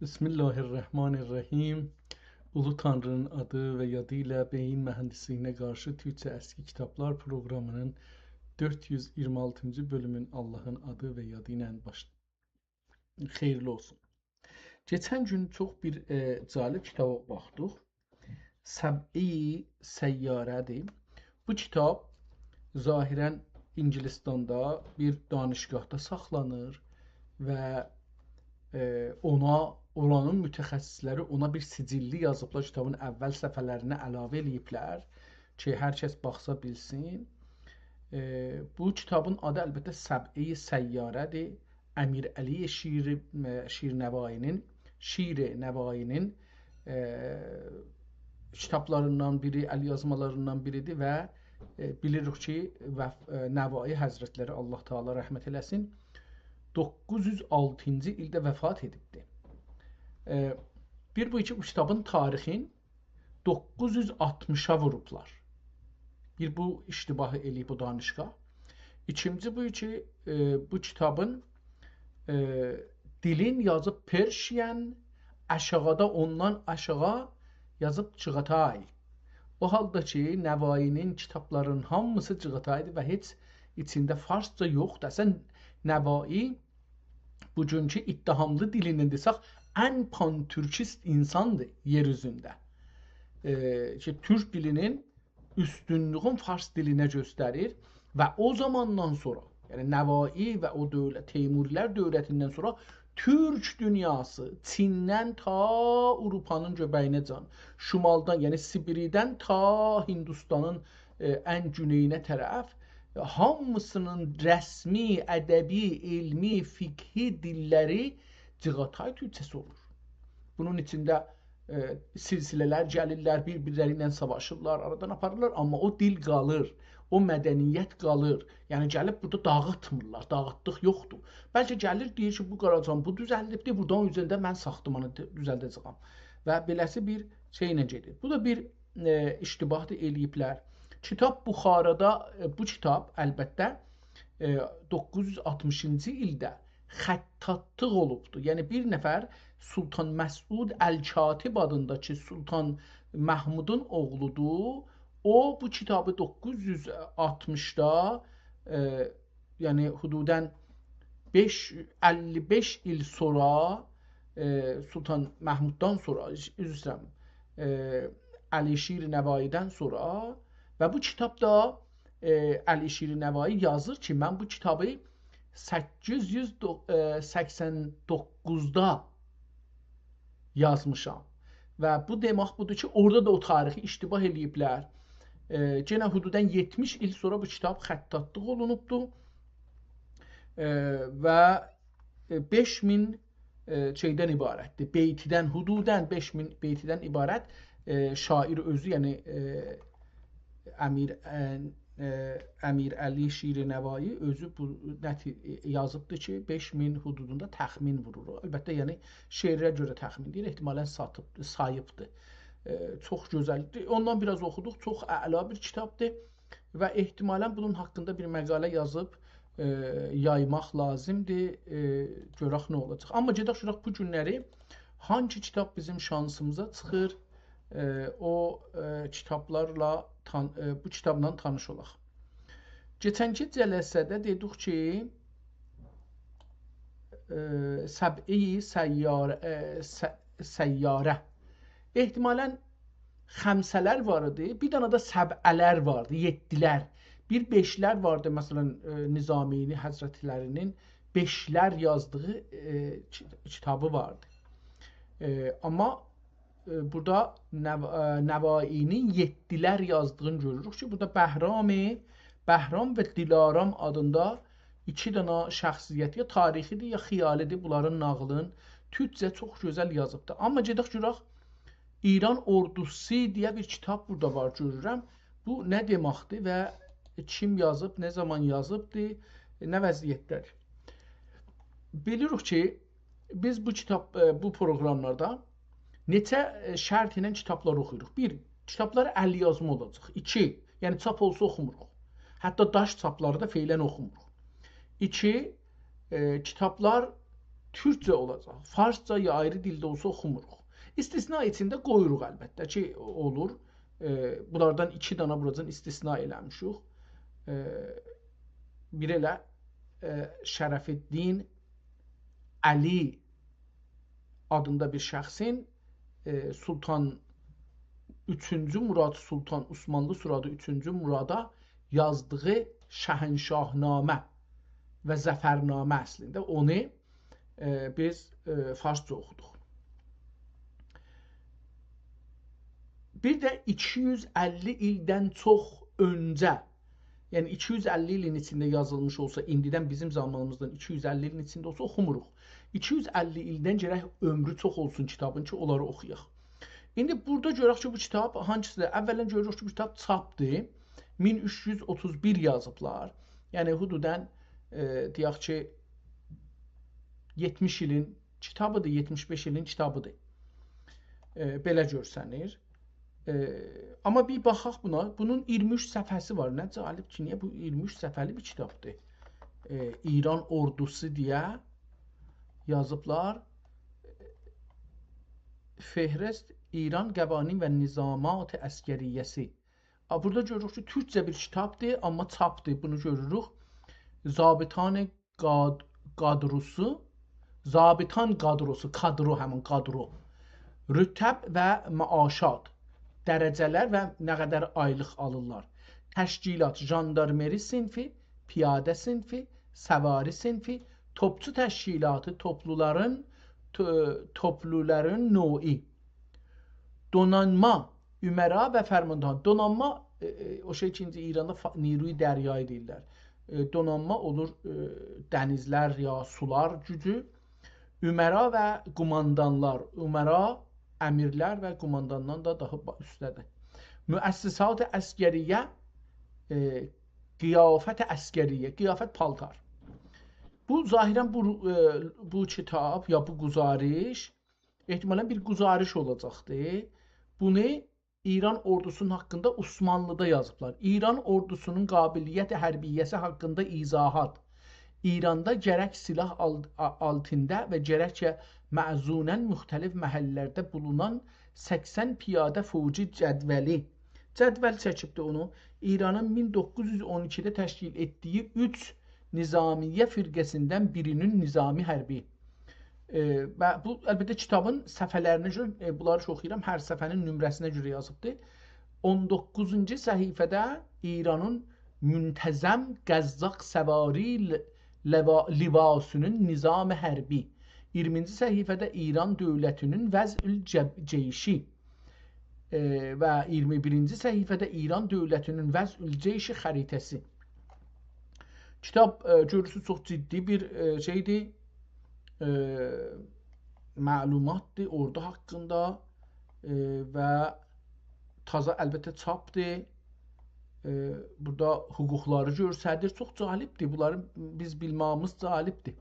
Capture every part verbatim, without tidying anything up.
بسم الله الرحمن الرحیم. اولو تانری‌نین آدی و یادی ایله بئیین موهندیسلیگینه قارشی تورکجه اسکی کیتابلار پروقرامی‌نین دؤرد یوز اییرمی آلتینجی بؤلومون آللاهین آدی و یادی ایله باش-، خئییرلی اولسون. کئچن گون چوخ بیر، ائ، جالب کیتابا باخدیق. سبعه‌ی سیاره‌دیر. بو کیتاب ظاهراً اینگیلیستاندا بیر دانشگاهدا ساخلانیر و، ائ، اونا، اورانین متخصص‌لری اونا بیر سجللی یازیبلار، کیتابین اول صفحه‌لرینه علاوه ائله‌ییبلر کی، هر کس باخسا بیلسین. ائ، بو کیتابین آدی البته سبعه‌ی سیاره‌دیر. امیرعلی شیر، ائ، شیرنوایی‌نین، شیرنوایی‌نین، ائ، کیتابلاریندان بیری، ال‌یازمالاریندان بیریدیر و، ائ، بیلیریک کی، وف-، ائ، نوایی حضرت‌لری، الله تعالی رحمت ائله‌سین، دوققوز یوز آلتینجی ایلده وفات ائدیبدیر. ائ، بیر بو کی، بو کیتابین تاریخین دوققوز یوز آلتمیشا ووروبلار. بیر بو اشتباهی ائله‌ییب بو دانشگاه. ایکینجی بو کی، ائ، بو کیتابین، ائ، دیلین یازیب Persian، آشاغیدا، اوندان آشاغی یازیب Çağatay. او حالدا کی، نوایی‌نین کیتابلاری‌نین هامیسی Çağatayدیر و هئچ ایچینده فارسجا یوخدور. اصلاً، نوایی بوگونکو اتهاملی دیلیندن دئسک، ان پان‌تورکیست اینساندیر یئر اوزونده. ائ، کی، تورک دیلی‌نین اوستونلویون فارس دیلینه گؤستریر و او زاماندان سونرا، یعنی نوایی و او دؤولت، تیموری‌لر دؤولتیندن سونرا تورک دونیاسی چیندن تا آوروپانین گؤبه‌یینه‌جن، شمالدان، یعنی سیبیریدن تا هندوستانین، ائ، ان گونئیینه طرف، ائ، هامیسی‌نین رسمی، ادبی، علمی، فقهی دیللری Çağatay تورکجه‌سی اولور. بونون ایچینده، ائ، سلسله‌لر گلیرلر، بیر-بیرلری ایله ساواشیرلار، آرادان آپاریرلار، آمما او دیل قالیر، او مدنیت قالیر. یعنی گلیب بورادا داغیتمیرلار، داغیتدیق یوخدور. بلکه گلیر، دئییر کی، بو قاراجان بو دوزلدیبدیر، بورادان اؤزونده من ساختمانی دو-، دوزلده‌جه‌یم. و بئله‌سی بیر شئیله گئدیر. بو دا بیر، ائ، اشتباهدیر، ائله‌ییبلر. کیتاب بخارادا، ائ، بو کیتاب، البته، ائ، دوققوز یوز آلتمیشینجی ایلده خطاطلیق اولوبدور. یعنی بیر نفر سلطان مسعود الکاتب آدیندا کی، سلطان محمودون اوغلودور، او بو کیتابی دوققوز یوز آلتمیشدا، ائ، یعنی حدوداً بئش، اللی بئش ایل سونرا، ائ، سلطان محموددان سونرا، عذر ایسته‌ییرم، ائ، علی شیرنوایی‌دن سونرا و بو کیتابدا، ائ، علی شیرنوایی یازیر کی، من بو کیتابی سککیز یوز سکسن دوققوزدا یازمیشام. و بو دئمک بودور کی، اورادا دا او تاریخی اشتباه ائله‌ییبلر. ائ، یئنه حدوداً یئتمیش ایل سونرا بو کیتاب خطاطلیق اولونوبدور. ائ، و، ائ، بئش مین، ائ، شئیدن عبارتدیر. بیتیدن، حدوداً بئش مین بیتیدن عبارت، ائ، شاعر اؤزو، یعنی، ائ، امیر، ائ، ائ، امیرعلی شیرنوایی اؤزو بو نتی-، یازیبدیر کی، بئش مین حدودوندا تخمین وورور. البته، یعنی، شعرلره گؤره تخمین دئییر، احتمالاً ساتیب، ساییبدیر. ائ، چوخ گؤزلدیر. اوندان بیر آز اوخودوق، چوخ اعلا بیر کیتابدیر و احتمالاً بونون حاقیندا بیر مقاله یازیب، ائ، یایماق لازیمدیر. ائ، گؤرک نه اولاجاق. آمما گئدک گؤرک بو گونلری هانگی کیتاب بیزیم شانسیمیزا چیخیر، ائ، او، ائ، کیتابلارلا تان-، ائ، بو کیتابلا تانیش اولاق. کئچنکی جلسه‌ده دئدیک کی، ائ، سبعه‌ی سیاره، ائ، س-، سیاره. احتمالاً خمسه‌لر وار ایدی، بیر دنه ده سبعه‌لر واردی، یئددیلر. بیر بئشلر واردی، مثلاً، ائ، نظامی‌نین حضرت‌لری‌نین بئشلر یازدیغی، ائ، کی-، کیتابی واردی. ائ، آمما، ائ، بورادا نو-، ائ، نوایی‌نین یئددیلر یازدیغینی گؤروروک کی، بورادا بهرام، بهرام و دلارام آدیندا ایکی دنه شخصیت، یا تاریخی‌دیر، یا خیالی‌دیر، بونلارین ناغیلین تورکجه چوخ گؤزل یازیبدیر. آمما گئدک گؤرک، ایران اوردوسو دئیه بیر کیتاب بورادا وار، گؤرورم. بو نه دئمکدیر و کیم یازیب، نه زامان یازیبدیر، نه وضعیتده‌دیر؟ بیلیریک کی، بیز بو کیتاب، ائ، بو پروقراملاردا نئچه، ائ، شرط ایله کیتابلار اوخویوروق. بیر، کیتابلار ال‌یازما اولاجاق. ایکی، یعنی چاپ اولسا اوخوموروق. حتی داش چاپلاری دا فعلاً اوخوموروق. ایکی، ائ، کیتابلار تورکجه اولاجاق. فارسجا یا آیری دیلده اولسا اوخوموروق. استثنا ایچینده قویوروق البته کی، اولور. ائ، بونلاردان ایکی دانا بوراجان استثنا ائله‌میشیک. ائ، بیر ائله، ائ، شرف‌الدین علی آدیندا بیر شخصین، ائ، سلطان اوچونجو مراد، سلطان عثمانلی سویادی اوچونجو مرادا یازدیغی شهنشاهنامه و ظفرنامه اصلینده اونو، ائ، بیز، ائ، فارسجا اوخودوق. بیر ده ایکی یوز اللی ایلدن چوخ اؤنجه، یعنی ایکی یوز اللی ایلین ایچینده یازیلمیش اولسا، ایندیدن بیزیم زامانیمیزدان ایکی یوز اللی ایلین ایچینده اولسا اوخوموروق. ایکی یوز اللی ایلدن گرک عؤمرو چوخ اولسون کیتابین کی، اونلاری اوخویاق. ایندی بورادا گؤرک کی، بو کیتاب هانسیدیر؟ اولا گؤروروک کی، بو کیتاب چاپدیر. مین اوچ یوز اوتوز بیر یازیبلار. یعنی حدوداً، ائ، دئیک کی، یئتمیش ایلین کیتابیدیر، یئتمیش بئش ایلین کیتابیدیر. ائ، بئله گؤرسنیر. ائ، آمما بیر باخاق بونا. بونون اییرمی اوچ صفحه‌سی وار. نه جالب کی، نییه بو اییرمی اوچ صفحه‌لی بیر کیتابدیر؟ ائ، ایران اوردوسو دئیه یازیبلار. فهرست ایران قوانین و نظامات عسکریه‌سی. آ، بورادا گؤروروک کی، تورکجه بیر کیتابدیر، آمما چاپدیر. بونو گؤروروک. ضابطان قاد-، قادروسو، ضابطان قادروسو، کادرو، همین قادرو. رتب و معاشات، درجه‌لر و نه قدر آیلیق آلیرلار. تشکیلات، ژاندارمری صینفی، پیاده صینفی، سواری صینفی، توپچو تشکیلاتی، توپلولارین، تو-، توپلولارین نوعو. دونانما، امرا و فرماندهان. دونانما، ائ، ائ، او شئی کی، ایندی ایراندا فا-، نیروی دریایی دئییرلر. ائ، دونانما اولور، ائ، دنیزلر یا سولار گوجو. امرا و قوماندانلار. امرا، امیرلر و قومانداندان دا داها با-، اوستده‌دیر. مؤسسات عسکریه، ائ، قیافت عسکریه، قیافت پالتار. بو، ظاهراً بو، ائ، بو کیتاب یا بو گزارش احتمالاً بیر گزارش اولاجاقدی. بونو ایران اوردوسونون حاقیندا عثمانلیدا یازیبلار. ایران اوردوسونون قابلیت حربیه‌سی حاقیندا ایضاحات. ایراندا گرک سلاح آل-، آ-، آلتیندا و گرک ده معزوناً مختلف محللرده بولونان سکسن پیاده فوجی جدولی. جدول چکیبدی اونو. ایرانین مین دوققوز یوز اون ایکیده تشکیل ائتدیگی اوچ نظامیه فرقه‌سیندن بیرینین نظامی حربی. ائ، و بو، البته، کیتابین صفحه‌لرینه گؤره، ائ، بونلاری کی اوخویورام، هر صفحه‌نین نمره‌سینه گؤره یازیبدی. اون دوققوزونجو صفحه‌ده ایرانین منتظم قزاق سواری ل-، لوا-، لواسی‌نین نظام حربی. اییرمینجی صفحه‌ده ایران دؤولتی‌نین وضع الجب-، جیشی. ائ، و اییرمی بیرینجی صفحه‌ده ایران دؤولتی‌نین وضع الجیش خریطه‌سی. کیتاب، ائ، گؤرورسونوز، چوخ جدی بیر، ائ، شئیدیر، ائ، معلوماتدیر اوردو حاقیندا، ائ، و تازا، البته، چاپدیر. ائ، بورادا حقوقلاری گؤستریر. چوخ جالبدیر. بونلاری بیز بیلمه‌ییمیز جالبدیر.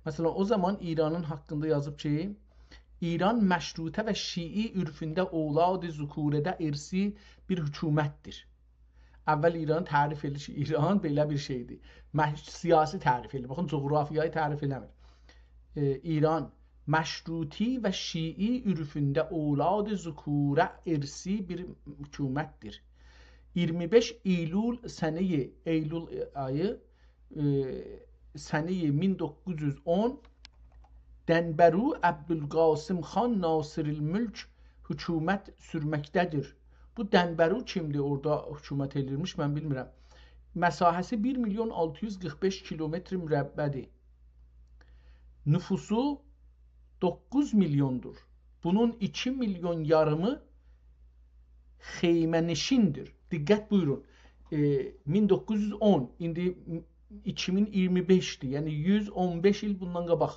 مثلاً، او زامان ایرانین حاقیندا یازیب کی، ایران مشروطه و شیعی عرفونده اولاد ذکوره‌ده ارثی بیر حکومتدیر. اول ایران تعریف ائدیر کی، ایران بئله بیر شئیدیر. مش-، سیاسی تعریف ائدیر. باخین، جغرافیایی تعریف ائله‌میر. ائ، ایران مشروطی و شیعی عرفونده اولاد ذکوره ارثی بیر حکومتدیر. اییرمی بئش ایلول سنه‌ی، ایلول آیی، ائ، سنه‌ی مین دوققوز یوز اون، دنبرو عبدالقاسم خان ناصرالملک حکومت سورمکده‌دیر. بو دنبرو کیمدیر، اورادا حکومت ائدیرمیش، من بیلمیرم. مساحتی بیر میلیون آلتی یوز قیرخ بئش کیلومتر مربع‌دیر. نفوسو دوققوز میلیوندور. بونون ایکی میلیون یاریمی خیمه‌نشیندیر. دقت بویورون. ائ، مین دوققوز یوز اون، ایندی ایکی مین اییرمی بئشدیر. یعنی یوز اون بئش ایل بوندان قاباق.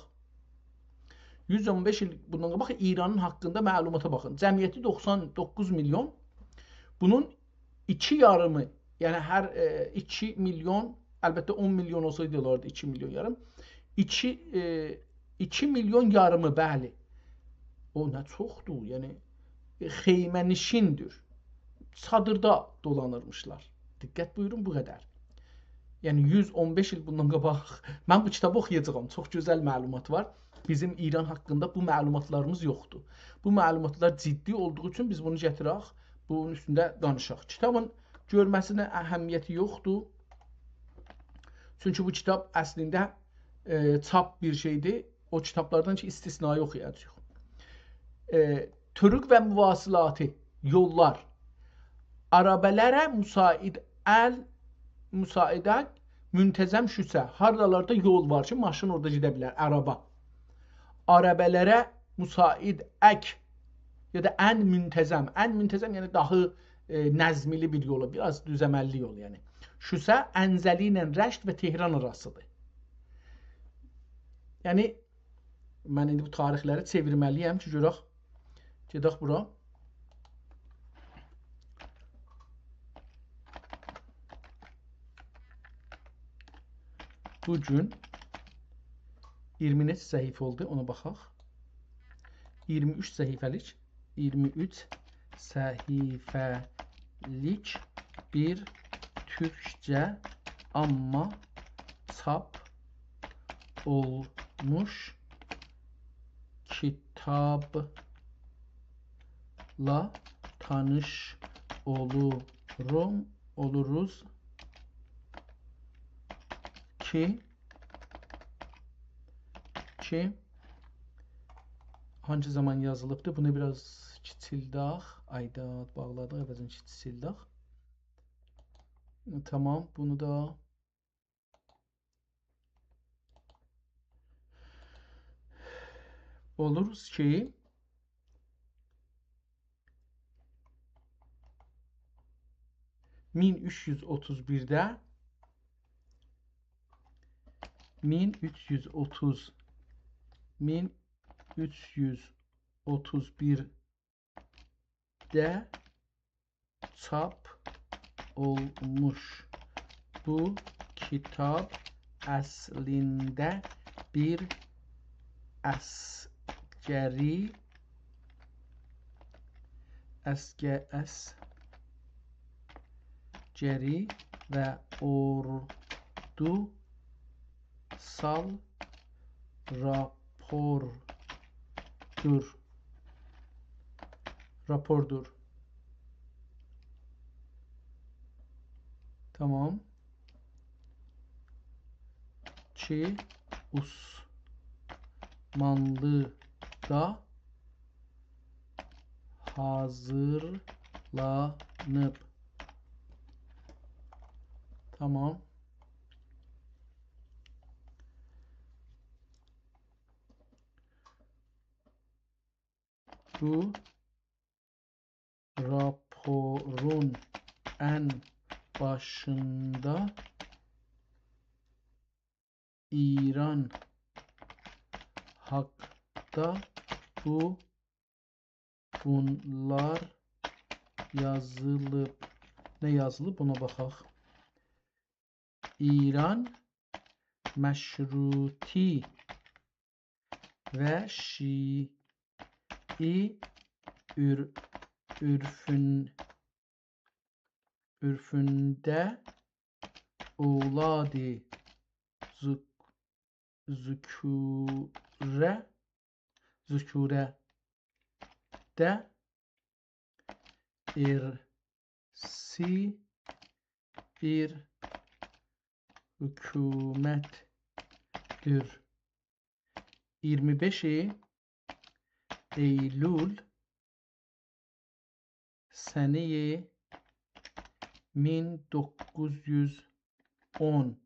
یوز اون بئش ایل بوندان قاباق ایرانین حاقیندا معلوماتا باخین. جمعیتی دوخسان دوققوز میلیون. بونون ایکی یاریمی، یعنی هر، ائ، ایکی میلیون، البته اون میلیون اولسایدی اولاردی ایکی میلیون یاریم. ایکی، ائ، ایکی میلیون یاریمی، بلی. او نه چوخدور، یعنی، ائ، خیمه‌نشیندیر. چادیردا دولانیرمیشلار. دقت بویورون، بو قدر. یعنی یوز اون بئش ایل بوندان قاباق، من بو کیتابی اوخویاجاغام. چوخ گؤزل معلومات وار. بیزیم ایران حاقیندا بو معلوماتلاریمیز یوخدور. بو معلوماتلار جدی اولدوغو اوچون بیز بونو گتیرک، بونون اوستونده دانیشاق. کیتابین گؤرمه‌سینه اهمیتی یوخدور. چونکی بو کیتاب اصلینده، ائ، چاپ بیر شئیدیر. او کیتابلاردان کی، استثنایی اوخویاجاغیق. ائ، طرق و مواصلاتی، یوللار. عربه‌لره مساعد ال، مساعدک منتظم شوسه. هارالاردا یول وار کی، ماشین اورادا گئده بیلر، عربه. عربه‌لره مساعدک، یا دا ان منتظم. ان منتظم، یعنی داها، ائ، نظملی بیر یولو، بیر آز دوزعمللی یول، یعنی. شوسه انزلی ایله رشت و تهران آراسیدیر. یعنی، من ایندی بو تاریخلری چئویرمه‌لی‌یم کی، گؤرک، گئدک بورا. بو گون اییرمی نئچه صفحه اولدو، اونا باخاق. اییرمی اوچ صفحه‌لیک، اییرمی اوچ صفحه‌لیک بیر تورکجه، آمما چاپ اولموش کیتابلا تانیش اولوروم، اولوروز کی، کی، هانگی زامان یازیلیبدی؟ بونو بیر آز کیچیلدک. آیدا باغلادیق، عوضینه کیچیلدک. تامام، بونو دا اولوروز کی، مین اوچ یوز اوتوز بیرده، مین اوچ یوز اوتوز، مین اوچ یوز اوتوز بیرده چاپ اولموش. بو کیتاب اصلینده بیر عسکری، عسکه-، عسکری و اوردوسال راپوردور. راپوردور. تامام. کی، عثمانلیدا حاضیرلانیب. تامام. بو راپورون ان باشیندا ایران حاقدا بو، بونلار یازیلیب. نه یازیلیب، بونا باخاق. ایران مشروطی و شیعی عر-، عرفون-، عرفونده اولاد ذک-، ذکوره، ذکوره‌ده ارثی بیر حکومتدیر. اییرمی بئش اییلول سنه‌ی مین دوققوز یوز اون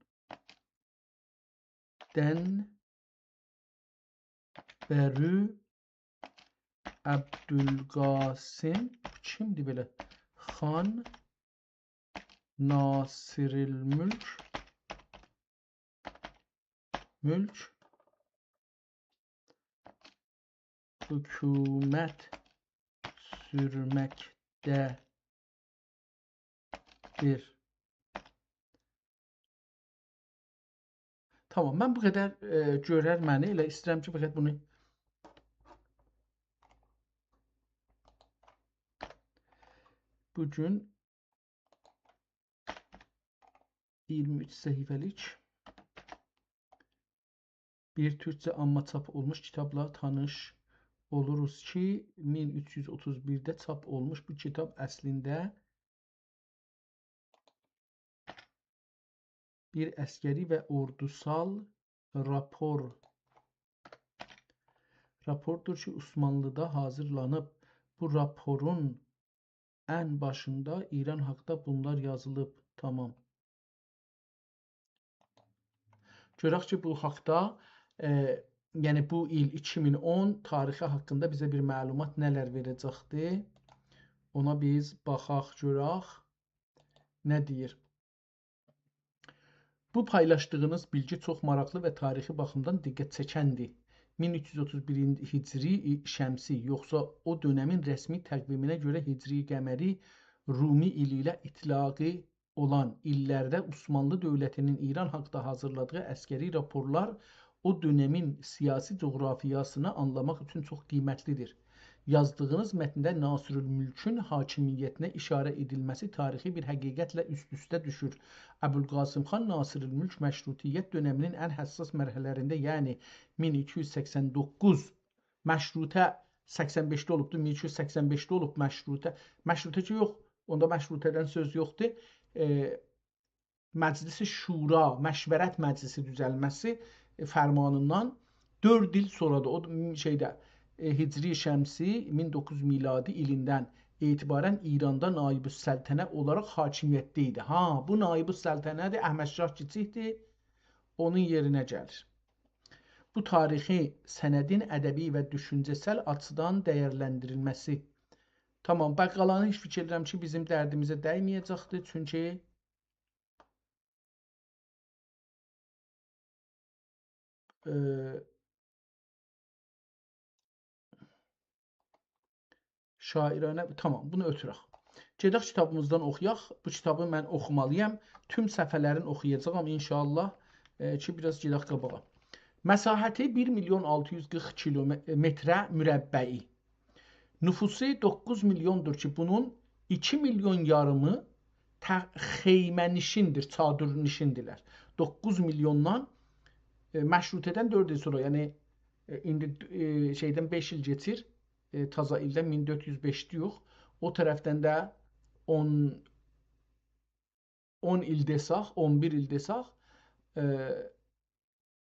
دن بری عبدالقاسم، بو کیمدیر بئله؟ خان ناصرالملک، ملک حکومت سورمکده‌دیر. تامام، من بو قدر، ائ، گؤرر منی، ائله ایسته‌ییرم کی، فقط بونو بو گون ایگیرمی اوچ صفحه‌لیک بیر تورکجه عامه چاپ اولموش کیتابلا تانیش اولوروز کی، مین اوچ یوز اوتوز بیرده چاپ اولموش. بو کیتاب اصلینده بیر عسکری و اوردوسال راپور، راپوردور کی، عثمانلیدا حاضیرلانیب. بو راپورون ان باشیندا ایران حاقدا بونلار یازیلیب. تامام. گؤرک کی، بو حاقدا، ائ، یعنی بو ایل ایکی مین اون تاریخی حاقیندا بیزه بیر معلومات نه‌لر وئره‌جکدی؟ اونا بیز باخاق، گؤرک. نه دئییر؟ بو پایلاشدیغینیز بیلگی چوخ ماراقلی و تاریخی باخیمدان دقت چکندی. مین اوچ یوز اوتوز بیر هجری شمسی، یوخسا او دؤنمین رسمی تقویمینه گؤره هجری قمری رومی ایلی ایله اطلاقی اولان ایللرده عثمانلی دؤولتینین ایران حاقدا حاضیرلادیغی عسکری راپورلار او دؤنمین سیاسی جغرافیاسینی آنلاماق اوچون چوخ قیمتلیدیر. یازدیغینیز متنده ناصرالملکون حاکمیتینه اشاره ائدیلمه‌سی تاریخی بیر حقیقتله اوست-اوسته دوشور. ابوالقاسم خان ناصرالملک مشروطیت دؤنمینین ان حساس مرحله‌لرینده، یعنی مین ایکی یوز سکسن دوققوز، مشروطه سکسن بئشده اولوبدو، مین ایکی یوز سکسن بئشده اولوب مشروطه. مشروطه کی یوخ، اوندا مشروطه‌دن سؤز یوخدور. ائ، مجلس شورا، مشورت مجلسی دوزلمه‌سی، ائ، فرمانیندان دؤرد ایل سونرادیر. او م-، شئیده، ائ، هجری شمسی مین دوققوز یوز میلادی ایلیندن اعتباراً ایراندا نایب‌السلطنه اولاراق حاکمیتده ایدی. ها، بو نایب‌السلطنه‌دیر، احمد شاه کیچیکدیر، اونون یئرینه گلیر. بو تاریخی سندین ادبی و دوشونجه‌سل آچیدان دیرلندیریلمه‌سی. تامام، باخ، قالانی هئچ فیکیر ائدیرم کی، بیزیم دردیمیزه دیمه‌یه‌جکدیر، چونکی، ائ، شاعرانه، تامام، بونو اؤتورک. گئدک کیتابیمیزدان اوخویاق. بو کیتابی من اوخومالییام. توم صفحه‌لرین اوخویاجاغام ان‌شاءالله. ائ، کی، بیر آز گئدک قاباغا. مساحتی بیر میلیون آلتی یوز قیرخ کیلومتر مربعی. نفوسو دوققوز میلیوندور کی، بونون ایکی میلیون یاریمی ته-، خیمه‌نشیندیر، چادرنشیندیرلر. دوققوز میلیوندان، ائ، مشروطه‌دن دؤرد ایل سونرا، یعنی، ائ، ایندی، ائ، شئیدن بئش ایل کئچیر، ائ، تازا ایلدن مین دؤرد یوز بئشده‌یوخ. او طرفدن ده اون، اون ایل دئسک، اون بیر ایل دئسک، ائ،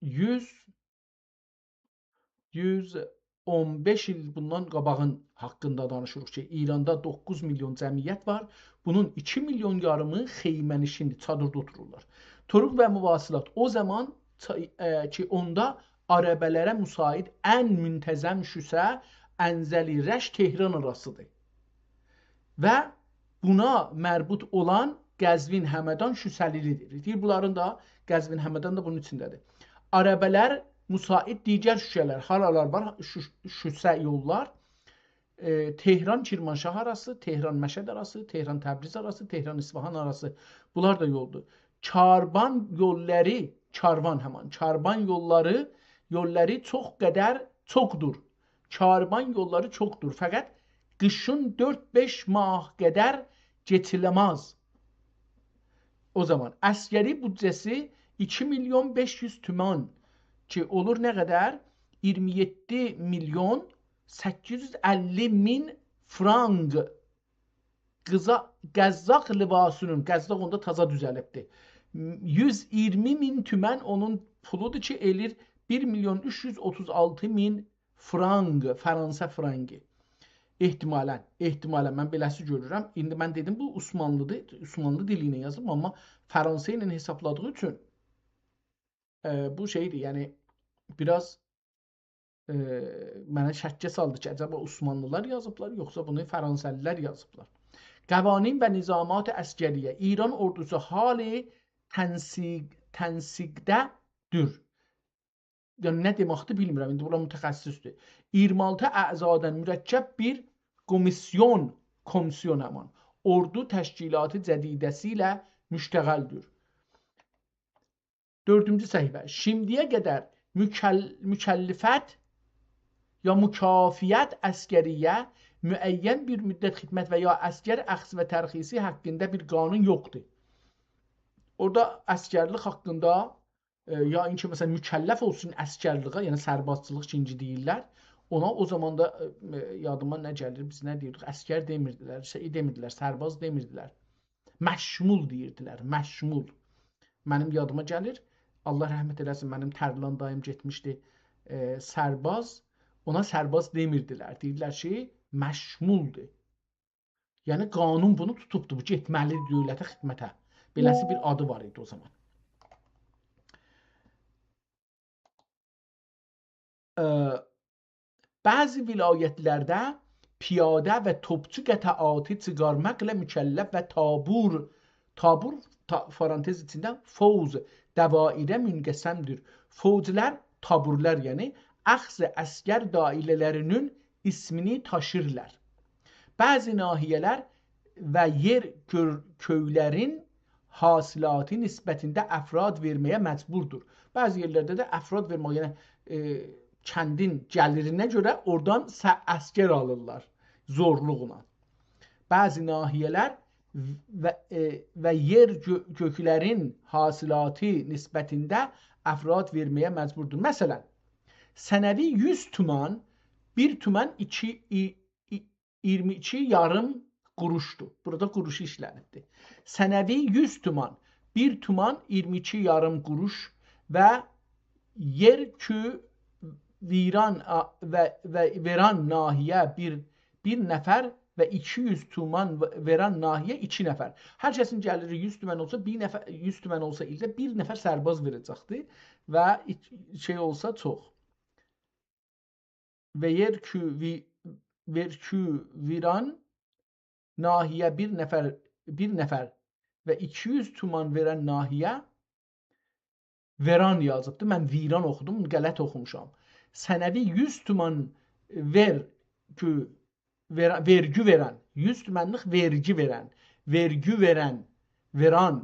یوز، یوز اون بئش ایل بوندان قاباغین حاقیندا دانیشیریق کی، ایراندا دوققوز میلیون جمعیت وار. بونون ایکی میلیون یاریمی خیمه‌نشیندیر، چادردا اوتورورلار. طرق و مواصلات او زامان چا-، ائ، کی، اوندا عربه‌لره مساعد ان منتظم شوسه انزلی رشت تهران آراسیدیر. و بونا مربوط اولان قزوین، همدان شوسه‌لیلیدیر. دئییر، بونلارین دا، قزوین، همدان دا بونون ایچینده‌دیر. عربه‌لر مساعد دیگر شوسه‌لر، هارالار وار، شو-، شوسه یوللار. ائ، تهران، کرمانشاه آراسی، تهران، مشهد آراسی، تهران، تبریز آراسی، تهران، اصفهان آراسی. بونلار دا یولدور. کاروان یوللاری، کاروان همان، کاروان یوللاری، یوللاری چوخ قدر چوخدور. کاروان یوللاری چوخدور، فقط قیشین دؤرد-بئش ماه قدر کئچیلمز. او زامان عسکری بودجه‌سی ایکی میلیون بئش یوز تومان کی، اولور نه قدر؟ ایگیرمی یئددی میلیون سککیز یوز اللی مین فرانق. قزا-، قزاق لواسی‌نین، قزاق اوندا تازا دوزلیبدی. یوز ایگیرمی مین تومن اونون پولودور کی، ائله‌ییر بیر میلیون اوچ یوز اوتوز آلتی مین فرانق، فرانسه فرانقی. احتمالاً، احتمالاً، من بئله‌سی گؤرورم. ایندی من دئدیم، بو عثمانلی‌دیر، عثمانلی دیلی ایله یازیلیر، آمما فرانسه ایله حسابلادیغی اوچون، ائ، بو شئیدیر، یعنی بیر آز، ائ، منی شکّه سالدی کی، عجبا عثمانلی‌لار یازیبلار، یوخسا بونو فرانسه‌لی‌لر یازیبلار. قوانین و نظامات عسکریه. ایران اوردوسو حال تنسیق، تنسیقده‌دیر. یعنی نه دئمکدیر بیلمیرم، ایندی بورا متخصصدیر. ایگیرمی آلتی اعضادان مرکب بیر کمیسیون، کمیسیون همان، اوردو تشکیلاتی جدیده‌سی ایله مشتغلدیر. دؤردونجو صفحه. شیمدییه قدر مکل-، مکلفت یا مکافیت عسکریه معین بیر مدت خدمت و یا عسکر اخذ و ترخیصی حاقیندا بیر قانون یوخدور. اورادا عسگرلیک حاقیندا، ائ، یا اینکی، مثلا، مکلف اولسون عسگرلیگه، یعنی سربازچیلیق کی، ایندی دئییرلر. اونا او زامان دا، ائ، یادیما نه گلیر، بیز نه دئییردیک؟ عسگر دئمیردیلر، شئی دئمیردیلر، سرباز دئمیردیلر. مشمول دئییردیلر، مشمول. منیم یادیما گلیر، الله رحمت ائله‌سین، منیم ترلان داییم گئتمیشدی، ائ، سرباز، اونا سرباز دئمیردیلر. دئییرلر کی، مشمولدور. یعنی، قانون بونو توتوبدو، بو گئتمه‌لیدیر دؤولته خدمته. بئله‌سی بیر آدی وار ایدی او زامان. ائ، بعضی ولایتلرده پیاده و توپچو قطعاتی چیخارماقلا مکلف و تابور، تابور، تا-، پارانتز ایچینده، فوج دوایره منقسمدیر. فوجلر، تابورلار، یعنی، اخذ عسگر دایره‌لرینین اسمینی تاشیرلار. بعضی ناحیه‌لر و یئر کؤ-، کؤیلرین حاصلاتی نسبتینده افراد وئرمه‌یه مجبوردور. بعضی یئرلرده ده افراد وئرمک، یعنی، ائ، کندین گلیرینه گؤره اورادان سه-، عسگر آلیرلار زورلوغونا. بعضی ناحیه‌لر و، ائ، و یئر کؤ-، کؤیلرین حاصلاتی نسبتینده افراد وئرمه‌یه مجبوردور. مثلا، سنوی یوز تومان، بیر تومان ایکی، ای-، ای-، اییرمی ایکی یاریم قوروشدور. بورادا قوروشو ایشله‌نیبدیر. سنوی یوز تومان، بیر تومان اییرمی ایکی یاریم قوروش و یئر کؤی وئرن، آ، و، و وئرن ناحیه بیر، بیر نفر و ایکی یوز تومان و-، وئرن ناحیه ایکی نفر. هر کسین گلیری یوز تومن اولسا، بیر نفر، یوز تومن اولسا ایلده، بیر نفر سرباز وئره‌جکدی و ایک-، شئی اولسا چوخ. و یئر کؤی وی-، وئر کؤی وئرن ناحیه بیر نفر، بیر نفر و ایکی یوز تومان وئرن ناحیه، وئرن یازیبدی. من ویران اوخودوم، غلط اوخوموشام. سنوی یوز تومان وئر کؤی وئر-، وئرگی وئرن، یوز تومنلیک وئرگی وئرن، وئرگی وئرن، وئرن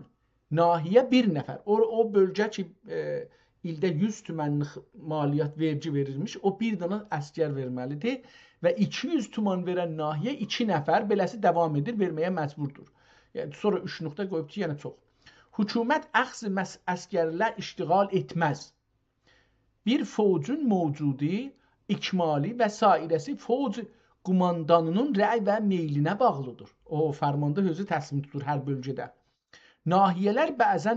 ناحیه بیر نفر. او، او بؤلگه کی، ائ، ایلده یوز تومنلیک مالیات، وئرگی وئریرمیش، او بیر دنه عسگر وئرمه‌لیدیر و ایکی یوز تومان وئرن ناحیه ایکی نفر، بئله‌سی داوام ائدیر، وئرمه‌یه مجبوردور. یعنی، سونرا اوچ نقطه قویوب کی، یعنی چوخ. حکومت اخذ مس-، عسگرله اشتغال ائتمز. بیر فوجون موجودی، اکمالی و سایره‌سی فوج قوماندانینین رأی و میلینه باغلیدیر. او، فرمانده اؤزو تصمیم توتور هر بؤلگه‌ده. ناحیه‌لر بعضا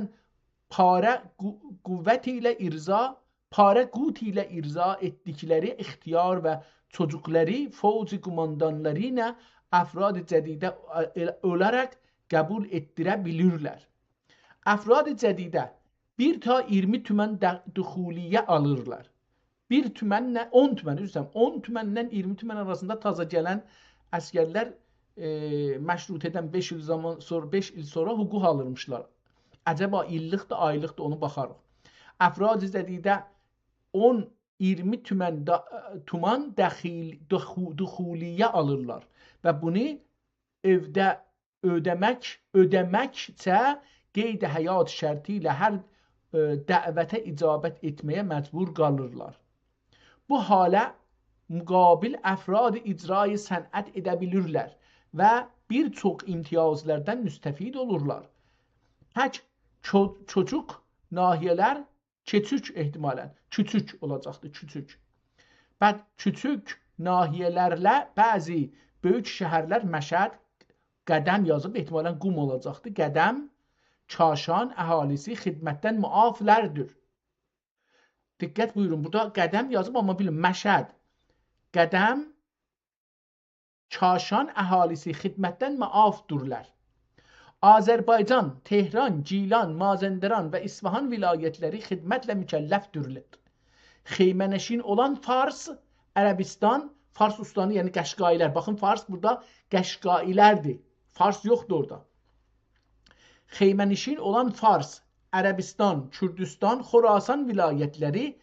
پاره قو-، قوت ایله ارضا، پاره قوت ایله ارضا ائتدیکلری اختیار و چوجوقلاری فوج قوماندانلاری ایله افراد جدیده، ائ، اولاراق قبول ائتدیره بیلیرلر. افراد جدیده بیر تا اییرمی تومن ده-، دخولیه آلیرلار. بیر تومنله، اون تومن، عذر ایسته‌ییرم، اون تومنله اییرمی تومن آراسیندا تازا گلن عسگرلر، ائ، مشروطه‌دن بئش ایل زامان سونرا، بئش ایل سونرا حقوق آلیرمیشلار. عجبا ایللیکدیر، آیلیقدیر، اونو باخاریق. افراد جدیده اون، اییرمی تومن دا-، تومان دخیل-، دخو-، دخولیه آلیرلار و بونو ائوده اؤده‌مک، اؤده‌مکچه قید حیات شرطی ایله هر، ائ، دعوته اجابت ائتمه‌یه مجبور قالیرلار. بو حاله مقابل افراد اجرای صنعت ائده بیلیرلر و بیر چوخ امتیازلاردان مستفید اولورلار. تک چو-، چوجوق ناحیه‌لر کؤچوک احتمالا، کوچوک اولاجاقدی، کوچوک. بعد کوچوک ناحیه‌لرله بعضی بؤیوک شهرلر، مشهد، قدم یازیب، احتمالا قم اولاجاقدی، قدم، کاشان اهالیسی خدمتدن معافلردیر. دقت بویورون، بورادا قدم یازیب، آمما بیلین، مشهد، قدم، کاشان اهالیسی خدمتدن معافدورلار. آذربایجان، تهران، گیلان، مازندران و اصفهان ولایتلری خدمتله مکلفدورلار. خیمه‌نشین اولان فارس، عربستان، فارس استانی، یعنی قشقایی‌لر. باخین، فارس بورادا قشقایی‌لردیر. فارس یوخدور اورادا. خیمه‌نشین اولان فارس، عربستان، کوردوستان، خراسان ولایتلری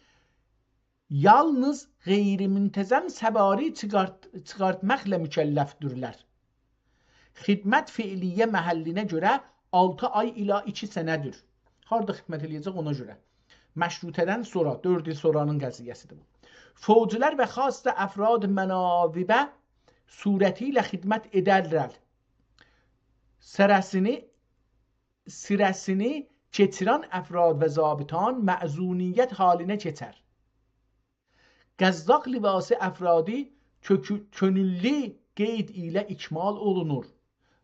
یالنیز غیرمنتظم سواری چیخارت-، چیخارتماقلا مکلفدیرلر. خدمت فعلیه محلینه گؤره آلتی آی ایله ایکی سنه‌دیر. هاردا خدمت ائله‌یه‌جک، اونا گؤره. مشروطه‌دن سونرا، دؤرد ایل سونرانین قضیه‌سیدیر بو. فوجلر و خاص افراد مناوبه صورتی ایله خدمت ائدرلر. سیره‌سینی، سیره‌سینی کئچیرن افراد و ضابطان معزونیت حالینه کئچر. قزاق لباسی افرادی کؤکو-، کؤنوللو قید ایله اکمال اولونور.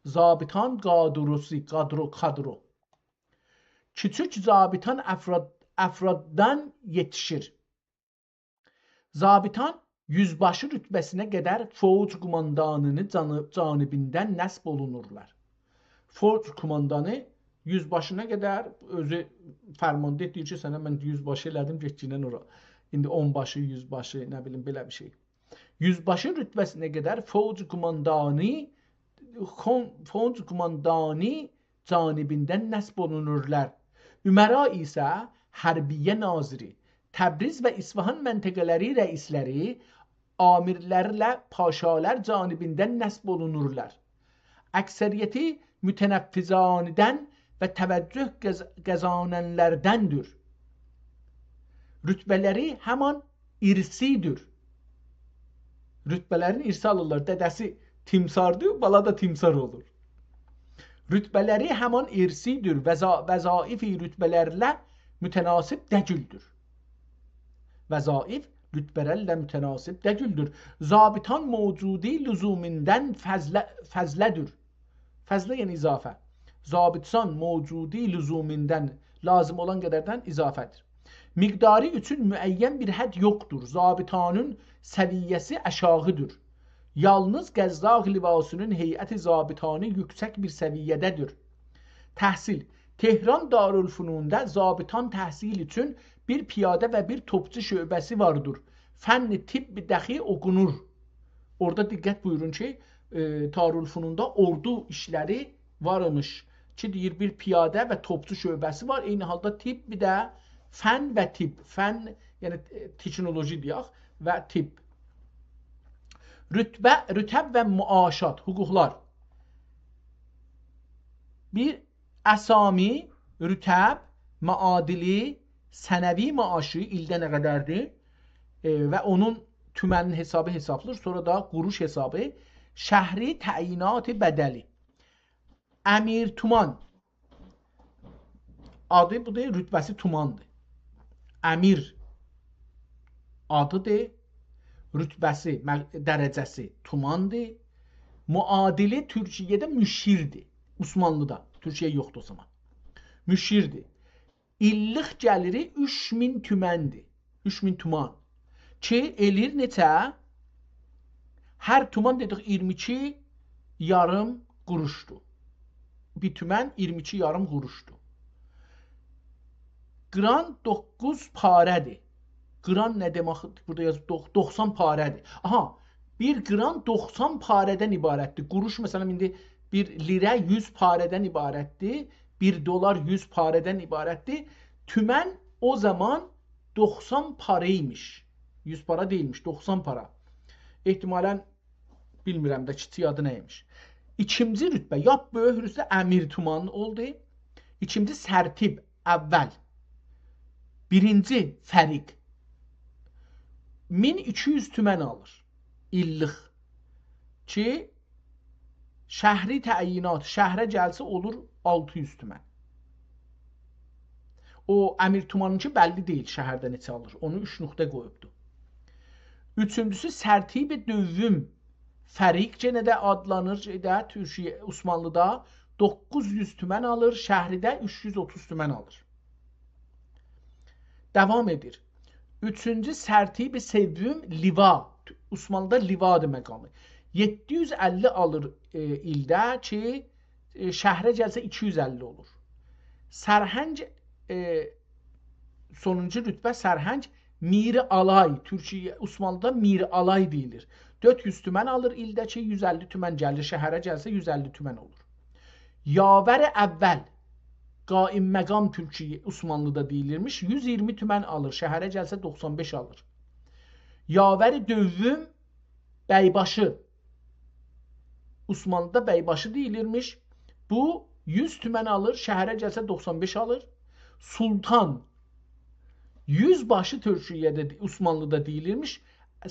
ضابطان قادروسو، قادرو، قادرو. کوچوک ضابطان افراد، افراددان یئتیشیر. ضابطان یوزباشی رتبه‌سینه قدر فوج قوماندانی‌نین جانی-، جانبیندن نصب اولونورلار. فوج قوماندانی یوزباشینا قدر اؤزو فرمانده دئییر کی، سنه من یوزباشی ائله‌دیم، گئتگینن اورا. ایندی اونباشی، یوزباشی، نه بیلیم، بئله بیر شئی. یوزباشی رتبه‌سینه قدر فوج قوماندانی، خون-، فوج قوماندانی جانبیندن نصب اولونورلار. امرا ایسه حربیه ناظری، تبریز و اصفهان منطقه‌لری رئیسلری، آمیرلرله پاشالار جانبیندن نصب اولونورلار. اکثریتی متنفذانیدن و توجه قز-، قازانانلارداندیر. رتبه‌لری همان ارثی‌دیر. رتبه‌لرین ارث آلیرلار. دده‌سی تیمساردیر، بالا دا تیمسار اولور. رتبه‌لری همان ارثی‌دیر. وظا-، وظایفی رتبه‌لرله متناسب دئییلدیر. وظایف رتبه‌لرله متناسب دئییلدیر. ضابطان موجودی لزومیندن فضله، فضله‌دیر. فضله یعنی اضافه. ضابطان موجودی لزومیندن، لازیم اولان قدردن اضافه‌دیر. مقداری اوچون معین بیر حد یوخدور. ضابطانین سویه‌سی آشاغی‌دیر. یالنیز قزاق لباسی‌نین هیئت ضابطانی یوکسک بیر سویه‌ده‌دیر. تحصیل. تهران دارالفنوندا ضابطان تحصیل اوچون بیر پیاده و بیر توپچو شعبه‌سی واردیر. فن طب دخی اوخونور. اورادا دقت بویورون کی، ائ، دارالفنوندا اوردو ایشلری وارمیش کی، دئییر، بیر پیاده و توپچو شعبه‌سی وار. عینی حالدا طب، بیر ده فن و طب. فن، یعنی، ائ، تکنولوژی دئیک، و طب. رتبه، رتب و معاشات، حقوقلار. بیر اسامی، رتب، معادلی، سنوی معاشی، ایلده نه قدردیر، ائ، و اونون تومنین حسابی حسابلانیر، سونرا دا قوروش حسابی، شهری تعیینات بدلی. امیر تومان. آدی بودور، رتبه‌سی توماندیر. امیر آدیدیر، رتبه‌سی، مر-، درجه‌سی توماندیر. معادلی تورکیه‌ده مشیردیر. عثمانلی‌دا، تورکیه یوخدور او زامان. مشیردیر. ایللیک گلیری اوچ مین تومندیر. اوچ مین تومان. کی، ائله‌ییر نئچه؟ هر تومان دئدیک، اییرمی ایکی یاریم قوروشدور. بیر تومن اییرمی ایکی یاریم قوروشدور. قران دوققوز پاره‌دیر. قران نه دئمک؟ بورادا یازیب دوخ-، دوخسان پاره‌دیر. آها، بیر قران دوخسان پاره‌دن عبارتدیر. قوروش، مثلا، ایندی بیر لیره یوز پاره‌دن عبارتدیر. بیر دلار یوز پاره‌دن عبارتدیر. تومن او زامان دوخسان پارا ایمیش. یوز پارا دئییلمیش، دوخسان پارا. احتمالا بیلمیرم ده کیچیک آدی نه ایمیش. ایکینجی رتبه، لاپ بؤیوک رتبه امیر تومان اولدو. ایکینجی سرتیپ، اول. بیرینجی فریق. مین ایکی یوز تومن آلیر ایللیک. کی، شهری تعیینات، شهره گلسه اولور آلتی یوز تومن. او امیر تومانینکی بللی دئییل شهرده نئچه آلیر. اونو اوچ نقطه قویوبدو. اوچونجوسو سرتیپ دوم فریق، یئنه ده آدلانیر، شئیده، تورکیه، عثمانلی‌دا دوققوز یوز تومن آلیر، شهرده اوچ یوز اوتوز تومن آلیر. داوام ائدیر. اوچونجو سرتیپ سوم لوا. عثمانلی‌دا لوا‌دیر مقامی. یئددی یوز اللی آلیر، ائ، ایلده کی، ائ، شهره گلسه ایکی یوز اللی اولور. سرهنگ، ائ، سونونجو رتبه سرهنگ میر آلای. تورکیه، عثمانلی‌دا میر آلای دئییلیر. دؤرد یوز تومن آلیر ایلده کی، یوز اللی تومن گلیر. شهره گلسه یوز اللی تومن اولور. یاور اول، قائم مقام تورکیه، عثمانلی‌دا دئییلیرمیش، یوز اییرمی تومن آلیر، شهره گلسه دوخسان بئش آلیر. یاور دوم، بی‌باشی، عثمانلی‌دا بی‌باشی دئییلیرمیش، بو یوز تومن آلیر، شهره گلسه دوخسان بئش آلیر. سلطان، یوزباشی تورکیه‌ده، عثمانلی‌دا دئییلیرمیش،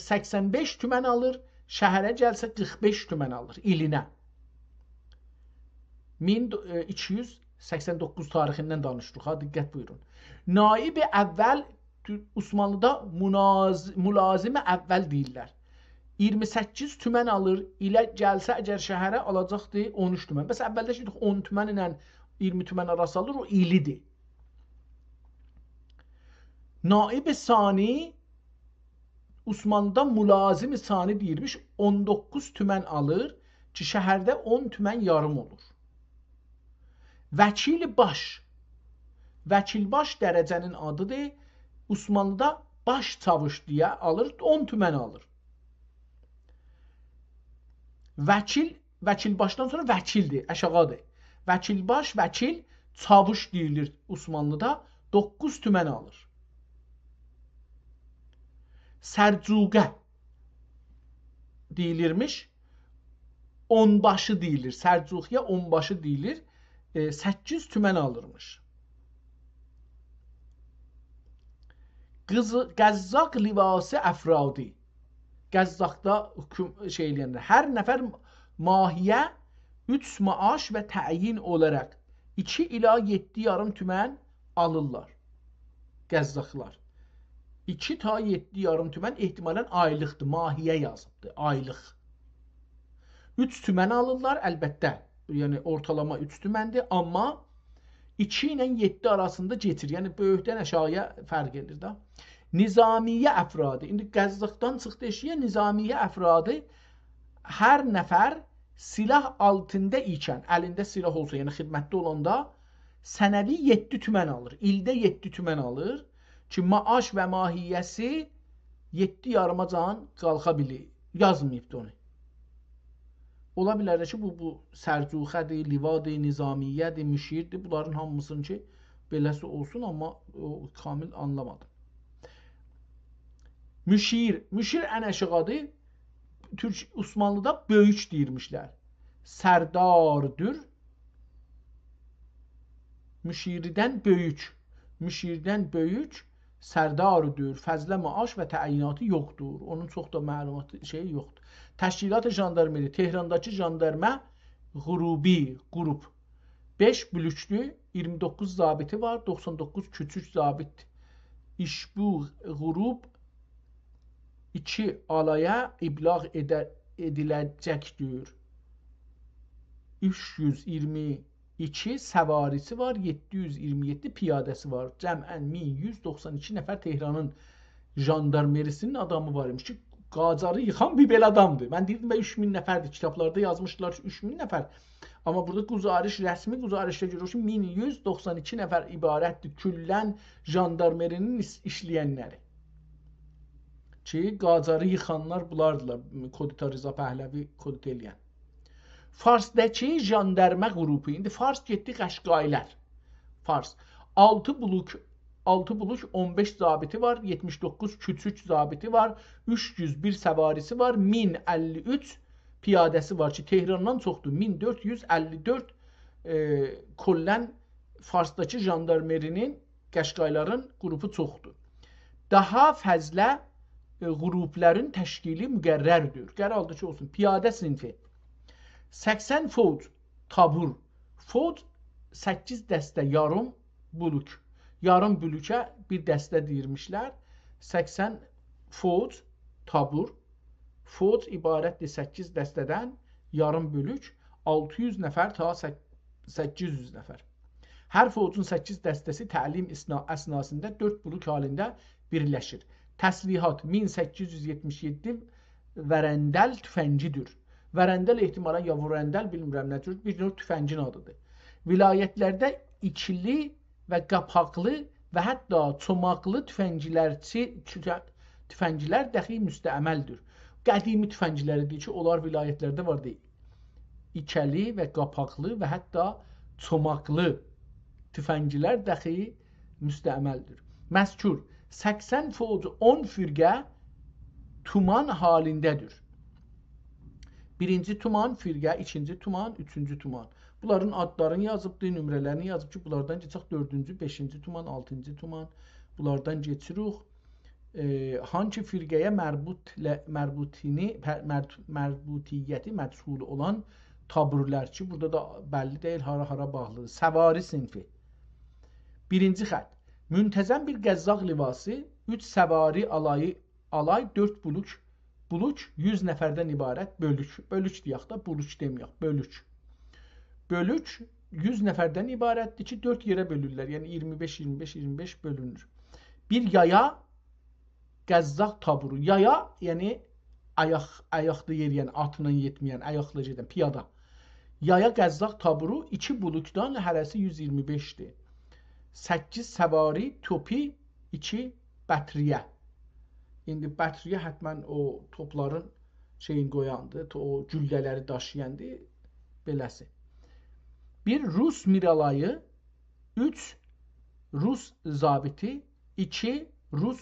سکسن بئش تومن آلیر، شهره گلسه قیرخ بئش تومن آلیر ایلینه. مین ایکی یوز سکسن دوققوز تاریخیندن دانیشیریق ها، دقت بویورون. نایب اول، تو-، عثمانلیدا مناز-، ملازم اول دئییرلر. اییرمی سککیز تومن آلیر، ایله گلسه اگر شهره آلاجاقدی اون اوچ تومن. بس اولده کی اون تومن ایله اییرمی تومن آراسی آلیر، او ایلیدیر. نایب ثانی، عثمانلیدا ملازم ثانی دئییرمیش، اون دوققوز تومن آلیر کی شهرده اون تومن یاریم اولور. وکیل باش. وکیل باش درجه‌نین آدیدیر. عثمانلیدا باش چاووش دئیه آلیر، اون تومن آلیر. وکیل، وکیل باشدان سونرا وکیلدیر، آشاغیدیر. وکیل باش، وکیل، چاووش دئییلیر عثمانلیدا، دوققوز تومن آلیر. سرجوقه دئییلیرمیش، اونباشی دئییلیر. سرجوقه‌یه اونباشی دئییلیر. ائ، سککیز تومن آلیرمیش. قیزی-، قزاق لواسی افرادی. قزاقدا حکم-، شئی ائله‌ینلر. هر نفر ماهیه اوچ معاش و تعیین اولاراق ایکی ایله یئددی یاریم تومن آلیرلار. قزاقلار. ایکی تا یئددی یاریم تومن احتمالاً آیلیقدیر. ماهیه یازیبدیر، آیلیق. اوچ تومن آلیرلار، البته. یعنی اورتالاما اوچ تومندیر، آمما ایکی ایله یئددی آراسیندا کئچیر. یعنی بؤیوکدن آشاغییا فرق ائدیر ده. نظامیه افرادی. ایندی قزاقدان چیخدی ائشییه، نظامیه افرادی هر نفر سلاح آلتیندا ایکن، الینده سلاح اولسا، یعنی خدمتده اولاندا سنوی یئددی تومن آلیر. ایلده یئددی تومن آلیر کی معاش و ماهیه‌سی یئددی یاریماجان قالخا بیلیر. یازماییبدی اونو. اولا بیلر ده کی بو، بو سرجوقه‌دیر، لوادیر، نظامیه‌دیر، مشیردیر. بونلارین هامیسینین کی بئله‌سی اولسون، آمما او کامل آنلامادیم. مشیر، مشیر ان آشاغیدیر. تورک، عثمانلیدا بؤیوک دئییرمیشلر. سرداردور. مشیردن بؤیوک. مشیردن بؤیوک سرداردور. فضله معاش و تعییناتی یوخدور. اونون چوخ دا معلوماتی، شئیی یوخدور. تشکیلات ژاندارمری، تهرانداکی ژاندارما غروبی، قروپ. بئش بؤلوکدور، اییرمی دوققوز ضابطی وار، دوخسان دوققوز کوچوک ضابط. ایش بو غروب ایکی آلایا ابلاغ ائده-، ائدیله‌جکدیر. اوچ یوز اییرمی ایکی سواریسی وار، یئددی یوز اییرمی یئددی پیاده‌سی وار. جمعاً مین یوز دوخسان ایکی نفر تهرانین ژاندارمری‌سینین آدامی وار ایمیش کی قاجاری ییخان بیر بئله آدامدیر. من دئییردیم به اوچ مین نفردیر، کیتابلاردا یازمیشدیلار کی اوچ مین نفر. آمما بورادا گزارش، رسمی گزارشده گؤروروک کی مین یوز دوخسان ایکی نفر عبارتدیر کلاً ژاندارمری‌نین ایش-، ایشله‌ینلری. کی قاجاری ییخانلار بولاردیلار، کودتا رضا پهلوی کودتا ائله‌ین. فارسداکی ژاندارما غروپو. ایندی فارس گئتدی قشقایلار. فارس. آلتی بؤلوک، آلتی بؤلوک، اون بئش ضابطی وار، یئتمیش دوققوز کوچوک ضابطی وار، اوچ یوز بیر سواریسی وار، مین اللی اوچ پیاده‌سی وار کی تهراندان چوخدور. مین دؤرد یوز اللی دؤرد، ائ، کلاً فارسداکی ژاندارمری‌نین، قشقایلارین غروپو چوخدور. داها فضله، ائ، غروپلارین تشکیلی مقرردیر. قراردیر کی اولسون. پیاده صینفی. سکسن فوج، تابور. فوج سککیز دسته، یاریم بؤلوک. یاریم بؤلوکه بیر دسته دئییرمیشلر. سکسن فوج، تابور. فوج عبارتدیر سککیز دسته‌دن، یاریم بؤلوک، آلتی یوز نفر تا سک-، سککیز یوز نفر. هر فوجون سککیز دسته‌سی تعلیم اثنا-، اثناسیندا دؤرد بؤلوک حالیندا بیرلشیر. تسلیحات مین سککیز یوز یئتمیش یئددی ورندل تفنگی‌دیر. ورندل احتمالاً یا ورندل، بیلمیرم نه جور، بیر نوع تفنگین آدیدیر. ولایتلرده ایکیلی و قاپاقلی و حتی چوماقلی تفنگلرچی-، تفنگلر داخی مستعملدیر. قدیمی تفنگلری دئییر کی اونلار ولایتلرده واردی. ایکیلی و قاپاقلی و حتی چوماقلی تفنگلر داخی مستعملدیر. مذکور، سکسن فوج، اون فرقه تومان حالینده‌دیر. بیرینجی تومان فرقه، ایکینجی تومان، اوچونجو تومان. بونلارین آدلارینی یازیبدی، نمره‌لرینی یازیب کی بونلاردان کئچک دؤردونجو، بئشینجی تومان، آلتینجی تومان. بونلاردان کئچیریک. ائ، هانسی فرقه‌یه مربوط-، مربوطینی، پر-، مرد-، مربوطیتی مجهول اولان تابورلار کی، بورادا دا بللی دئییل، هارا هارا باغلیدیر. سواری صینفی. بیرینجی خط. منتظم بیر قزاق لواسی، اوچ سواری آلایی، آلای، دؤرد بولوک، بولوک یوز نفردن عبارت، بؤلوک، بؤلوک دئیک ده، بولوک دئمه‌یک، بؤلوک. بؤلوک یوز نفردن عبارتدیر کی، دؤرد یئره بؤلورلر. یعنی اییرمی بئش، اییرمی بئش، اییرمی بئش بؤلونور. بیر یایا قزاق تابورو. یایا، یعنی آیاق، آیاقدا یئریین، آتلا یئتمه‌ین، آیاقلا گئدن، پیادا. یایا قزاق تابورو ایکی بولوکدان، هره‌سی یوز اییرمی بئشدیر. سککیز سواری توپی، ایکی بطریه. ایندی بطریه حتماً او توپلارین شئیین قویاندی، تو-، او گولله‌لری داشییاندی، بئله‌سی. بیر روس میرآلایی، اوچ روس ضابطی، ایکی روس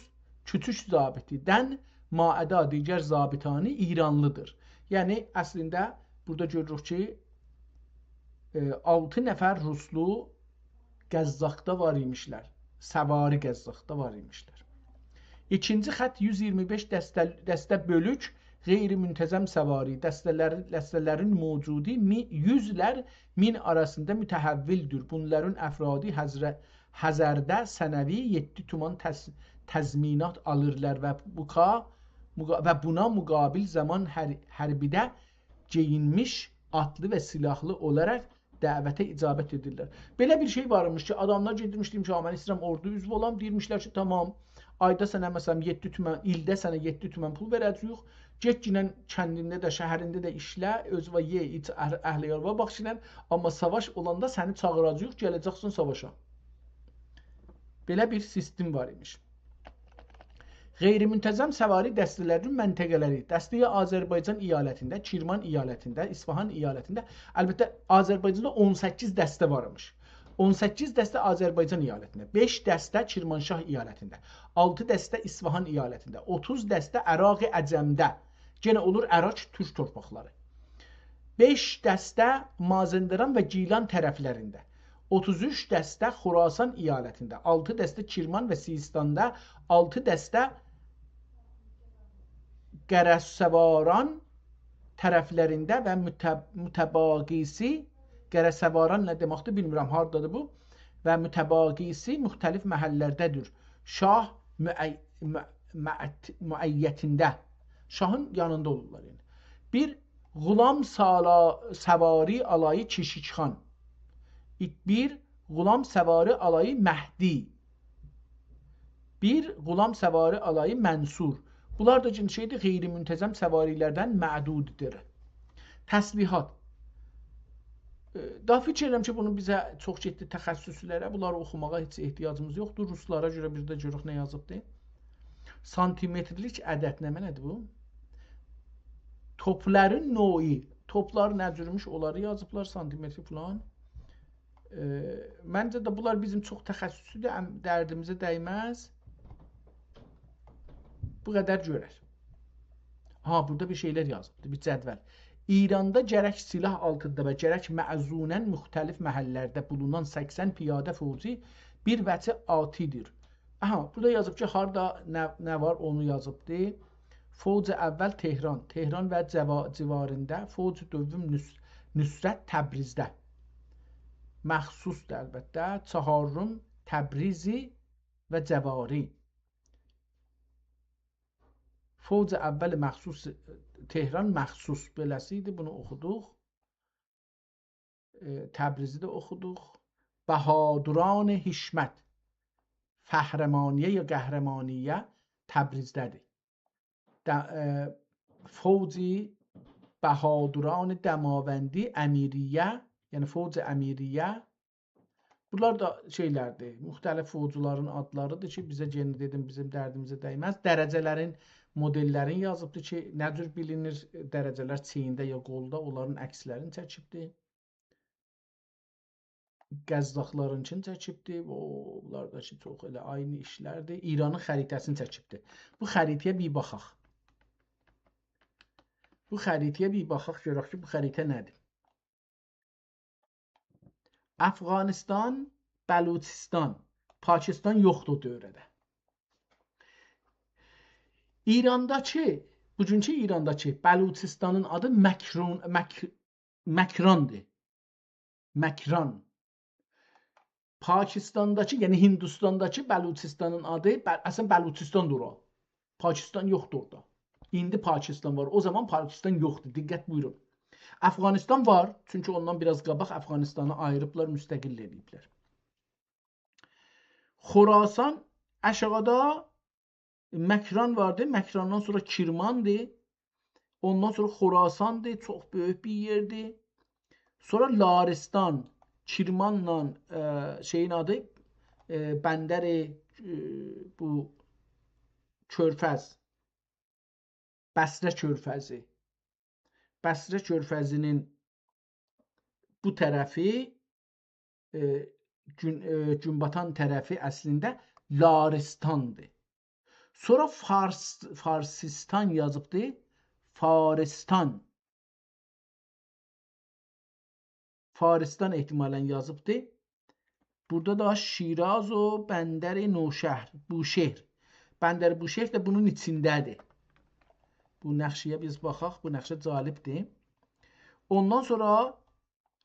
کوچوک ضابطی‌دن ماعدا دیگر ضابطانی ایرانلی‌دیر. یعنی، اصلینده بورادا گؤروروک کی، ائ، آلتی نفر روسلو قزاقدا وار ایمیشلر. سواری قزاقدا وار ایمیشلر. ایکینجی خط یوز اییرمی بئش دسته، دسته بؤلوک، غیر منتظم سواری، دسته‌لر، دسته‌لرین موجودی می-، یوزلر مین آراسیندا متحول‌دور. بونلارین افرادی حضر-، حضرده سنوی یئددی تومان تض-، تضمینات آلیرلار و بوکا-، مقا-، و بونا مقابل زمان حر-، حربیده گئیینمیش آتلی و سلاحلی اولاراق دعوته اجابت ائدیرلر. بئله بیر شئی وارمیش کی، آداملار گئدیرمیش، دئمیش: «آ، من ایسته‌ییرم اوردودا عضو اولام.» دئییرمیشلر کی، «تامام، آیدا سنه، مثلاً، یئددی تومن، ایلده سنه یئددی تومن پول وئره‌جه‌ییک. گئتگینن کندینده ده، شهرینده ده ایشله، اؤزووه یئ، ایچ، اهل، اهل عیالیوا باخگینن، آمما ساواش اولاندا سنی چاغیراجاغیق، گله‌جکسن ساواشا.» بئله بیر سیستم وار ایمیش. غیر منتظم سواری دسته‌لرین منطقه‌لری: دسته‌ی آذربایجان ایالتینده، کرمان ایالتینده، اصفهان ایالتینده. البته، آذربایجاندا اون سککیز دسته وارمیش. اون سککیز دسته آذربایجان ایالتینده، بئش دسته کرمانشاه ایالتینده، آلتی دسته اصفهان ایالتینده، اوتوز دسته عراق عجمده. یئنه اولور عراق، تورک تورپاقلاری. بئش دسته مازندران و گیلان طرفلرینده، اوتوز اوچ دسته خراسان ایالتینده، آلتی دسته کرمان و سیستاندا، آلتی دسته قره‌سواران طرفلرینده و متب-، متباقی‌سی، قره‌سواران نه دئمکدیر، بیلمیرم، هاردادیر بو، و متباقی‌سی مختلف محللرده‌دیر. شاه معی-، مع-، معت-، معیتینده. شاهین یانیندا اولورلار، یعنی. بیر غلام سالا-، سواری آلایی کشیک‌خان. بیر غلام سواری آلایی مهدی. بیر غلام سواری آلایی منصور. بونلار دا کی، شئیدیر، غیر منتظم سواری‌لردن معدوددور. تسلیحات. ائ، داها فیکیر ائدیرم کی، بونو بیزه چوخ گئتدی تخصصی‌لره. بونلاری اوخوماغا هئچ احتیاجیمیز یوخدور. روسلارا گؤره بیر ده گؤرک نه یازیبدی. سانتیمترلیک عدد نمنه‌دیر بو؟ توپلارین نوعو. توپلار نه جورموش، اونلاری یازیبلار، سانتیمتر فلان. ائ، منجه ده بونلار بیزیم چوخ تخصصی‌دیر، ام-، دردیمیزه دیمز. بو قدر گؤرر. ها، بورادا بیر شئیلر یازیبدی، بیر جدول. ایراندا گرک سلاح آلتیندا و گرک مأذوناً مختلف محللرده بولونان سکسن پیاده فوجی بیر وجه آتی‌دیر. آها، بورادا یازیب کی، هاردا نه، نه وار، اونو یازیبدی. فوج اول تهران، تهران و جوا-، جواریندا، فوج دوم نص-، نصرت تبریزده. مخصوصدور البته، چهارم تبریزی و جواری. فوج اول مخصوص تهران، مخصوص بئله‌سی ایدی، بونو اوخودوق. ائ، تبریزی ده اوخودوق. بهادران حشمت، فهرمانیه یا قهرمانیه تبریزده‌دیر. ده-، ائ، فوج بهادران دماوندی امیریه، یعنی فوج امیریه. بونلار دا شئیلردیر، مختلف فوجلارین آدلاریدیر کی، بیزه، یئنه دئدیم، بیزیم دردیمیزه دیمز. درجه‌لرین، مدل‌لرین یازیبدیر کی، نه جور بیلینیر، درجه‌لر چیینده یا قولدا، اونلارین عکسلرینی چکیبدیر. قزاقلارینکینی چکیبدیر. او، بونلار دا کی، چوخ ائله عینی ایشلردیر. ایرانین خریطه‌سینی چکیبدیر. بو خریطه‌یه بیر باخاق. بو خریطه‌یه بیر باخاق، گؤرک کی، بو خریطه نه‌دیر؟ افغانستان، بلوچستان، پاکستان یوخدور او دؤوره‌ده. ایرانداکی، بوگونکو ایرانداکی بلوچستانین آدی مکرون-، مک-، مکراندیر. مکران. پاکستانداکی، یعنی هندوستانداکی بلوچستانین آدی، بل-، اصلاً بلوچستاندیر اورا. پاکستان یوخدور اورادا. ایندی پاکستان وار. او زامان پاکستان یوخدور. دقت بویورون. افغانستان وار. چونکی اوندان بیر آز قاباق افغانستانی آییریبلار، مستقل ائله‌ییبلر. خراسان آشاغیدا مکران واردی. مکراندان سونرا کرماندیر. اوندان سونرا خراساندیر. چوخ بؤیوک بیر یئردیر. سونرا لارستان، کرمانلا، ائ، شئیین آدی، ائ، بندر، ائ، بو کؤرفز، بصره کؤرفزی. بصره کؤرفزی‌نین بو طرفی، ائ، گون-، ائ، گون‌باتان طرفی اصلینده لارستاندیر. سونرا فارس، فارسیستان یازیبدی. فارستان. فارستان احتمالاً یازیبدی. بورادا دا شیراز و بندر نوشهر، بوشهر. بندر بوشهر ده بونون ایچینده‌دیر. بو نقشه‌یه بیز باخاق. بو نقشه جالبدیر. اوندان سونرا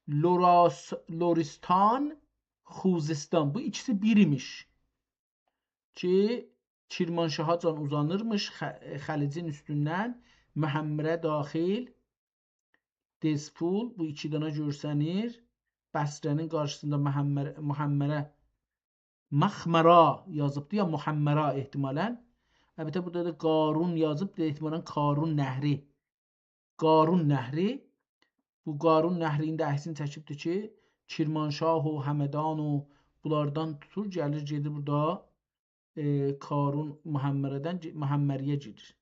لوراس-، لوریستان، خوزستان. بو ایکیسی بیر ایمیش. کی، کرمانشاهاجان اوزانیرمیش خ-، خلیجین اوستوندن، محمره داخل، دزفول، بو ایکی دانا گؤرسنیر. بصره‌نین قارشیسیندا محمر-، محمره، مخمرا یازیبدی، یا محمرا احتمالاً. البته، بورادا دا قارون یازیبدی، احتمالاً قارون نهری. قارون نهری. بو قارون نهرینین ده عکسینی چکیبدیر کی، کرمانشاه و همدان و بونلاردان توتور، گلیر، گئدیر بورادا، ائ، قارون محمره‌دن گئ-، محمریه گئدیر.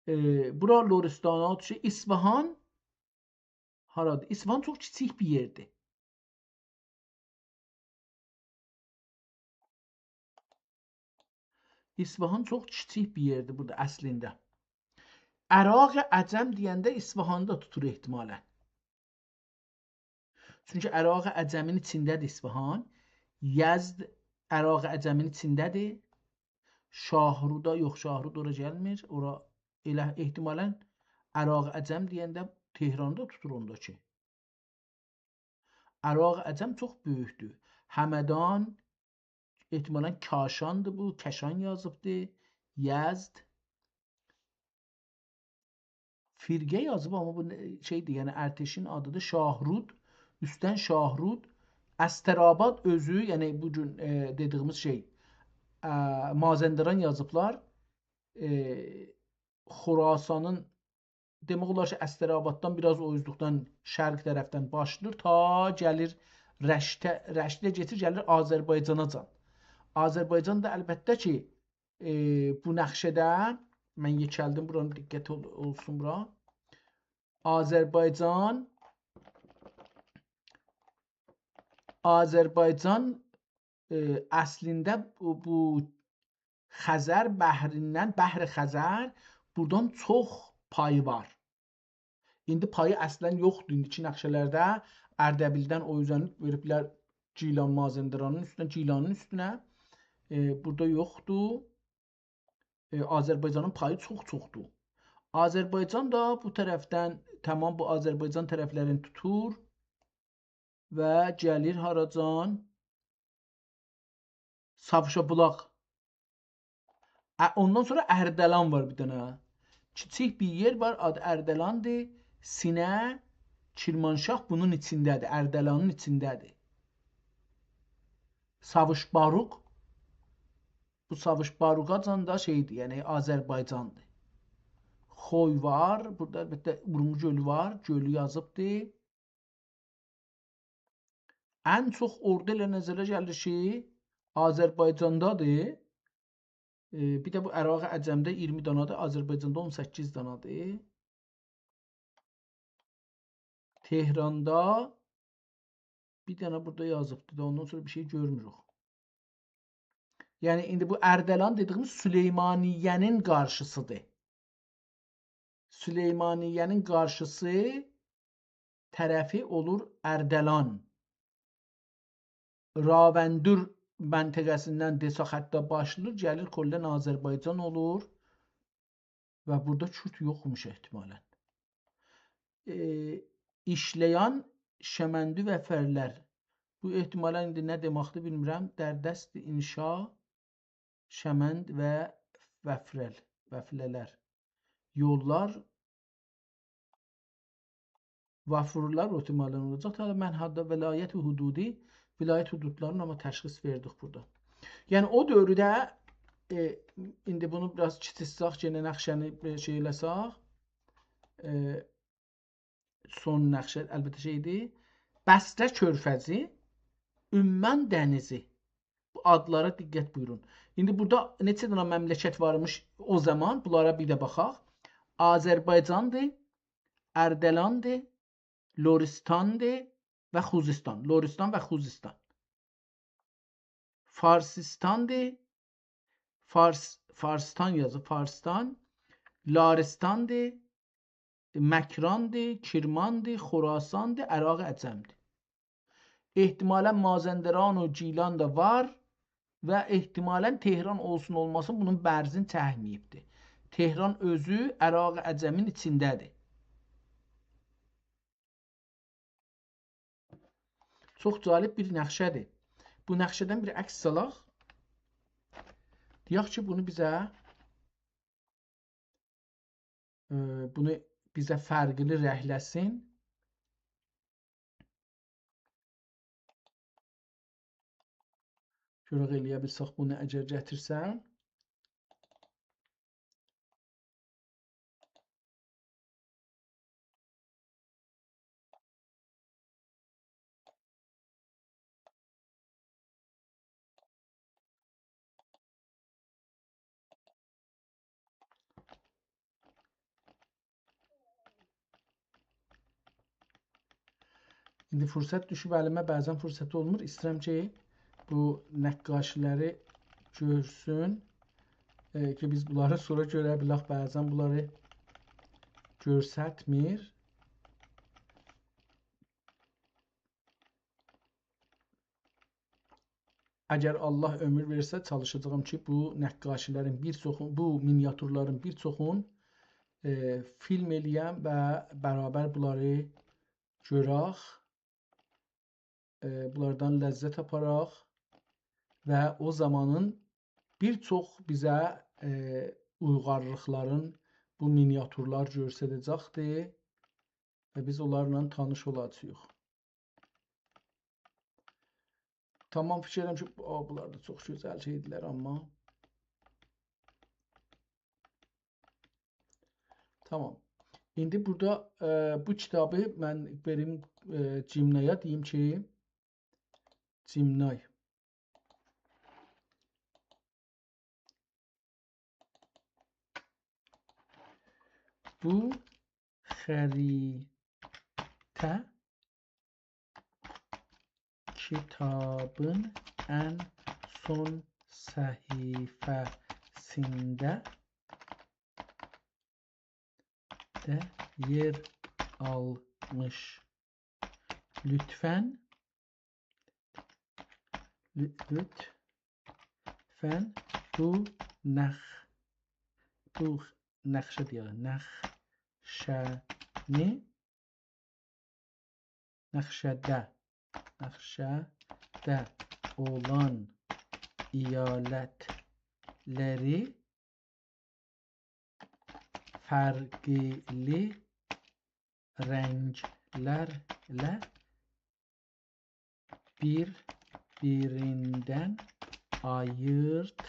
ائ، بورا لرستانا دوشور. اصفهان هارادیر؟ اصفهان چوخ کیچیک بیر یئردیر. اصفهان چوخ کیچیک بیر یئردیر بورادا اصلینده. عراق عجم دئینده اصفهانی دا توتور احتمالاً. چونکی عراق عجمین ایچینده‌دیر اصفهان. یزد عراق عجمین ایچینده‌دیر. شاهرودا، یوخ، شاهرود اورا گلمیر. اورا ائله احتمالاً عراق عجم دئینده تهرانی دا توتور اوندا کی. عراق عجم چوخ بؤیوکدور. همدان، احتمالاً کاشاندیر بو، کشان یازیبدی. یزد. فرقه یازیب، آمما بو نه-، شئیدیر، یعنی ارتشین آدیدیر. شاهرود، اوستدن شاهرود. استرآباد اؤزو، یعنی بو گون، ائ، دئدیگیمیز شئی، ائ، مازندران یازیبلار. ائ، خراسانین، دئمک اولار کی، استرآباددان بیر آز او اوزلوکدن، شرق طرفدن باشلاییر، تا گلیر رشته، رشته کئچیر، گلیر آذربایجاناجان. آذربایجان دا البته کی، ائ، بو نقشه‌ده، من یئکلدیم بورانی، دقت اول-، اولسون بورا. آذربایجان، آذربایجان، ائ، اصلینده بو، بو خزر بحریندن، بحر خزر، بورادان چوخ پایی وار. ایندی پایی اصلاً یوخدور. ایندیکی نقشه‌لرده اردبیلدن او اوزن وئریبلر گیلان مازندرانین اوستونه، گیلانین اوستونه. ائ، بورادا یوخدور. ائ، آذربایجانین پایی چوخ چوخدور. آذربایجان دا بو طرفدن، تمام بو آذربایجان طرفلرینی توتور و گلیر هاراجان؟ ساوشا بولاق. ا، اوندان سونرا اردلان وار بیر دنه. کیچیک بیر یئر وار، آدی اردلاندیر. سینه، کرمانشاه بونون ایچینده‌دیر، اردلانین ایچینده‌دیر. ساوش باروق. بو ساوش باروقاجان دا شئیدیر، یعنی آذربایجاندیر. خوی وار، بورادا البته اورمو گؤلو وار، گؤلو یازیبدیر. ان چوخ اورادا ائله نظره گلیر کی، آذربایجاندادیر. ائ، بیر ده بو عراق عجمده اییرمی دانادیر، آذربایجاندا اون سککیز دانادیر. تهراندا بیر دنه بورادا یازیبدی دا، اوندان سونرا بیر شئی گؤرموروک. یعنی، ایندی بو اردلان دئدیگیمیز سلیمانیه‌نین قارشیسیدیر. سلیمانیه‌نین قارشیسی طرفی اولور اردلان. راوندور منطقه‌سیندن دئساق حتی باشلاییر، گلیر کلاً آذربایجان اولور و بورادا کورد یوخموش احتمالاً. ائ، ایشله‌ین شمندی و فرلر. بو احتمالاً ایندی نه دئمکدیر بیلمیرم. در دست انشا شمند و وفرل، وفله‌لر. یوللار، وافورلار احتمالاً اولاجاق. طبعاً من حادا ولایت حدودی، ولایت حدودلارینی آمما تشخیص وئردیک بورادا. یعنی او دؤورده، ائ، ایندی بونو بیر آز کیچیلتسک، یئنه نقشه‌نی، ائ، شئی ائله‌سک، ائ، سون نقشه، البته شئیدیر. بصره کؤرفزی، عمان دنیزی. بو آدلارا دقت بویورون. ایندی بورادا نئچه دنه مملکت وارمیش او زامان، بونلارا بیر ده باخاق. آذربایجاندیر، اردلاندیر، لرستاندیر و خوزستان. لرستان و خوزستان. فارسستاندیر، فارس، فارستان یازیب، فارستان، لارستاندیر، مکراندیر، کرماندیر، خراساندیر، عراق عجمدیر. احتمالاً مازندران و گیلان دا وار و احتمالاً تهران اولسون اولماسین بونون برزین چکمه‌ییبدیر. تهران اؤزو عراق عجمین ایچینده‌دیر. چوخ جالب بیر نقشه‌دیر. بو نقشه‌دن بیر عکس سالاق. دئیک کی، بونو بیزه، ائ، بونو بیزه فرقلی رنگله‌سین. گؤرک ائلیه بیلسک بونو اگر گتیرسم. ایندی فرصت دوشوب الیمه، بعضاً فرصت اولمور. ایسته‌ییرم کی، بو نقاشی‌لری گؤرسون، ائ، کی، بیز بونلاری سونرا گؤره بیلک. بعضاً بونلاری گؤرستمیر. اگر الله عؤمور وئرسه، چالیشاجاغام کی، بو نقاشی‌لرین بیر چوخون، بو مینیاتورلارین بیر چوخون، ائ، فیلم ائلییم و برابر بونلاری گؤرک، ائ، بونلاردان لذت آپاراق و او زامانین بیر چوخ بیزه، ائ، اویغارلیقلارین بو مینیاتورلار گؤستره‌جکدیر و بیز اونلارلا تانیش اولاجاغیق. تامام، فیکیر ائدیرم کی، او، بونلار دا چوخ گؤزل شئیدیلر، آمما. تامام. ایندی بورادا، ائ، بو کیتابی من وئریم، ائ، جیمنایا، دئییم کی، جیمنای. بو خریطه کیتابین ان سون صفحه‌سینده ده یئر آلمیش. لطفاً، لو-، لطفاً بو نخ-، بو نقشه دئیک، نقشه‌نی، نقشه‌ده، نقشه‌ده اولان ایالتلری فرقلی رنگلرله بیر-بیریندن آییرد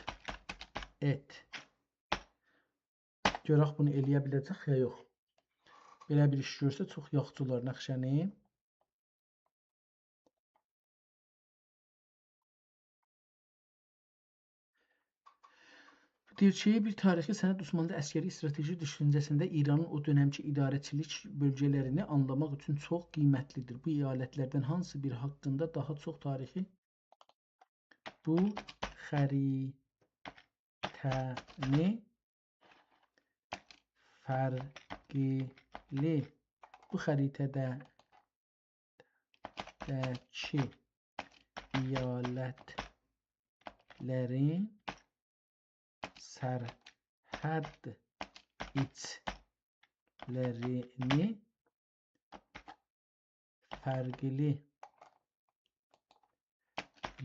ائت. گؤرک بونو ائلیه بیله‌جک یا یوخ. بئله بیر ایش گؤرسه چوخ یاخشی اولار نقشه‌نی. دئییر کی، بیر تاریخی سند عثمانلی عسکری استراتژی دوشونجه‌سینده ایرانین او دؤنمکی اداره‌چیلیک بؤلگه‌لرینی آنلاماق اوچون چوخ قیمتلی‌دیر. بو ایالتلردن هانسی بیر حاقیندا داها چوخ تاریخی، بو خریطه‌نی فرقلی، بو خریطه‌ده ده‌کی ایالتلرین سرحد ایچلرینی فرقلی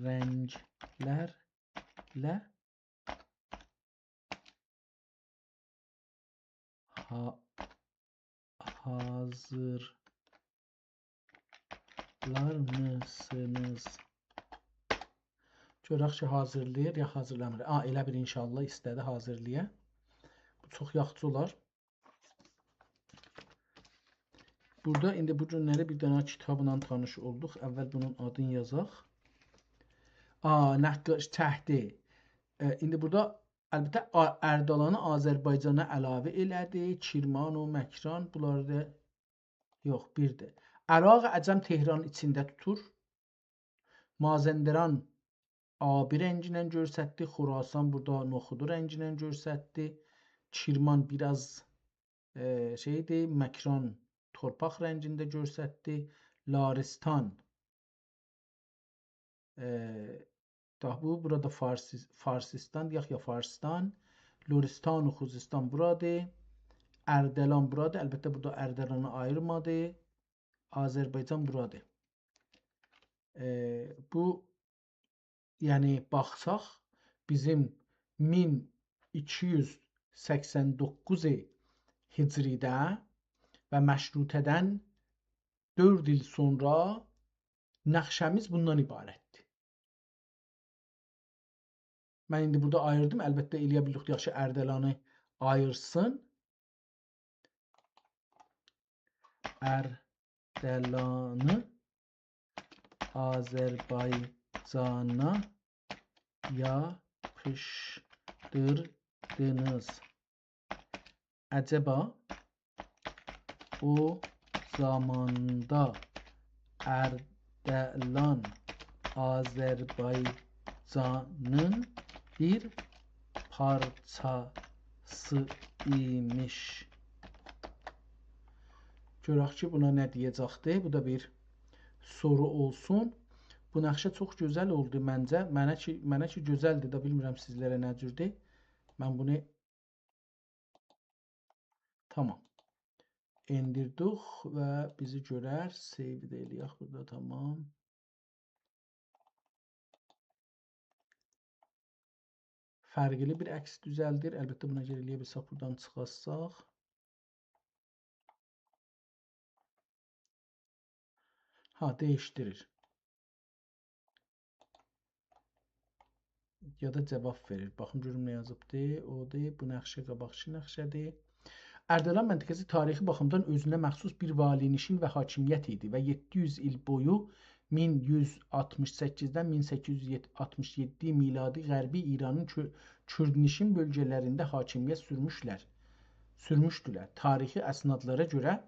رنگلرله ها-، حاضرلارمیسینیز؟ گؤرک کی، حاضرلاییر یا حاضرلامیر. آ، ائله بیل ان‌شاءالله ایسته‌دی حاضرلایا. بو چوخ یاخشی اولار. بورادا ایندی بو گونلری بیر دنه کیتابلا تانیش اولدوق. اول بونون آدینی یازاق. آ، نقاش چکدی. ائ، ایندی بورادا، البته، آ-، اردالانی آذربایجانا علاوه ائله‌دی. کرمان و مکران، بونلاری دا، یوخ، بیردیر. عراق عجم تهران ایچینده توتور. مازندران آبی رنگینن گؤرستدی. خراسان بورادا نوخودو رنگینن گؤرستدی. کرمان بیر آز، ائ، شئیدی، مکران تورپاق رنگینده گؤرستدی. لارستان، ائ، دا بو، بورادا فارسی-، فارسیستان، دئیک یا فارسیستان، لرستان و خوزستان بورادیر. اردلان بورادیر. البته، بورادا اردلانی آییرمادی. آذربایجان بورادیر. ائ، بو، یعنی، باخساق، بیزیم مین ایکی یوز سکسن دوققوز هجریده و مشروطه‌دن دؤرد ایل سونرا نقشه‌میز بوندان عبارتدیر. من ایندی بورادا آییردیم. البته، ائلیه بیلدیک، یاخشی، اردلانی آییرسین. اردلانی آذربایجانا یاپیشدیردینیز. عجبا او زاماندا اردلان آذربایجانین بیر پارچاسی ایمیش؟ گؤرک کی، بونا نه دئیه‌جکدی. بو دا بیر سورو اولسون. بو نقشه چوخ گؤزل اولدو منجه. منه کی، منه کی گؤزلدیر ده، بیلمیرم سیزلره نه جوردور. من بونو، تامام. ائندیردیک و بیزی گؤرر. Save ده ائلیک بورادا، تامام. فرقلی بیر عکس دوزلدیر. البته، بونا گؤره ائلیه بیلسک بورادان چیخارساق. ها، دییشدیریر. یا دا جواب وئریر. باخیم گؤروم نه یازیبدی. اودور، بو نقشه قاباقکی نقشه‌دیر. اردلان منطقه‌سی تاریخی باخیمدان اؤزونه مخصوص بیر والی‌نشین و حاکمیت ایدی و یئددی یوز ایل بویو، مین یوز آلتمیش سککیزدن مین سککیز یوز آلتمیش یئددی میلادی، غربی ایرانین کو-، کوردنشین بؤلگه‌لرینده حاکمیت سورموشلر، سورموشدولر. تاریخی اسنادلارا گؤره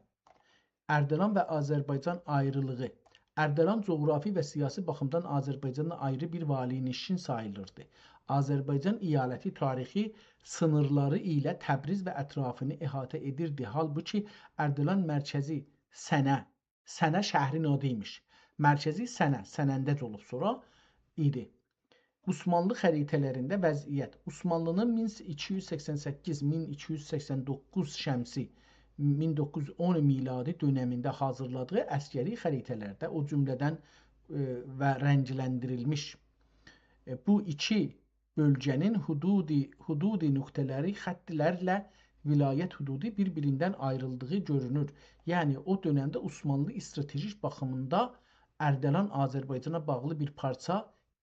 اردلان و آذربایجان آیریلیغی. اردلان جغرافی و سیاسی باخیمدان آذربایجاندان آیری بیر والی‌نشین ساییلیردی. آذربایجان ایالتی تاریخی سینیرلاری ایله تبریز و اطرافینی احاطه ائدیردی. حالبوکی اردلان مرکزی سنه، سنه شهرین آدی ایمیش. مرکزی سنه، سنندج اولوب سونرا ایدی. عثمانلی خریطه‌لرینده وضعیت. عثمانلی‌نین مین ایکی یوز سکسن سککیز، مین ایکی یوز سکسن دوققوز شمسی، مین دوققوز یوز اون میلادی دؤنمینده حاضیرلادیغی عسکری خریطه‌لرده، او جمله‌دن، ائ، و رنگلندیریلمیش، ائ، بو ایکی بؤلگه‌نین حدودی، حدودی نقطه‌لری خطلرله ولایت حدودو بیر-بیریندن آیریلدیغی گؤرونور. یعنی، او دؤنمده عثمانلی استراتژیک باخیمیندا اردلان آذربایجانا باغلی بیر پارچا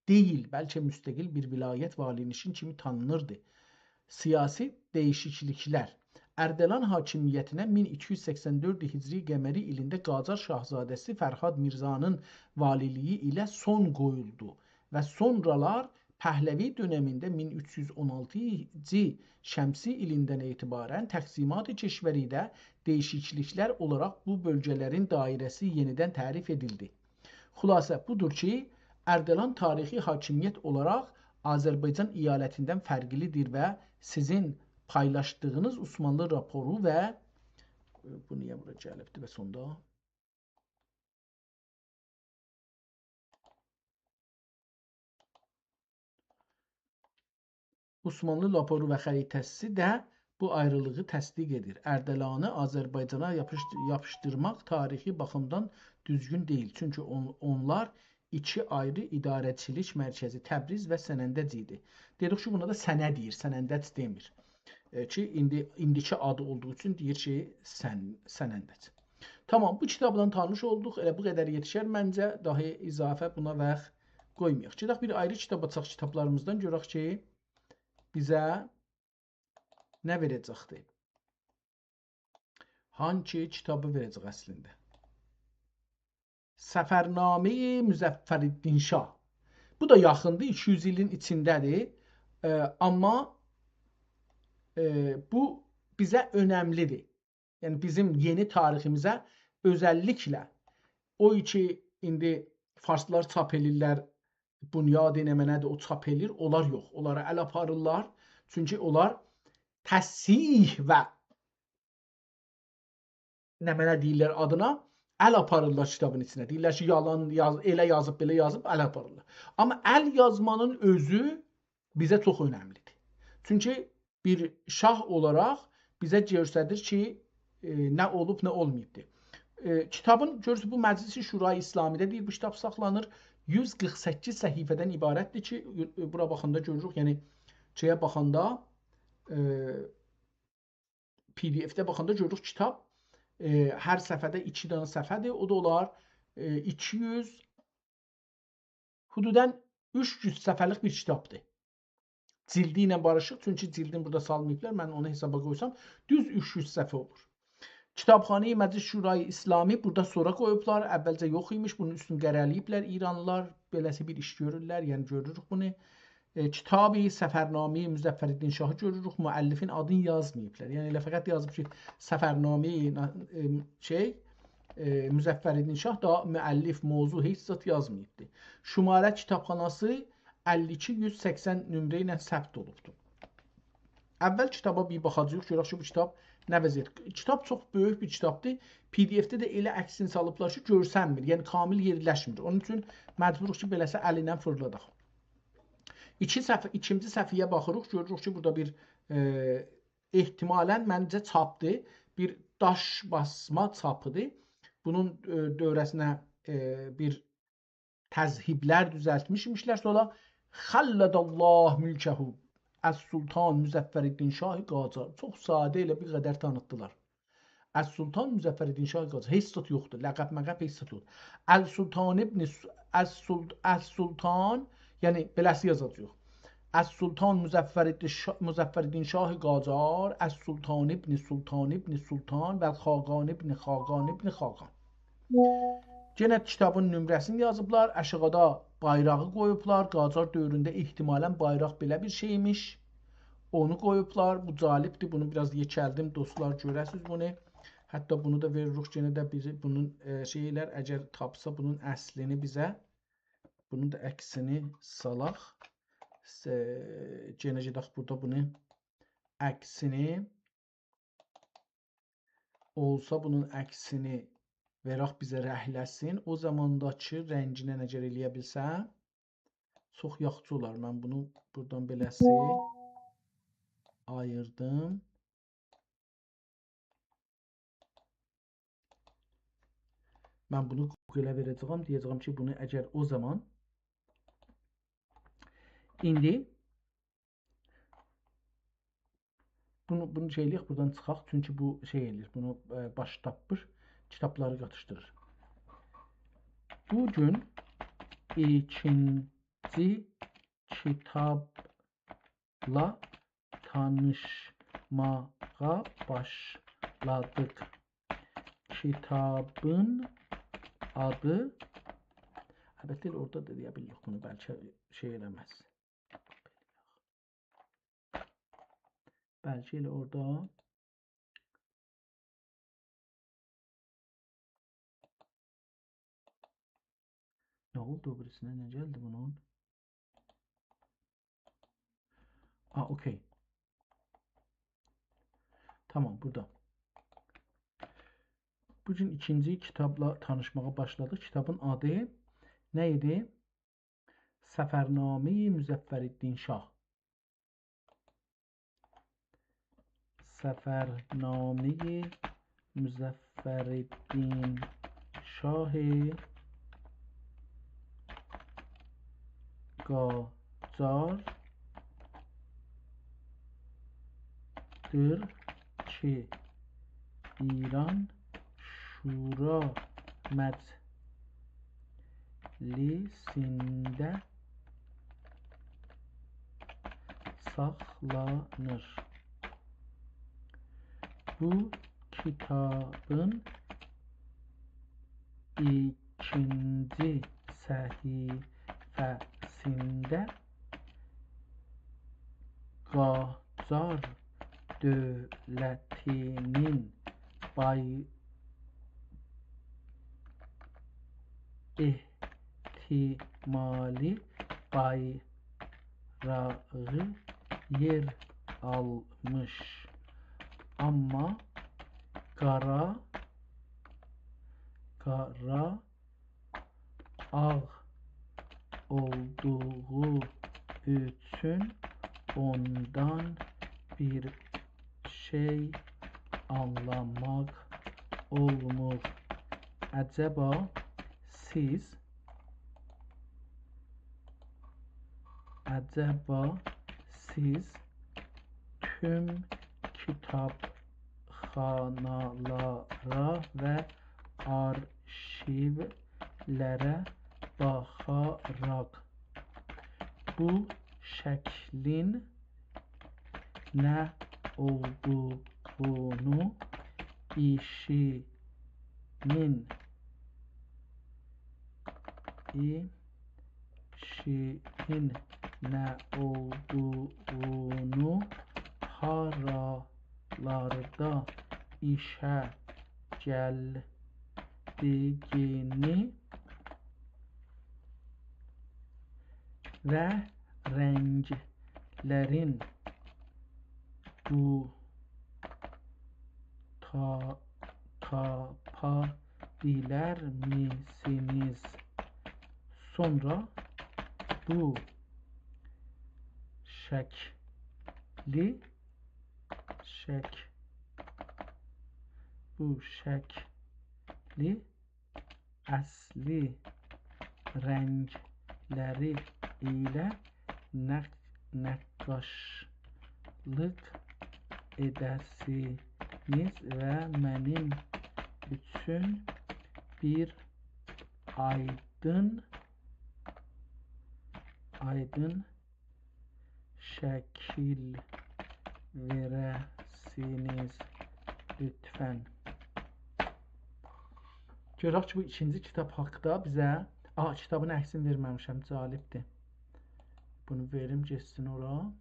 دئییل، بلکه مستقل بیر ولایت والی‌نشین کیمی تانینیردی. سیاسی دییشیکلیکلر. اردلان حاکمیتینه مین ایکی یوز سکسن دؤرد هجری قمری ایلینده قاجار شاهزاده‌سی فرهاد میرزانین والیلیگی ایله سون قویولدو و سونرالار پهلوی دؤنمینده مین اوچ یوز اون آلتینجی شمسی ایلیندن اعتباراً تقسیمات کشوری‌ده دییشیکلیکلر اولاراق بو بؤلگه‌لرین دایره‌سی یئنیدن تعریف ائدیلدی. خلاصه بودور کی، اردلان تاریخی حاکمیت اولاراق آذربایجان ایالتیندن فرقلیدیر و سیزین پایلاشدیغینیز عثمانلی راپورو و، بو نییه بورا گلیبدی و سوندا؟ عثمانلی راپورو و خریطه‌سی ده بو آیریلیغی تصدیق ائدیر. اردلانی آذربایجانا یاپیشد-، یاپیشدیرماق تاریخی باخیمدان دوزگون دئییل. چونکی اون-، اونلار ایکی آیری اداره‌چیلیک مرکزی، تبریز و سنندج ایدی. دئدیک کی، بونا دا سنه دئییر، سنندج دئمیر. ائ، کی، ایندی، ایندیکی آدی اولدوغو اوچون دئییر کی، سن-، سنندج. تامام، بو کیتابلا تانیش اولدوق. ائله بو قدر یئتیشر منجه، داها اضافه بونا واخت قویمایاق. گئدک بیر آیری کیتاب آچاق، کیتابلاریمیزدان گؤرک کی، بیزه نه وئره‌جکدیر؟ هانسی کیتابی وئره‌جک اصلینده؟ سفرنامه‌ی مظفرالدین شاه. بو دا یاخیندیر، ایکی یوز ایلین ایچینده‌دیر. ائ، آمما، ائ، بو بیزه اؤنملیدیر. یعنی بیزیم یئنی تاریخیمیزه اؤزللیکله او کی، ایندی فارسلار چاپ ائلیرلر، بنیاد نمنه‌دیر، او چاپ ائلیر، اونلار یوخ. اونلارا ال آپاریرلار. چونکی اونلار تصحیح و نمنه دئییرلر آدینا، ال آپاریرلار کیتابین ایچینه. دئییرلر کی، یالان یاز-، ائله یازیب، بئله یازیب، ال آپاریرلار. آمما ال یازمانین اؤزو بیزه چوخ اؤنملیدیر. چونکی بیر شاه اولاراق بیزه گؤستریر کی، ائ، نه اولوب، نه اولماییبدیر. ائ، کیتابین، گؤرورسونوز، بو مجلس شورای اسلامی‌ده دئییر، بو کیتاب ساخلانیر. یوز قیرخ سککیز صفحه‌دن عبارتدیر کی، بو-، بورا باخاندا گؤروروک، یعنی شئیه باخاندا، ائ، پی دی اف‌ده باخاندا گؤروروک کیتاب، ائ، هر صفحه‌ده ایکی دنه صفحه‌دیر. او دا اولار، ائ، ایکی یوز، حدوداً اوچ یوز صفحه‌لیک بیر کیتابدیر. جلدی ایله باریشیق، چونکی جلدینی بورادا سالماییبلار. من اونو حسابا قویسام، دوز اوچ یوز صفحه اولور. کیتابخانه‌ی مجلس شورای اسلامی بورادا سونرا قویوبلار. اولجه یوخ ایمیش، بونون اوستونو قره‌له‌ییبلر ایرانلیلار. بئله‌سی بیر ایش گؤرورلر، یعنی گؤروروک بونو. ائ، کیتاب سفرنامه‌ی مظفرالدین شاهی گؤروروک، مؤلفین آدینی یازماییبلار. یعنی ائله فقط یازیب کی، سفرنامه‌ی، ائ، شئی، ائ، مظفرالدین شاه، دا مؤلف، موضوع، هئچ زاد یازماییبدی. شماره کیتابخاناسی اللی ایکی یوز سکسن نمره ایله ثبت اولوبدور. اول کیتابا بیر باخاجاغیق، گؤرک کی، بو کیتاب نه وضعیت. کیتاب چوخ بؤیوک بیر کیتابدیر. پی دی اف‌ده ده ائله عکسینی سالیبلار کی، گؤرسنمیر. یعنی کامل یئرلشمیر. اونون اوچون مجبوروق کی، بئله‌سی ال ایله فیرلاداق. ایکی صفحه، ایکینجی صفحه‌یه باخیریق، گؤروروک کی، بورادا بیر، ائ، احتمالاً منجه چاپدیر، بیر داش باسما چاپیدیر. بونون، ائ، دؤوره‌سینه، ائ، بیر تذهیب‌لر دوزلتمیش ایمیشلر. سونرا «خلد الله ملکه» السلطان مظفرالدین شاه قاجار. چوخ ساده، ائله بیر قدر تانیتدیلار. السلطان مظفرالدین شاه قاجار. هئچ زاد یوخدور. لقب مقب هئچ زاد یوخدور. السلطان ابن س-، السل-، السلطان، یعنی بئله‌سی یازاجاغیق. السلطان مظفرالدین شا-، مظفرالدین شاه قاجار، السلطان ابن سلطان ابن سلطان و خاقان ابن خاقان ابن خاقان. یئنه کیتابین نمره‌سینی یازیبلار، آشاغیدا بایراغی قویوبلار، قاجار دؤورونده احتمالاً بایراق بئله بیر شئیمیش. اونو قویوبلار، بو جالبدیر، بونو بیر آز یئکلدیم، دوستلار، گؤره‌سیز بونو. حتی بونو دا وئریریک، یئنه ده بیزی بونون، ائ، شئی ائلر، اگر تاپسا بونون اصلینی بیزه، بونون دا عکسینی سالاق. س-، یئنه گئدک بورادا بونون عکسینی، اولسا بونون عکسینی وئرک بیزه رنگله‌سین. او زامان دا کی، رنگینن اگر ائلیه بیلسم، چوخ یاخشی اولار. من بونو بورادان بئله‌سی آییردیم. من بونو گوگله وئره‌جه‌یم، دئیه‌جه‌یم کی، بونو اگر او زامان، ایندی بونو، بونو شئی ائله‌یک، بورادان چیخاق، چونکی بو شئی ائله‌ییر، بونو، ائ، باش تاپمیر، کیتابلاری قاتیشدیریر. بو گون ایکینجی کیتابلا تانیشماغا باشلادیق. کیتابین آدی، البته، ائله اورادا دا دئیه بیلیریک بونو، بلکه شئی ائله‌مز. بلکه ائله اورادا. نه اولدو او بیریسینه؟ نه گلدی بونون؟ آ، اوکی. تامام، بورادا. بو گون ایکینجی کیتابلا تانیشماغا باشلادیق. کیتابین آدی نه ایدی؟ سفرنامه‌ی مظفرالدین شاه. سفرنامهٔ مظفرالدین شاه قاجاردیر کی، ایران شورا مجلسینده ساخلانیر. بو کیتابین ایکینجی صفحه‌سینده قاجار دؤولتینین بای-، احتمالی بایراغی یئر آلمیش. آمما قارا، قارا آغ اولدوغو اوچون اوندان بیر شئی آنلاماق اولمور. عجبا سیز، عجبا سیز توم کیتابخانالارا و آرشیولره باخاراق بو شکلین نه اولدوغونو، ایشینین، ایشینین نه اولدوغونو، هارالاردا ایشه گلدیگینی و رنگلرین بو تا-، تاپا بیلرمیسینیز؟ سونرا بو شکلی، شک-، بو شکلی اصلی رنگلری ایله نق-، نقاشلیق ائده‌سینیز و منیم اوچون بیر آیدین، آیدین شکیل وئره‌سینیز، لطفاً. گؤرک کی، بو ایکینجی کیتاب حاقدا بیزه، آ، کیتابین عکسینی وئرمه‌میشم، جالبدیر. بونو وئریم، گئتسین اورا.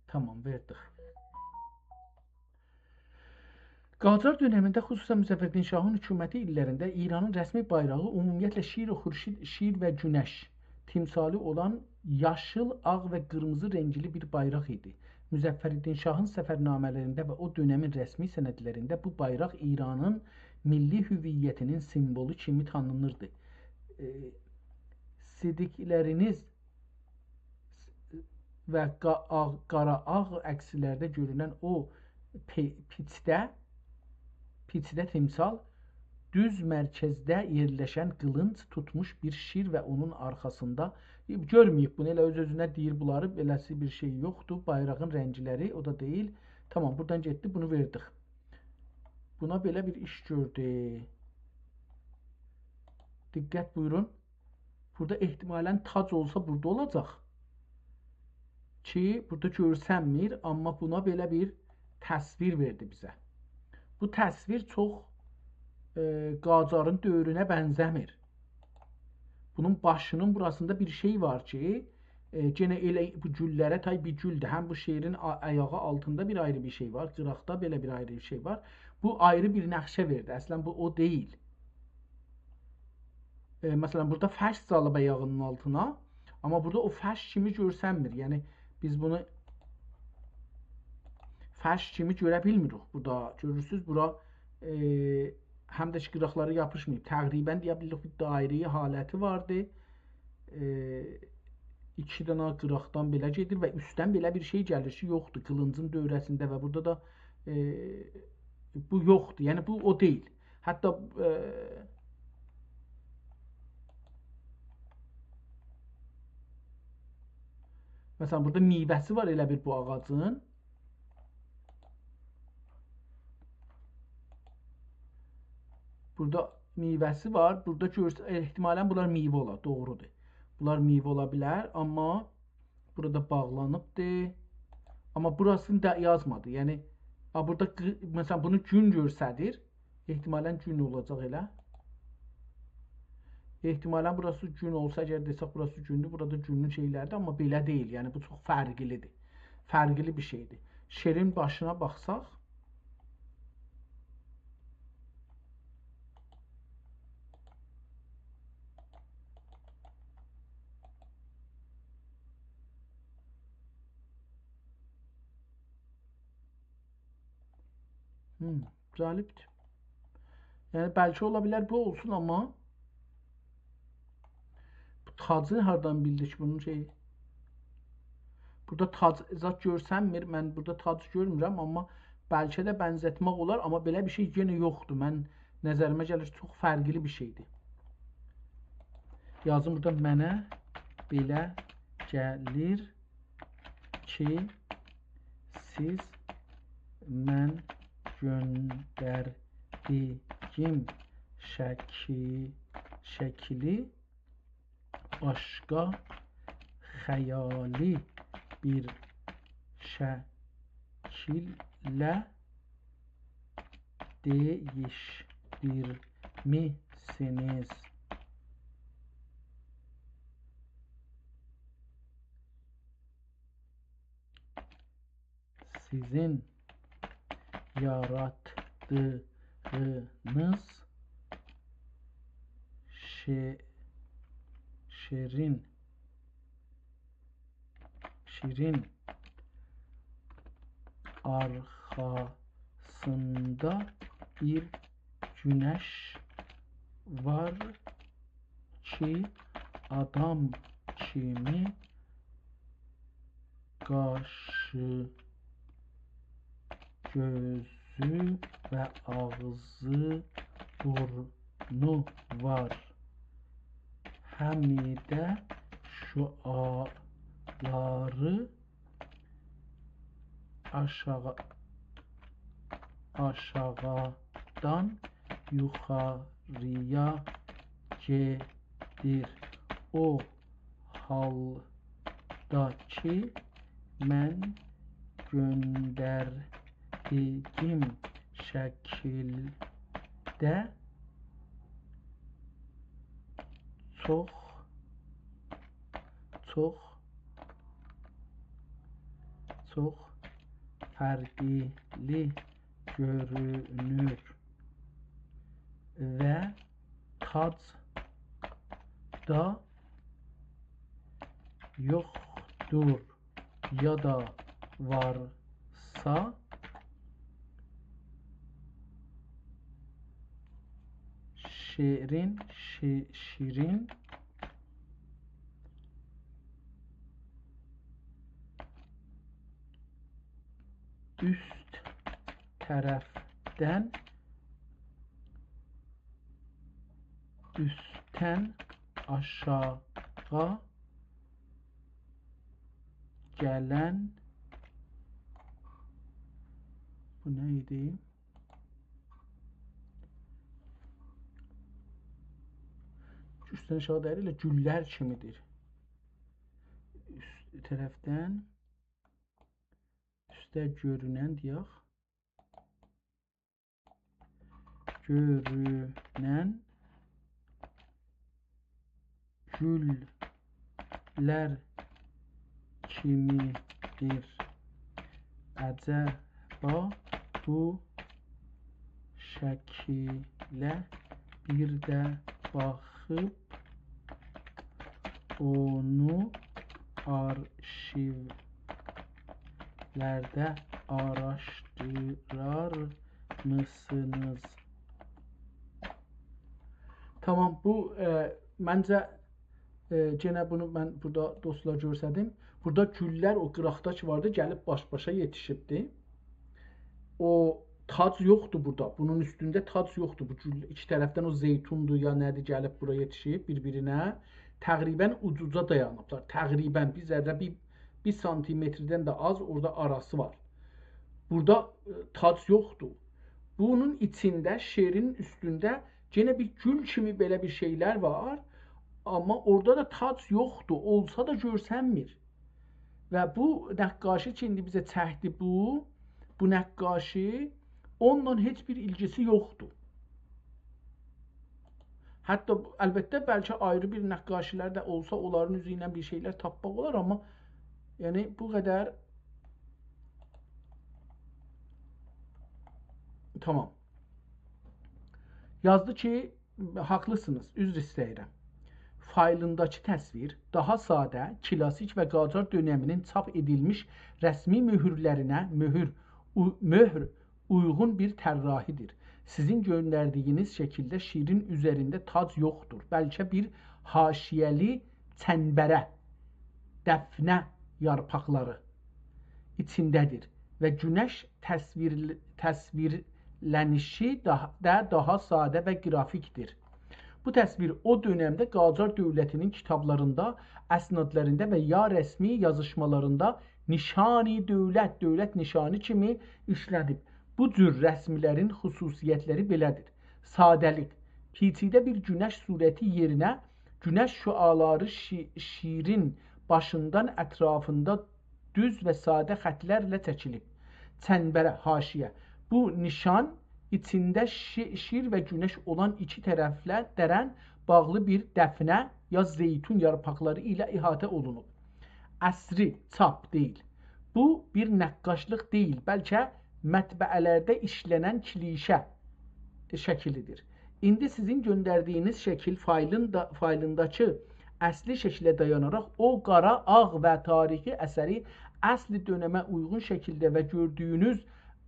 تامام، وئردیک. قاجار دؤنمینده، خصوصاً مظفرالدین شاهین حکومتی ایللرینده ایرانین رسمی بایراغی عمومیتله شیر و خورشید، شیر و گونش تمثالی اولان یاشیل، آغ و قیرمیزی رنگلی بیر بایراق ایدی. مظفرالدین شاهین سفرنامه‌لرینده و او دؤنمین رسمی سندلرینده بو بایراق ایرانین میللی هویتینین سیمبولو کیمی تانینیردی. ائ، سیدیکلرینیز و قا-، آغ-، قارا آغ عکسلرده گؤرونن او پئ-، پیچده، پیچده تمثال دوز مرکزده یئرلشن قیلینج توتموش بیر شیر و اونون آرخاسیندا، گؤرمه‌ییب بونو، ائله اؤز-اؤزونه دئییر بونلاری، بئله‌سی بیر شئی یوخدور، بایراغین رنگلری، او دا دئییل. تامام، بورادان گئتدی، بونو وئردیک. بونا بئله بیر ایش گؤردو. دقت بویورون. بورادا احتمالاً تاج اولسا بورادا اولاجاق. کی، بورادا گؤرسنمیر، آمما بونا بئله بیر تصویر وئردی بیزه. بو تصویر چوخ، ائ، قاجارین دؤورونه بنزه‌میر. بونون باشینین بوراسیندا بیر شئی وار کی، ائ، گئنه ائله بو گوللره تای بیر گولدور. هم بو شیرین آ-، آیاغی آلتیندا بیر آیری بیر شئی وار، قیراقدا بئله بیر آیری بیر شئی وار. بو آیری بیر نقشه وئردی. اصلاً بو او دئییل. ائ، مثلاً، بورادا فرش سالیب آیاغینین آلتینا، آمما بورادا او فرش کیمی گؤرسنمیر. یعنی، بیز بونو فرش کیمی گؤره بیلمیریک بورادا. گؤرورسوز، بورا، ائ، هم ده کی، قیراقلاری یاپیشماییب. تقریباً دئیه بیلیریک، بیر دایره‌ای حالتی واردی. ائ، ایکی دنه قیراقدان بئله گئدیر و اوستدن بئله بیر شئی گلیر کی، یوخدور قیلینجین دؤوره‌سینده و بورادا دا، ائ، بو یوخدور. یعنی، بو او دئییل. حتی، ائ، مثلا، بورادا میوه‌سی وار ائله بیل بو آغاجین. بورادا میوه‌سی وار. بورادا گؤرس-، احتمالا بونلار میوه اولا، دوغرودور. بونلار میوه اولا بیلر، آمما بورادا باغلانیبدیر. آمما بوراسینی دا یازمادی. یعنی، آ، بورادا قی-، مثلا، بونو گون گؤستریر. احتمالا گون اولاجاق ائله. احتمالا بوراسی گون اولسا، اگر دئسک بوراسی گوندور، بورادا گونون شئیلریدیر، آمما بئله دئییل. یعنی، بو چوخ فرقلیدیر. فرقلی بیر شئیدیر. شعرین باشینا باخساق، هوم، جالبدیر. یعنی، بلکه اولا بیلر بو اولسون، آمما بو تاجی هاردان بیلدیک بونون شئیی؟ بورادا تاج زاد گؤرسنمیر. من بورادا تاج گؤرمورم، آمما بلکه ده بنزتمک اولار، آمما بئله بیر شئی یئنه یوخدور. من نظریمه گلیر، چوخ فرقلی بیر شئیدیر. یازیم بورادا: «منه بئله گلیر کی، سیز من گؤندردیگیم شکی-، شکلی باشقا خیالی بیر شکیلله دییشدیرمیسینیز.» سیزین یاراتدیغینیز شئ-، شیرین، شیرین آرخاسیندا بیر گونش وار کی، آدام کیمی قاشی، گؤزو و آغزی، بورنو وار. همیشه شعاعلاری آشاغی، آشاغیدان یوخارییا گئدیر. او حالدا کی، من گؤندردیگیم شکیلده چوخ، چوخ، چوخ فرقلی گؤرونور و تاج دا یوخدور، یا دا وارسا، شیرین، شی-، شیرین اوست طرفدن، اوستدن آشاغی گلن، بو نه ایدی؟ اوستدن آشاغی دئییل، ائله گوللر کیمیدیر. اوست طرفدن اوسته گؤرونن دئیک. گؤرونن گوللر کیمیدیر. عجبا بو شکیله بیر ده باخیب اونو آرشیولرده آراشدیرارمیسینیز؟ تامام، بو، ائ، منجه ائ، گئنه بونو من بورادا دوستلار گؤرسه‌دیم. بورادا گوللر او قیراقدا کی واردی، گلیب باش-باشا یئتیشیبدی. او تاج یوخدور بورادا. بونون اوستونده تاج یوخدور. بو گول ایکی طرفدن او زیتوندور یا نه‌دیر، گلیب بورا یئتیشیب بیر-بیرینه. تقریباً اوج‌اوجا دایانیبلار. تقریباً بیر ذره بیر، بیر سانتیمتردن ده آز اورادا آراسی وار. بورادا، ائ، تاج یوخدور. بونون ایچینده، شیرین اوستونده یئنه بیر گول کیمی بئله بیر شئیلر وار. آمما اورادا دا تاج یوخدور. اولسا دا گؤرسنمیر. و بو نقاشی کی ایندی بیزه چکدی بو، بو نقاشی، اونونلا هئچ بیر ایلگیسی یوخدور. حتی بو، البته، بلکه آیری بیر نقاشی‌لر ده اولسا، اونلارین اوزو ایله بیر شئیلر تاپماق اولار، آمما، یعنی، بو قدر. تامام. یازدی کی، حاقلیسینیز، عذر ایسته‌ییرم. فایلینداکی تصویر داها ساده، کلاسیک و قاجار دؤنمینین چاپ ائدیلمیش رسمی مؤهورلرینه، مؤهور، او-، مؤهر اویغون بیر طراحی‌دیر. سیزین گؤندردیگینیز شکیلده شیرین اوزرینده تاج یوخدور. بلکه بیر حاشیه‌لی چنبره، دفنه یارپاقلاری ایچینده‌دیر و گونش تصویر، تصویرلنیشی داها، دا داها ساده و گرافیک‌دیر. بو تصویر او دؤنمده قاجار دؤولتینین کیتابلاریندا، اسنادلاریندا و یا رسمی یازیشمالاریندا نیشانی دؤولت، دؤولت نیشانی کیمی ایشله‌دیب. بو جور رسملرین خصوصیت‌لری بئله‌دیر. ساده‌لیک، پیچیده بیر گونش صورتی یئرینه گونش شعاعلاری شی-، شیرین باشیندان اطرافیندا دوز و ساده خطلرله چکیلیب. چنبره، حاشیه. بو نیشان ایچینده شی-، شیر و گونش اولان ایکی طرفلردن باغلی بیر دفنه یا زیتون یارپاقلاری ایله احاطه اولونوب. عصری، چاپ دئییل. بو بیر نقاشلیق دئییل، بلکه مطبعه‌لرده ایشله‌نن کلیشه شکلی‌دیر. ایندی سیزین گؤندردیگینیز شکیل فایلین دا، فایلینداکی اصلی شکله دایاناراق او قارا، آغ و تاریخی اثری اصل دؤنمه اویغون شکیلده و گؤردویونوز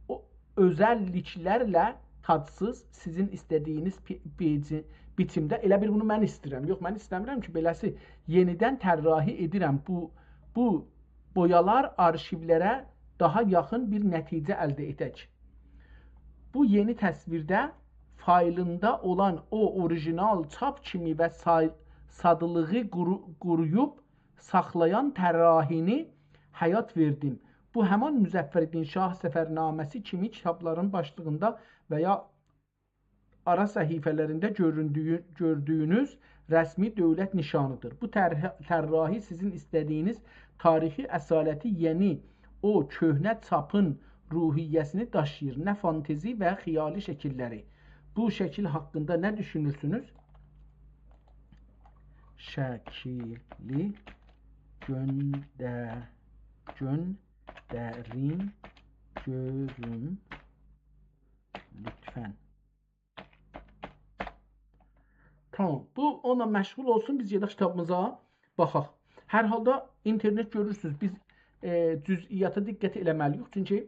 او اؤزللیکلرله تاجسیز، سیزین ایسته‌دیگینیز پی-، بیچی-، بیچیمده، ائله بیل بونو من ایسته‌ییرم. یوخ، من ایسته‌میرم کی، بئله‌سی یئنیدن طراحی ائدیرم. بو، بو بویالار آرشیولره داها یاخین بیر نتیجه الده ائدک. بو یئنی تصویرده فایلیندا اولان او اوریژینال چاپ کیمی و سای-، ساده‌لیغی قورو-، قورویوب ساخلایان طراحینی حیات وئردیم. بو همان مظفرالدین شاه سفرنامه‌سی کیمی کیتابلارین باشلیغیندا و یا آرا صفحه‌لرینده گؤروندویو-، گؤردویونوز رسمی دؤولت نیشانی‌دیر. بو طرح-، طراحی سیزین ایسته‌دیگینیز تاریخی اصالتی، یعنی او کؤهنه چاپین روحیه‌سینی داشیییر، نه فانتزی و خیالی شکیللری. بو شکیل حاقیندا نه دوشونورسونوز؟ شکیلی گؤنده-، گؤندرین گؤروم لطفاً. تامام. بو اونونلا مشغول اولسون، بیز گئدک کیتابیمیزا باخاق. هر حالدا اینترنت گؤرورسونوز، بیز، ائ، جزئیاتا دقت ائله‌مه‌لی‌ییک. چونکی، ائ،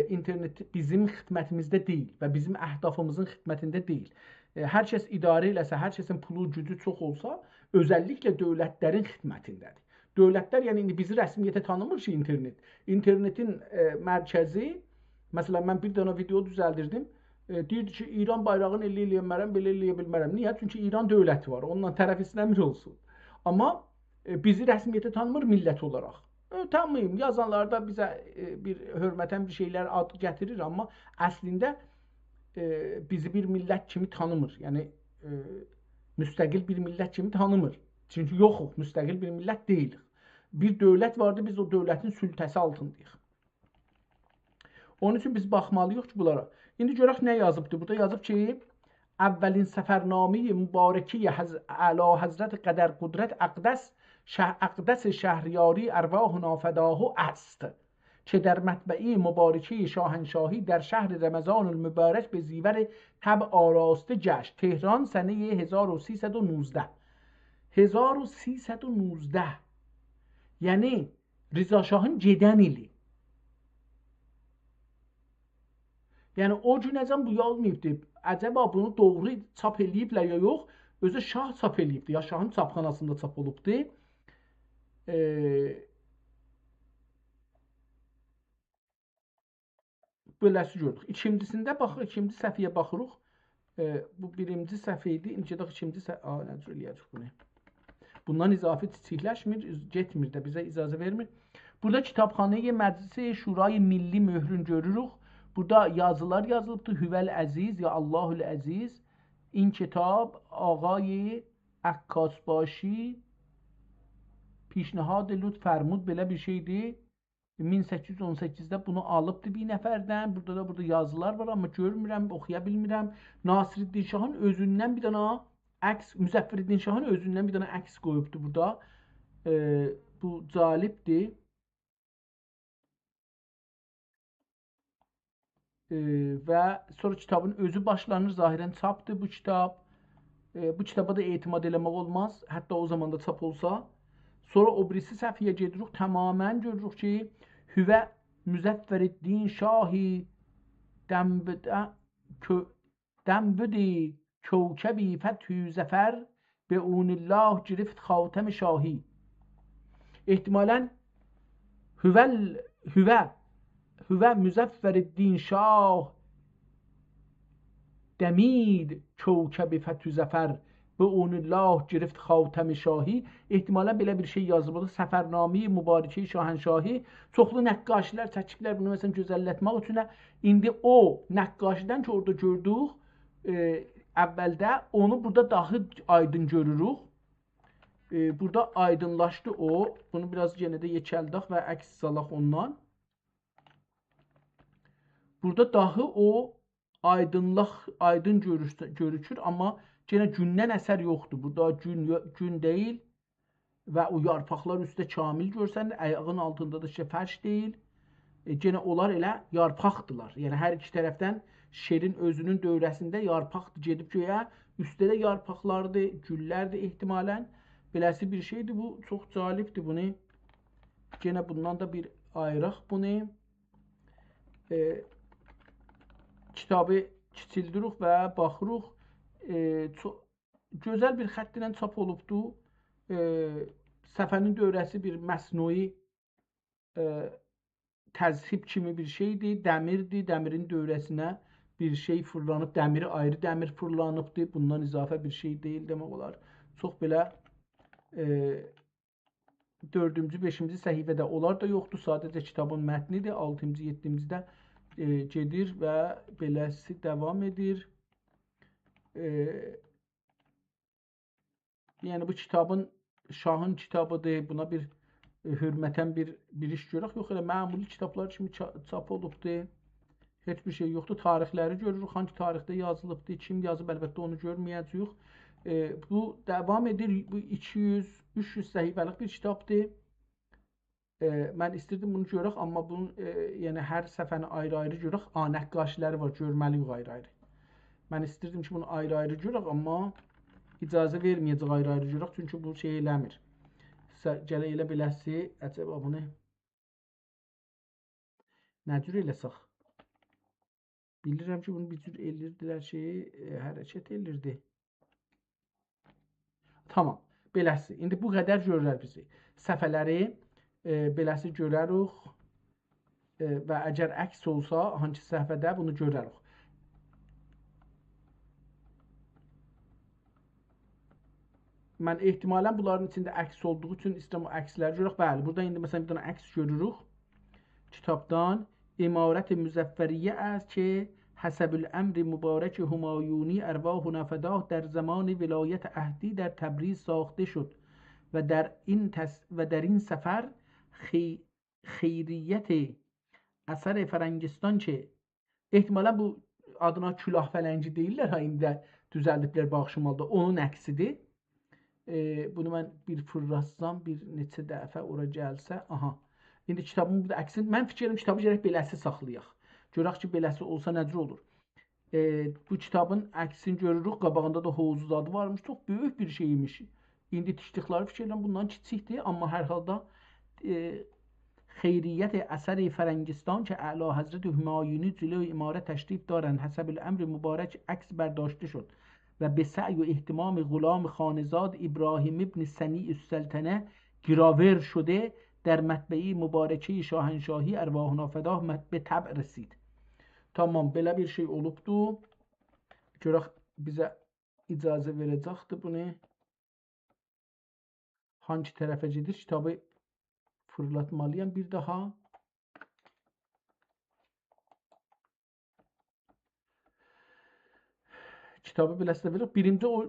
اینترنت بیزیم خدمتیمیزده دئییل و بیزیم اهدافیمیزین خدمتینده دئییل. ائ، هر کس اداره ائله‌سه، هر کسین پولو، گوجو چوخ اولسا، اؤزللیکله دؤولتلرین خدمتینده‌دیر. دؤولتلر، یعنی ایندی بیزی رسمیته تانیمیر کی، اینترنت. اینترنتین، ائ، مرکزی، مثلاً، من بیر دنه ویدئو دوزلدیردیم. ائ، دئییردی کی، ایران بایراغینی ائله ائلیه بیلمرم، بئله ائلیه بیلمرم. نییه؟ چونکی ایران دؤولتی وار. اونونلا طرف ایسته‌میر اولسون. آمما، ائ، بیزی رسمیته تانیمیر میللت اولاراق. ائ، تانیماییم، یازانلاردا بیزه، ائ، بیر حؤرمتن بیر شئیلر آد گتیریر، آمما اصلینده، ائ، بیزی بیر میللت کیمی تانیمیر. یعنی، ائ، مستقل بیر میللت کیمی تانیمیر. چونکی یوخوق، مستقل بیر میللت دئییلیک. بیر دؤولت واردی، بیز او دؤولتین سلطه‌سی آلتینداییق. اونون اوچون بیز باخمالی‌ییق کی، بونلارا. ایندی گؤرک نه یازیبدی. بورادا یازیب کی، اولین سفرنامهٔ مبارکی حض-، اعلیحضرت قدر قدرت اقدس، شه-، اقدس شهریاری ارواحنا فداه است که در مطبعهٔ مبارکهٔ شاهنشاهی در شهر رمضان المبارک به زیور طبع آراسته گشت. تهران، سنهٔ هزار و سیصد و نوزده. هزار و سیصد و نوزده. یعنی، رضا شاهین گئدن ایلی. یعنی، او گونه‌جن بو اولماییبدی. عجبا بونو دوغرو چاپ ائله‌ییبلر یا یوخ؟ اؤزو شاه چاپ ائله‌ییبدی، یا شاهین چاپخاناسیندا چاپ اولوبدو. ائ، بئله‌سی گؤردوک. ایکینجی‌سینده باخ، ایکینجی صفحه‌یه باخیریق. ائ، بو بیرینجی صفحه ایدی. ایندی گئدک ایکینجی صفحه. آ، نه جور ائله‌یه‌جک بونو؟ بوندان اضافه کیچیکلشمیر، اوز-، گئتمیر ده، بیزه اجازه وئرمیر. بورادا کتابخانهٔ مجلس شورای ملی مهرون گؤروروک. بورادا یازیلار یازیلیبدیر. هو العزیز یا الله العزیز. این کتاب آقای عکاس‌باشی پیشنهاد لطف فرمود، بئله بیر شئیدیر. مین سککیز یوز اون سککیزده بونو آلیبدی بیر نفردن. بورادا دا، بورادا یازیلار وار، آمما گؤرمورم، اوخویا بیلمیرم. ناصرالدین شاهین اؤزوندن بیر دنه عکس، مظفرالدین شاهین اؤزوندن بیر دنه عکس قویوبدو بورادا. ائ، بو جالبدیر. ائ، و سونرا کیتابین اؤزو باشلانیر. ظاهراً چاپدیر بو کیتاب. ائ، بو کیتابا دا اعتماد ائله‌مک اولماز، حتی او زامان دا چاپ اولسا. سونرا او بیریسی صفحه‌یه گئدیریک، تماماً گؤروروک کی، هو مظفرالدین شاهی دم به دم، کو-، دم بدی کوکبی فتح و ظفر، به عون الله گرفت خاتم شاهی. احتمالاً هو ال-، هو، هو مظفرالدین شاه دمید کوکب فتح و ظفر، به عون الله گرفت خاتم شاهی. احتمالاً بئله بیر شئی یازیلیب. بورادا سفرنامهٔ مبارکهٔ شاهنشاهی. چوخلو نقاشی‌لر چکیبلر بونو، مثلاً، گؤزللتمک اوچون. ایندی او نقاشی‌دن کی، اورادا گؤردوک، ائ، اولده، اونو بورادا داها آیدین گؤروروک. ائ، بورادا آیدینلاشدی او. بونو بیر آز یئنه ده یئکلدک و عکس سالاق اوندان. بورادا داها او آیدینلیق، آیدین گؤروش-، گؤروکور، آمما یئنه گوندن اثر یوخدور. بورادا گون یو-، گون دئییل و او یارپاقلار اوسته کامل گؤرسنیر، آیاغین آلتیندا دا شئی فرش دئییل. ائ، یئنه اونلار ائله یارپاقدیلار. یعنی، هر ایکی طرفدن شعرین اؤزونون دؤوره‌سینده یارپاقدیر، گئدیب گؤیه، اوسته ده یارپاقلاردیر، گوللردیر احتمالاً. بئله‌سی بیر شئیدیر، بو چوخ جالبدیر، بونو یئنه بوندان دا بیر آییراق بونو. ائ، کیتابی کیچیلدیریک و باخیریق. ائ، چو-، گؤزل بیر خط ایله چاپ اولوبدو. ائ، صفحه‌نین دؤوره‌سی بیر مصنوعی، ائ، تذهیب کیمی بیر شئیدیر. دمیردیر، دمیرین دؤوره‌سینه بیر شئی فیرلانیب، دمیری آیری دمیر فیرلانیبدیر. بوندان اضافه بیر شئی دئییل دئمک اولار. چوخ بئله، ائ، دؤردونجو، بئشینجی صفحه‌ده اونلار دا یوخدور، ساده‌جه کیتابین متنیدیر. آلتینجی، یئددینجیده، ائ، گئدیر و بئله‌سی داوام ائدیر. ائ، یعنی، بو کیتابین، شاهین کیتابیدیر، بونا بیر، ائ، حؤرمتاً بیر، بیر ایش گؤرک. یوخ، ائله معمولی کیتابلار کیمی چا-، چاپ اولوبدور. هئچ بیر شئی یوخدور. تاریخلری گؤروروک، هانگی تاریخده یازیلیبدیر، کیم یازیب، البته اونو گؤرمه‌یه‌جه‌ییک. ائ، بو داوام ائدیر، بو ایکی یوز، اوچ یوز صفحه‌لیک بیر کیتابدیر. ائ، من ایستیردیم بونو گؤرک، آمما بونون، ائ، یعنی هر صفحه‌نی آیری-آیری گؤرک. آ، نقاشی‌لری وار، گؤرمه‌لی‌ییک آیری-آیری. من ایستیردیم کی، بونو آیری-آیری گؤرک، آمما اجازه وئرمه‌یه‌جک آیری-آیری گؤرک، چونکی بو شئی ائله‌میر. سه-، گرک ائله بئله‌سی، عجبا بونو نه جور ائله‌سک؟ بیلیرم کی، بونو بیر جور ائله‌ییردیلر کی، ائ، حرکت ائله‌ییردی. تامام، بئله‌سی. ایندی بو قدر گؤرر بیزی. صفحه‌لری، ائ، بئله‌سی گؤرروخ. ائ، و اگر عکس اولسا، هانسی صفحه‌ده بونو گؤرروخ. من احتمالاً بونلارین ایچینده عکس اولدوغو اوچون ایسته‌ییرم او عکسلری گؤرک. بلی، بورادا ایندی، مثلاً، بیر دنه عکس گؤروروک کیتابدان. عمارت مظفریه است که حسب الامر مبارک همایونی ارواح و نفداه در زمان ولایت عهدی در تبریز ساخته شد و در این تص-، و در این سفر خی-، خیریت اثر فرنگستان که احتمالاً بو آدینا کلاه فلنگی دئییرلر ها، ایندی ده دوزلدیبلر باغیشلامالیدیر. اونون عکسیدیر. ائ، بونو من بیر فیرلاتسام، بیر نئچه دفعه اورا گلسه، آها. ایندی کیتابین بورادا عکسینی، من فیکیر ائدیرم کیتابی گرک بئله‌سی ساخلایاق. گؤرک کی، بئله‌سی اولسا نه جور اولور. ائ، بو کیتابین عکسینی گؤروروک، قاباغیندا دا حوضو زادی وارمیش، چوخ بؤیوک بیر شئی ایمیش. ایندی تیکدیکلری فیکیر ائدیرم بوندان کیچیکدیر، آمما هر حالدا، ائ، خیریت اثر فرنگستان که اعلیحضرت همایونی جلوی عمارت تشریف دارند، حسب الامر مبارک عکس برداشته شد و به سعی و اهتمام غلام خانه‌زاد ابراهیم ابن صنیع السلطنه گراور شده، در مطبعهٔ مبارکهٔ شاهنشاهی ارواحنا فداه مط-، به طبع رسید. تامام، بئله بیر شئی اولوبدو. گؤرک بیزه اجازه وئره‌جکدی بونو. هانگی طرفه گئدیر؟ کیتابی فیرلاتمالی‌یام بیر داها. کیتابی بئله‌سینه وئریریک. بیرینجی او، ائ،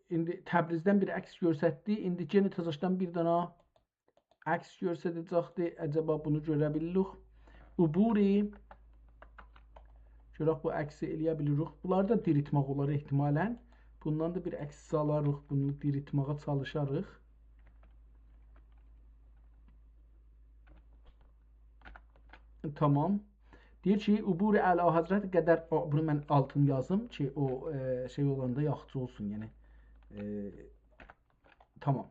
ایندی تبریزدن بیر عکس گؤرستدی. ایندی یئنه تزه‌دن بیر دانا عکس گؤرسده‌جکدی. عجبا بونو گؤره بیلیریک؟ عبوری. گؤرک بو عکسی ائلیه بیلیریک. بونلاری دا دیریتمک اولار احتمالاً. بوندان دا بیر عکس سالاریق، بونو دیریتمه‌یه چالیشاریق. تامام. دئییر کی، عبور اعلیحضرت قدر، او، بونو من آلتین یازیم کی، او، ائ، شئی اولاندا یاخشی اولسون، یعنی، ائ، تامام.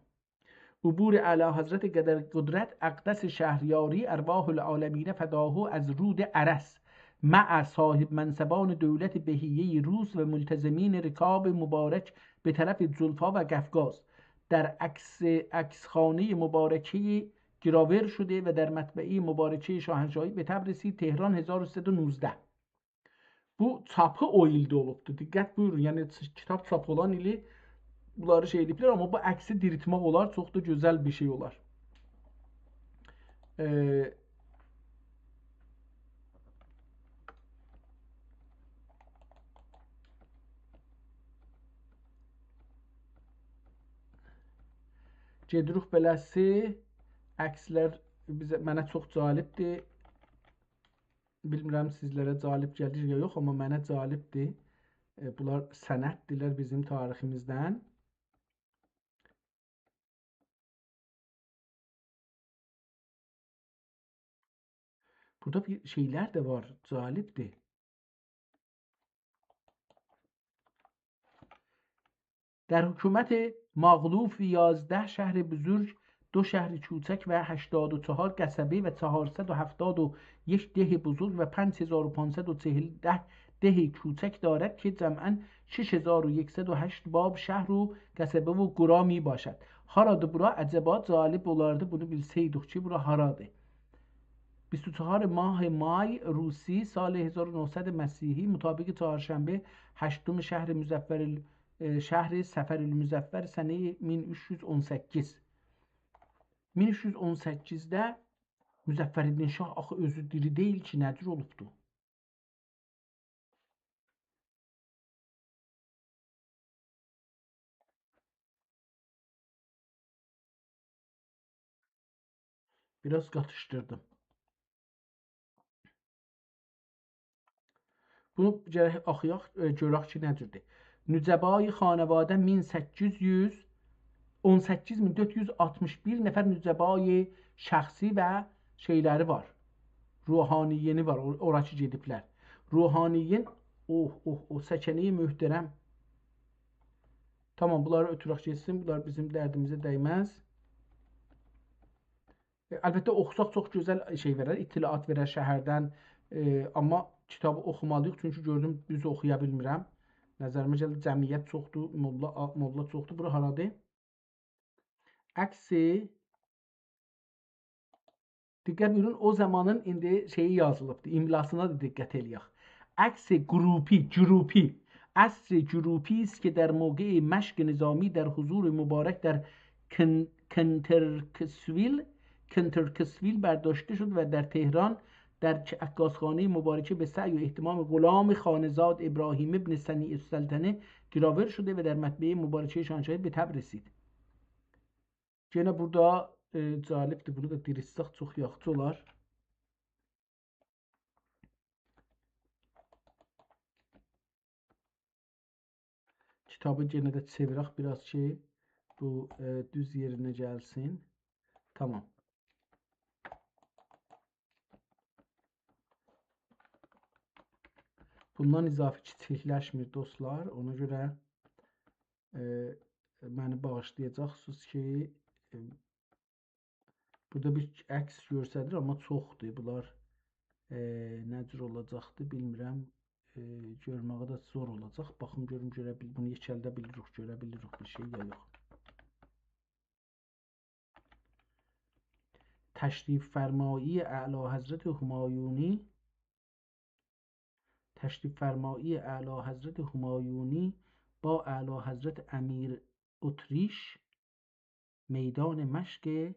عبور اعلیحضرت قدر قدرت اقدس شهریاری ارواح العالمین فداه از رود ارس مع صاحب منصبان دولت بهیهٔ روس و ملتزمین رکاب مبارک به طرف جلفا و قفقاز در عکس، عکسخانهٔ مبارکهٔ گراور شده و در مطبعهٔ مبارکهٔ شاهنشاهی به طبع رسید، تهران هزار و سیصد و نوزده. بو چاپی او ایلده اولوبدو. دقت بویورون، یعنی چ-، کیتاب چاپ اولان ایلی بونلاری شئی ائله‌ییبلر، آمما بو عکسی دیریتمک اولار، چوخ دا گؤزل بیر شئی اولار. ائ، گئدیریک بئله‌سی، عکسلر بیزه، منه چوخ جالبدیر. بیلمیرم سیزلره جالب گلیر یا یوخ، آمما منه جالبدیر. ائ، بونلار سنددیرلر بیزیم تاریخیمیزدن. بورادا بیر شئیلر ده وار، جالبدیر. در حکومت ماغلوف یازده شهر بزرگ، دو شهر کوچک و هشتاد و چهار قصبه و چهارصد و هفتاد و یک ده بزرگ و پنج هزار و پانصد و چهل ده، ده کوچک دارد که جمعاً شش هزار و یکصد و هشت باب، شهر و قصبه و قرا می‌باشد. هارادیر بورا؟ عجبا جالب اولاردی بونو بیلسئیدیک کی، بورا هارادیر. بیست و چهار ماه مای روسی سال هزار و نهصد مسیحی، مطابق چهارشنبه هشتم شهر مظفر ال-، اه، شهر صفر المظفر سنهٔ مین اوچ یوز اون سککیز. مین اوچ یوز اون سککیزده مظفرالدین شاه آخی اؤزو دیری دئییل کی، نه جور اولوبدو؟ بیر آز قاتیشدیردیم. بونو گرک آخویاق، ائ، گؤرک کی، نه جوردور. نجبای خانواده مین سککیز یوز، اون سککیز مین دؤرد یوز آلتمیش بیر نفر نجبای شخصی و شئیلری وار. روحانیینی وار، او-، اورا کی گئدیبلر. روحانیین، اوه، اوه، اوه، سکنه‌ی محترم. تامام، بونلاری اؤتورک گئتسین، بونلار بیزیم دردیمیزه دیمز. ائ، البته، اوخوساق چوخ گؤزل شئی وئرر، اطلاعات وئرر شهردن. ائ، آمما کیتابی اوخومالی‌ییق، چونکی گؤردوم، دوز اوخویا بیلمیرم. نظریمه گلدی، جمعیت چوخدور، موللا، آ-، موللا چوخدور. بورا هارادیر؟ عکسی، دقت بویورون، او زامانین ایندی شئیی یازیلیبدیر، املاسینا دا دقت ائله‌یک. عکس گروپی، گروپی، عصر گروپی است که در موقع مشق نظامی در حضور مبارک در کن-، کنترکسویل، کنترکسویل برداشته شد و در تهران در ک-، عکاسخانهٔ مبارکه به سعی و اهتمام غلام خانه‌زاد ابراهیم ابن صنیع السلطنه گراور شده و در مطبعهٔ مبارکهٔ شاهنشاهی به طبع رسید. یئنه بورادا، ائ، جالبدیر، بونو دا دیریتسک چوخ یاخشی اولار. کیتابی یئنه ده چئویرک بیر آز کی، بو، ائ، دوز یئرینه گلسین. تامام. بوندان اضافی کیچیکلشمیر، دوستلار. اونا گؤره، ائ، منی باغیشلایاجاقسینیز کی، ائ، بورادا بیر عکس گؤرسدیر، آمما چوخدور. بونلار، ائ، نه جور اولاجاقدیر، بیلمیرم. ائ، گؤرمه‌یی ده زور اولاجاق. باخیم گؤروم، گؤره بیل-، بونو یئکلده بیلیریک، گؤره بیلیریک بیر شئی یا یوخ. تشریف‌فرمایی اعلی‌حضرت همایونی، تشریف‌فرمایی اعلی‌حضرت همایونی با اعلی‌حضرت امیر اتریش میدان مشق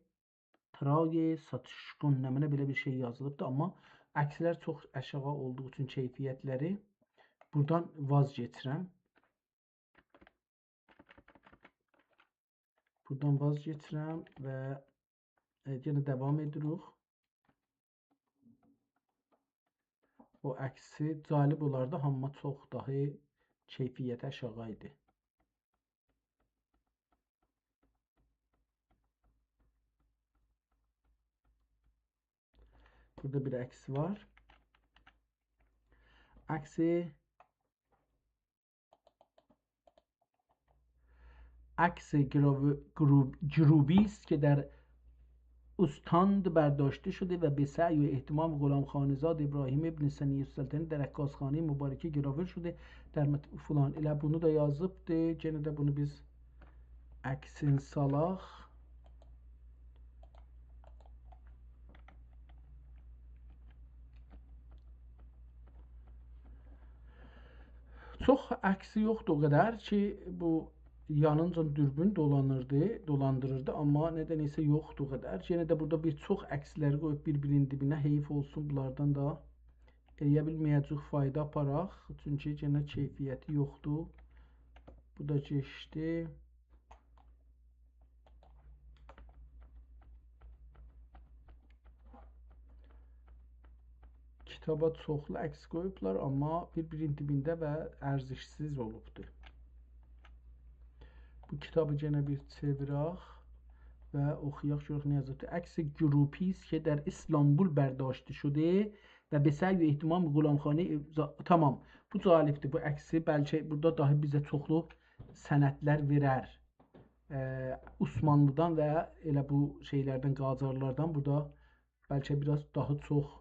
ترای ساتشکون، نمنه بئله بیر شئی یازیلیبدی، آمما عکسلر چوخ آشاغی اولدوغو اوچون کیفیت‌لری بورادان واز کئچیرم. بورادان واز کئچیرم و، ائ، یئنه داوام ائدیریک. او عکسی جالب اولاردی، آمما چوخ داها کیفیتی آشاغی ایدی. بورادا بیر عکس وار. عکسی عکس گرو-، گروب-، گروبی است که در اوستاند برداشته شده و به سعی و اهتمام غلامخانه‌زاد ابراهیم ابن ثنی‌السلطنه در عکاسخانهٔ مبارکه گراوه شده در مت-، فلان. ائله بونو دا یازیبدی. یئنه ده بونو بیز عکسین سالاق. چوخ عکسی یوخدور او قدر کی، بو یانینجا دوربین دولانیردی، دولاندیریردی، آمما ندنسه یوخدور او قدر. یئنه ده بورادا بیر چوخ عکسلری قویوب بیر-بیرینین دیبینه، حیف اولسون، بونلاردان دا ائلیه بیلمه‌یه‌جه‌ییک فایدا آپاراق، چونکی یئنه کیفیتی یوخدور. بو دا کئچدی. کیتابا چوخلو عکس قویوبلار، آمما بیر-بیرینین دیبینده و ارزشسیز اولوبدور. بو کیتابی یئنه بیر چئویرک و اوخویاق، گؤرک نه یازیبدیر. عکس گروپی است که در استانبول برداشته شده و به سعی و اهتمام غلامخانه ابزا-، تامام. بو جالبدیر، بو عکسی. بلکه بورادا داها بیزه چوخلو سندلر وئرر. ائ، عثمانلی‌دان و ائله بو شئیلردن، قاجارلاردان بورادا بلکه بیر آز داها چوخ،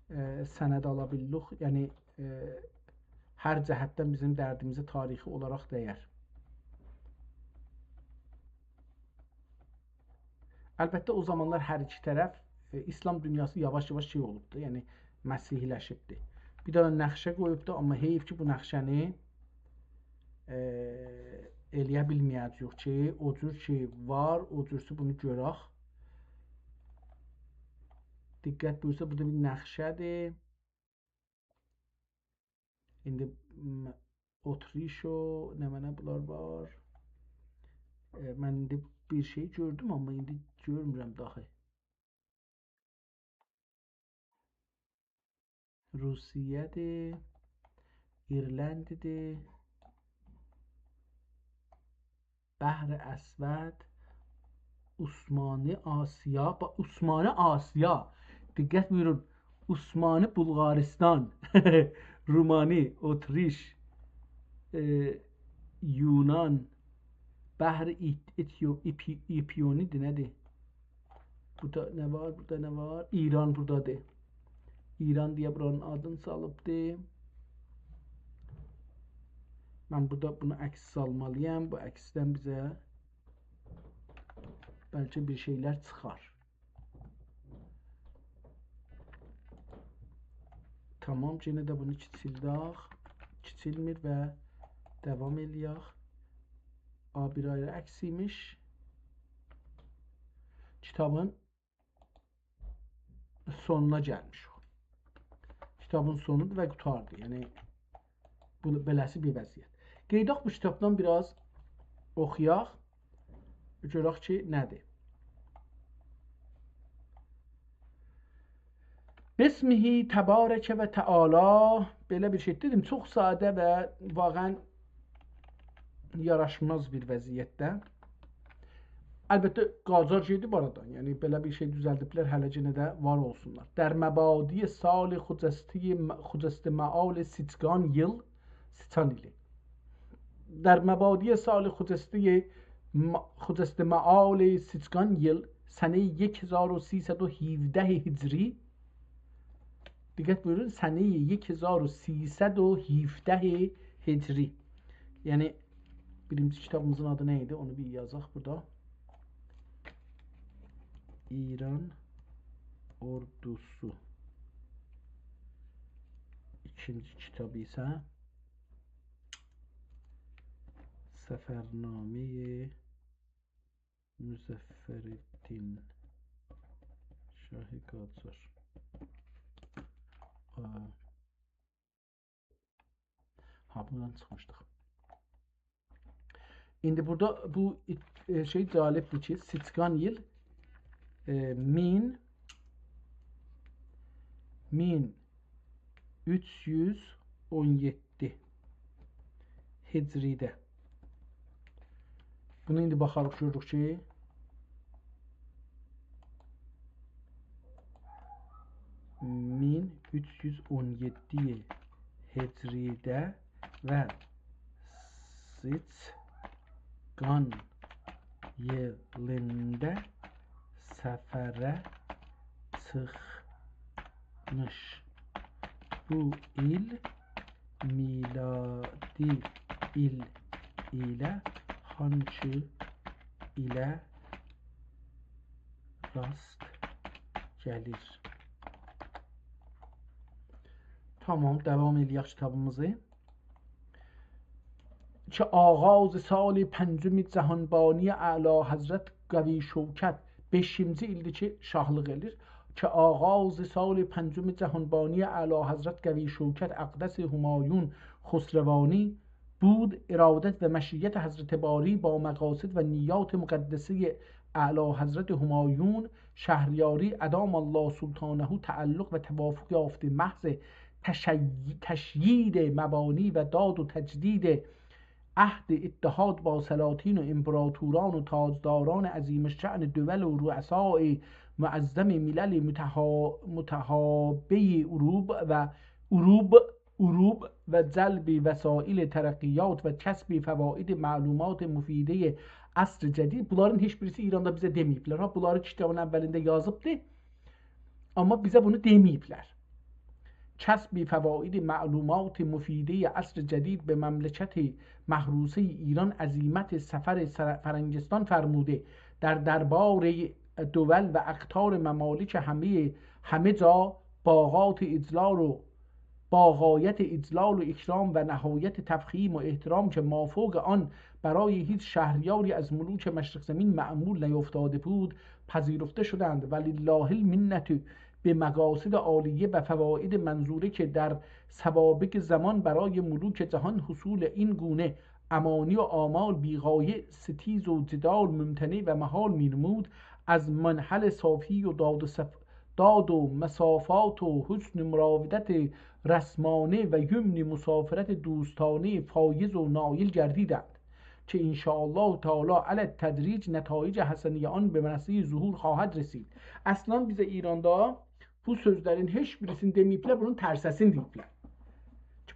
ائ، سند آلا بیلیریک. یعنی، ائ، هر جهتدن بیزیم دردیمیزه تاریخی اولاراق دیر. البته، او زامانلار هر ایکی طرف، ائ، ایسلام دونیاسی یاواش-یاواش شئی اولوبدو، یعنی مسیحی‌لشیبدی. بیر دنه نقشه قویوبدو، آمما حیف کی، بو نقشه‌نی، ائ، ائلیه بیلمه‌یه‌جه‌ییک کی، او جور کی وار، او جورسو بونو گؤرک. دقت بویورسا، بورادا بیر نقشه‌دیر. ایندی، م، اتریش و نمنه بونلار وار. ائ، من ایندی بیر شئی گؤردوم، آمما ایندی گؤرمورم داخی. روسیه‌دیر، ایرلندی‌دیر، بحر اسود، عثمانی آسیا، با-، عثمانی آسیا، دقت بویورون، عثمانی بلغارستان، رومانی، اتریش، ائ، یونان، بحر ایت-، ایتیو-، ایپی-، ایپیونی‌دیر، نه‌دیر؟ بورادا نه وار؟ بورادا نه وار؟ ایران بورادادیر. ایران دئیه بورانین آدینی سالیبدی. من بورادا بونو عکس سالمالی‌یام. بو عکسدن بیزه بلکه بیر شئیلر چیخار. تامام، یئنه ده بونو کیچیلدک. کیچیلمیر و داوام ائلیک. آ، بیر آیری عکس ایمیش. کیتابین سونونا گلمیشیک. کیتابین سونودور و قوتاردی. یعنی، بو، بئله‌سی بیر وضعیت. قئییداق بو کیتابدان بیر آز اوخویاق. گؤرک کی، نه‌دیر؟ باسمه تبارک و تعالی، بئله بیر شئی. دئدیم، چوخ ساده و واقعاً یاراشماز بیر وضعیتده. البته، قاجار گئدیب آرادان. یعنی، بئله بیر شئی دوزلدیبلر، هله یئنه ده وار اولسونلار. در مبادی سال خجسته م-، خجسته معال سیچگان ییل، سیچان ایلی. در مبادی سال خجسته م-، خجسته معال سیچگان ییل، سنه‌ی یک هزار و سیصد و هفده هجری، دقت بویورون، سنهٔ یک هزار و سیصد و هفده هجری. یعنی، بیرینجی کیتابیمیزین آدی نه ایدی؟ اونو بیر یازاق بورادا. ایران اوردوسو. ایکینجی کیتاب ایسه سفرنامهٔ مظفرالدین شاه قاجار. آ، ها، بورادان چیخمیشدیق. ایندی بورادا بو، ائ، شئی جالبدیر کی، سیچقان ایل، ائ، مین، مین اوچ یوز اون یئددی هجریده. بونو ایندی باخاریق، گؤروروک کی، مین اوچ یوز اون یئددی هجریده و سیچقان ایلینده سفره چیخمیش. بو ایل میلادی ایل ایله هانسی ایله راست گلیر؟ تامام، داوام ائله‌یک کیتابیمیزی. که آغاز سال پنجم جهانبانی اعلی‌حضرت قوی‌شوکت، بئشینجی ایلدیر کی، شاهلیق ائله‌ییر. که آغاز سال پنجم جهانبانی اعلی‌حضرت قوی‌شوکت اقدس همایون خسروانی بود، ارادت و مشیت حضرت باری با مقاصد و نیات مقدسهٔ اعلی‌حضرت همایون شهریاری ادام الله سلطانه تعلق و توافق یافته، محض تشی-، تشیید مبانی و داد و تجدید عهد اتحاد با سلاطین و امپراتوران و تاجداران عظیم‌الشأن دول و رؤسای معظم ملل متها-، متحابی عروب و عروب، عروب و جلب وسایل ترقیات و کسب فواید معلومات مفیدهٔ عصر جدید. بونلارین هئچ بیریسی ایراندا بیزه دئمه‌ییبلر. ها، بونلاری کیتابین اولینده یازیبدی. آمما بیزه بونو دئمه‌ییبلر. کسب فواید معلومات مفیدهٔ عصر جدید به مملکت محروسهٔ ایران عزیمت سفر سر-، فرنگستان فرموده، در دربار دول و اقطار ممالک همهٔ، همه جا باغات اجلال و با غایت اجلال و اکرام و نهایت تفخیم و احترام که مافوق آن برای هیچ شهریاری از ملوک مشرق زمین معمول نیفتاده بود، پذیرفته شدند و لله المنة به مقاصد عالیه و فواید منظوره که در سوابق زمان برای ملوک جهان حصول این گونه امانی و آمال بی‌غایه، ستیز و جدال ممتنع و محال می‌نمود، از منحل صافی و داد و صف-، داد و مسافات و حسن مراودت رسمانه و یمن مسافرت دوستانهٔ فایض و نایل گردیدند که ان شاء الله تعالی علی التدریج نتایج حسنهٔ آن به منصهٔ ظهور خواهد رسید. اصلاً بیزه ایراندا بو سؤزلرین هئچ بیریسینی دئمه‌ییبلر، بونون ترسه‌سینی دئییبلر.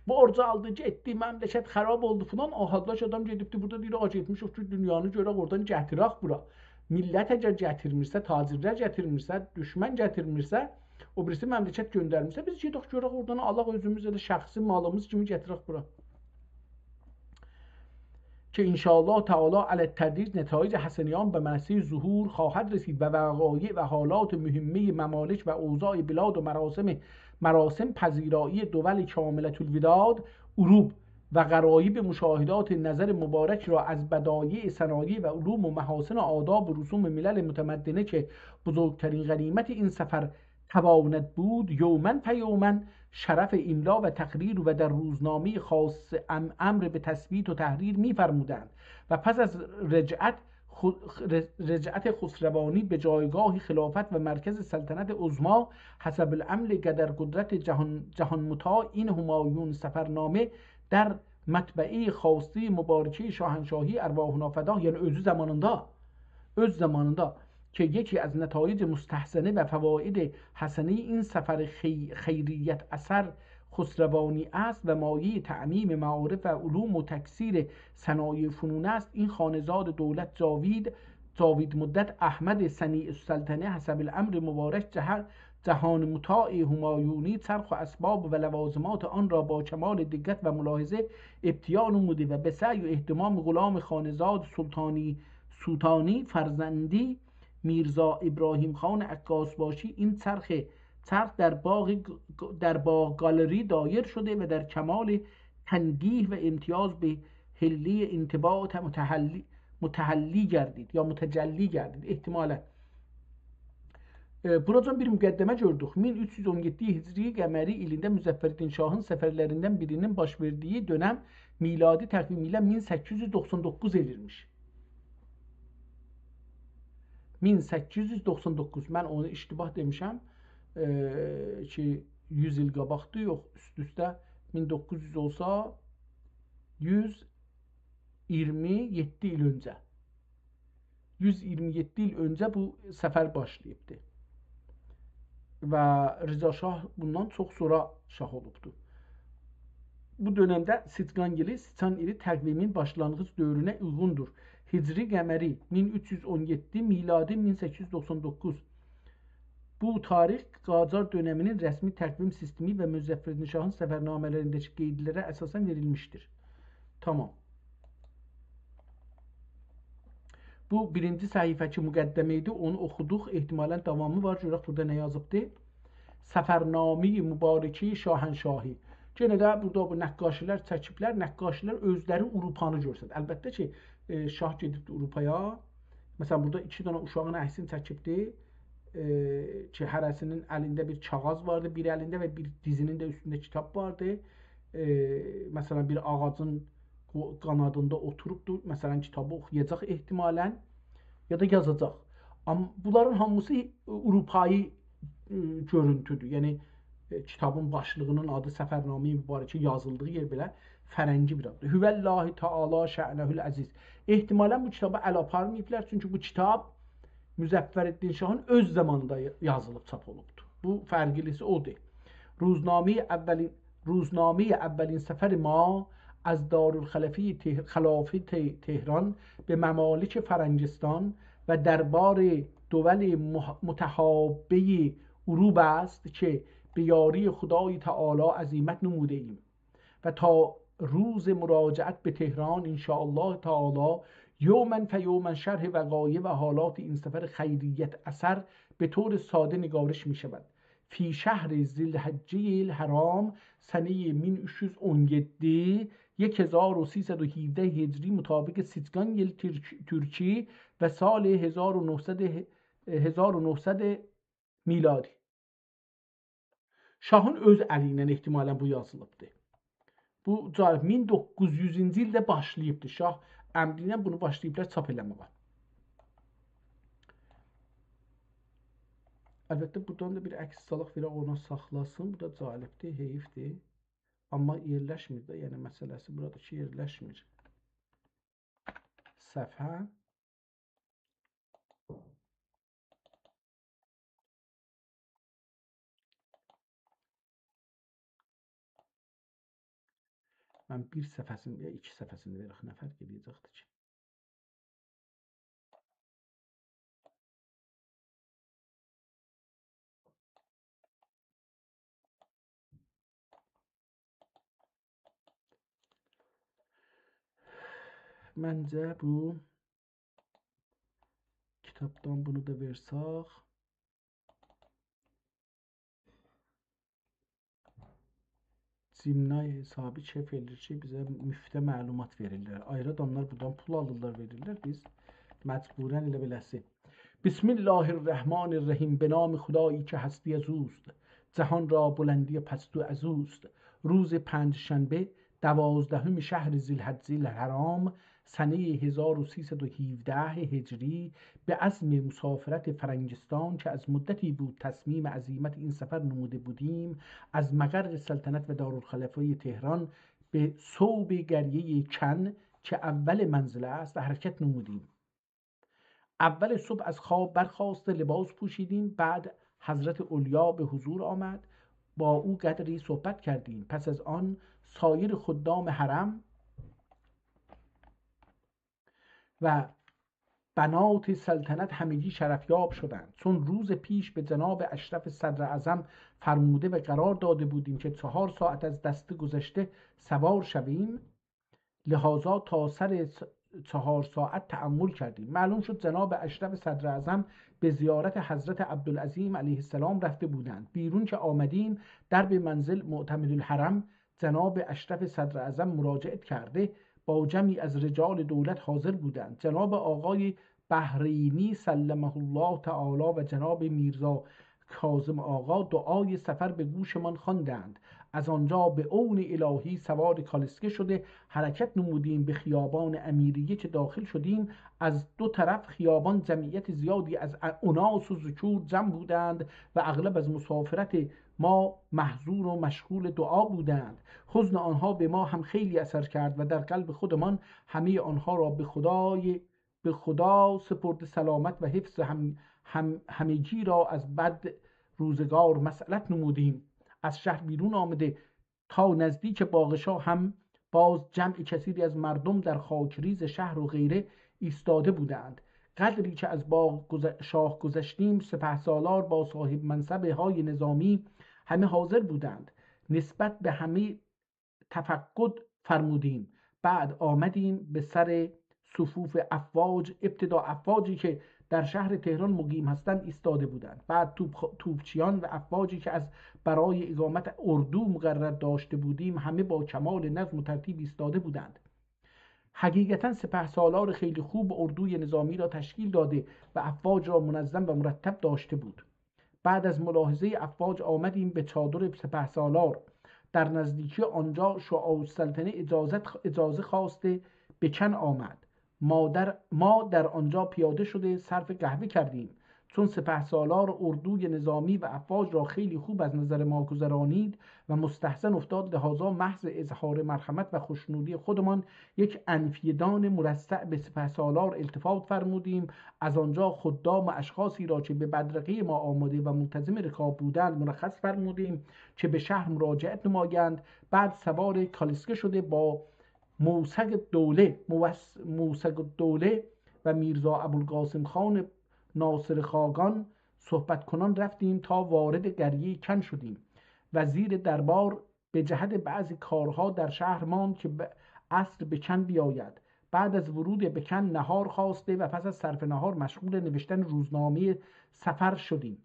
بورج آلدی، گئتدی، مملکت خراب اولدو فلان. او حالدا کی، آدام گئدیبدی بورادا دئییر: «آقا، گئتمیشیک کی، دونیانی گؤرک، اورادان گتیرک بورا.» میللت اگر گتیرمیرسه، تاجرلر گتیرمیرسه، دوشمن گتیرمیرسه، او بیریسی مملکت گؤندرمیرسه، بیز گئدک گؤرک اورادان، آلاق اؤزوموز ائله شخصی مالیمیز کیمی گتیرک بورا. که ان شاء الله تعالی علی التدریج نتایج حسنهٔ آن به منصهٔ ظهور خواهد رسید و وقایع و حالات مهمهٔ ممالک و اوضاع بلاد و مراسم، مراسم پذیرایی دول کاملة الوداد، عروب و غرایب مشاهدات نظر مبارک را از بدایع صنایع و علوم و محاسن و آداب و رسوم ملل متمدنه که بزرگترین غنیمت این سفر تواند بود، یوماً فیوماً شرف املا و تقریر و در روزنامهٔ خاص ام-، امر به تثبیت و تحریر می‌فرمودند و پس از رجعت خو-، رج-، رجعت خسروانی به جایگاه خلافت و مرکز سلطنت عظمی، حسب الامر قدرقدرت جهان، جهان‌مطاع، این همایون سفرنامه در مطبعهٔ خاصهٔ مبارکهٔ شاهنشاهی ارواحنا فدا، یعنی اؤزو زامانیندا، اؤز زامانیندا که یکی از نتایج مستحسنه و فواید حسنهٔ این سفر خی-، خیریت اثر خسروانی است و مایهٔ تعمیم معارف و علوم و تکثیر صنایع فنون است، این خانه‌زاد دولت جاوید، جاوید مدت احمد صنیع‌السلطنه حسب الامر مبارک جه-، جهان مطاع همایونی چرخ و اسباب و لوازمات آن را با کمال دقت و ملاحظه ابتیا نموده و به سعی و اهتمام غلام خانه‌زاد سلطانی سوتانی فرزندی میرزا ابراهیم خان عکاس‌باشی این چرخ، چرخ در باغ، در باغ گالری دایر شده و در کمال تنگیه و امتیاز به حلّهٔ انتباهات متحلی، متحلی گردید یا متجلی گردید احتمالاً. ائ، بوراجان بیر مقدمه گؤردوک. مین اوچ یوز اون یئددی هجری قمری ایلینده مظفرالدین شاهین سفرلریندن بیرینین باش وئردیگی دؤنم میلادی تقویم ایله مین سککیز یوز دوخسان دوققوز ائلیرمیش. مین سککیز یوز دوخسان دوققوز. من اونو اشتباه دئمیشم. ائ، کی، یوز ایل قاباقدی، یوخ، اوست-اوسته مین دوققوز یوز اولسا، یوز ایگیرمی یئددی ایل اؤنجه. یوز ایگیرمی یئددی ایل اؤنجه بو سفر باشلاییبدی. و رضا شاه بوندان چوخ سونرا شاه اولوبدو. بو دؤنمده سیچقان ایلی، سیچان ایلی تقویمین باشلانغیج دؤورونه اویغوندور. هجری قمری مین اوچ یوز اون یئددی، میلادی مین سککیز یوز دوخسان دوققوز. بو تاریخ قاجار دؤنمینین رسمی تقویم سیستمی و مظفرالدین شاهین سفرنامه‌لرینده‌کی قیدلره اساساً وئریلمیشدیر. تامام. بو بیرینجی صفحه‌ده‌کی مقدمه ایدی، اونو اوخودوق. احتمالاً داوامی وار، گؤرک بورادا نه یازیبدی. سفرنامهٔ مبارکهٔ شاهنشاهی. یئنه ده بورادا بو نقاشی‌لر چکیبلر، نقاشی‌لر اؤزلری آوروپانی گؤستریر. البته کی، ائ، شاه گئدیبدی آوروپایا. مثلاً، بورادا ایکی دنه اوشاغین عکسینی چکیبدی. ائ، کی، هره‌سینین الینده بیر کاغاذ واردی، بیر الینده و بیر دیزینین ده اوستونده کیتاب واردی. ائ، مثلاً، بیر آغاجین قو-، قانادیندا اوتوروبدو. مثلاً، کیتابی اوخویاجاق احتمالاً، یا دا یازاجاق. آمما بونلارین هامیسی آوروپایی، ائ، گؤرونتودور. یعنی، ائ، کیتابین باشلیغینین آدی سفرنامهٔ مبارکه یازیلدیغی یئر بئله فرنگی بیر آددیر. هو الله تعالی شأنه العزیز. احتمالاً بو کیتابا ال آپارماییبلار، چونکی بو کیتاب مظفرالدین شاهین اؤز زامانیندا یا-، یازیلیب چاپ اولوبدور. بو فرقلی‌سی اودور. روزنامهٔ اولین، روزنامهٔ اولین سفر ما از دارالخلافهٔ تهر-، خلافهٔ ته-، تهران به ممالک فرنگستان و دربار دول مح-، متحابهٔ اروپا است که به یاری خدای تعالی عزیمت نموده‌ایم. و تا روز مراجعت به تهران ان شاء الله تعالی یوماً فیوماً شرح وقایع و حالات این سفر خیریت اثر به طور ساده نگارش می‌شود. فی شهر ذی‌الحجة الحرام سنهٔ مین اوچ یوز اون یئددی، یک هزار و سیصد و هفده هجری مطابق سیچقان ییل ترک-، ترکی و سال هزار و نهصد، هزار و نهصد میلادی. شاهین اؤز الی ایله احتمالاً بو یازیلیبدی. بو جالب، مین دوققوز یوزونجو ایلده باشلاییبدی. شاه امری ایله بونو باشلاییبلار چاپ ائله‌مه‌یه. البته، بورادان دا بیر عکس سالاق، وئرک اونا ساخلاسین. بو دا جالبدیر، حیفدیر. آمما یئرلشمیر ده، یعنی مسئله‌سی بوراداکی یئرلشمیر. صفحه. من بیر صفحه‌سینی، یا ایکی صفحه‌سینی وئرک، نه فرق ائله‌یه‌جکدیر کی؟ منجه بو کیتابدان بونو دا وئرسک. جیمنای حسابی کئف ائله‌ییر کی، بیزه مفته معلومات وئریرلر. آیری آداملار بورادان پول آلیرلار، وئریرلر. بیز مجبوراً ائله بئله‌سی. بسم الله الرحمن الرحیم. به نام خدایی که هستی از اوست، جهان را بلندی پست و از اوست. روز پنجشنبه، دوازدهم شهر ذی‌الحجة الحرام، سنهٔ هزار و سیصد و هفده هجری، به عزم مسافرت فرنگستان که از مدتی بود تصمیم عزیمت این سفر نموده بودیم، از مقر سلطنت و دارالخلافهٔ تهران به صوب قریهٔ کن که اول منزل است، حرکت نمودیم. اول صبح از خواب برخاست، لباس پوشیدیم، بعد حضرت علیا به حضور آمد، با او قدری صحبت کردیم. پس از آن سایر خدام حرم و بنات سلطنت همگی شرفیاب شدند. چون روز پیش به جناب اشرف صدر اعظم فرموده و قرار داده بودیم که چهار ساعت از دسته گذشته سوار شویم، لهذا تا سر چ-، چهار ساعت تأمل کردیم. معلوم شد جناب اشرف صدر اعظم به زیارت حضرت عبدالعظیم علیه السلام رفته بودند. بیرون که آمدیم، در به منزل معتمدالحرم جناب اشرف صدر اعظم مراجعت کرده با جمعی از رجال دولت حاضر بودند. جناب آقای بحرینی سلمه الله تعالی و جناب میرزا کاظم آقا دعای سفر به گوشمان خواندند. از آنجا به عون الهی سوار کالسکه شده حرکت نمودیم. به خیابان امیریه که داخل شدیم، از دو طرف خیابان جمعیت زیادی از اناس و ذکور جمع بودند و اغلب از مسافرت ما محزون و مشغول دعا بودند. حزن آنها به ما هم خیلی اثر کرد و در قلب خودمان همهٔ آنها را به خدای، به خدا سپرده سلامت و حفظ هم، هم، همگی را از بد روزگار مسئلت نمودیم. از شهر بیرون آمده تا نزدیک باغ شاه هم باز جمع کثیری از مردم در خاکریز شهر و غیره ایستاده بودند. قدری که از باغ گذ-، شاه گذشتیم، سپهسالار با صاحب منصب‌های نظامی همه حاضر بودند. نسبت به همه تفقد فرمودیم. بعد آمدیم به سر صفوف افواج. ابتدا افواجی که در شهر تهران مقیم هستند ایستاده بودند. بعد توپ-، توپچیان و افواجی که از برای اقامت اردو مقرر داشته بودیم، همه با کمال نظم و ترتیب ایستاده بودند. حقیقتاً سپهسالار خیلی خوب اردوی نظامی را تشکیل داده و افواج را منظم و مرتب داشته بود. بعد از ملاحظهٔ افواج آمدیم به چادر سپهسالار. در نزدیکی آنجا شعاع السلطنه اجازت، اجازه خواسته به کن آمد. ما در، ما در آنجا پیاده شده صرف قهوه کردیم. چون سپهسالار اردوی نظامی و افواج را خیلی خوب از نظر ما گذرانید و مستحسن افتاد، لهذا محض اظهار مرحمت و خوشنودی خودمان یک انفیه‌دان مرصع به سپهسالار التفات فرمودیم. از آنجا خدام و اشخاصی را که به بدرقهٔ ما آمده و ملتزم رکاب بودند مرخص فرمودیم که به شهر مراجعت نمایند. بعد سوار کالسکه شده با موثق دوله، موس-، موثق دوله و میرزا ابوالقاسم خان ناصر خاقان صحبت کنان رفتیم تا وارد قریهٔ کن شدیم. وزیر دربار به جهت بعضی کارها در شهر ماند که به عصر به کن بیاید. بعد از ورود به کن نهار خواسته و پس از صرف نهار مشغول نوشتن روزنامهٔ سفر شدیم.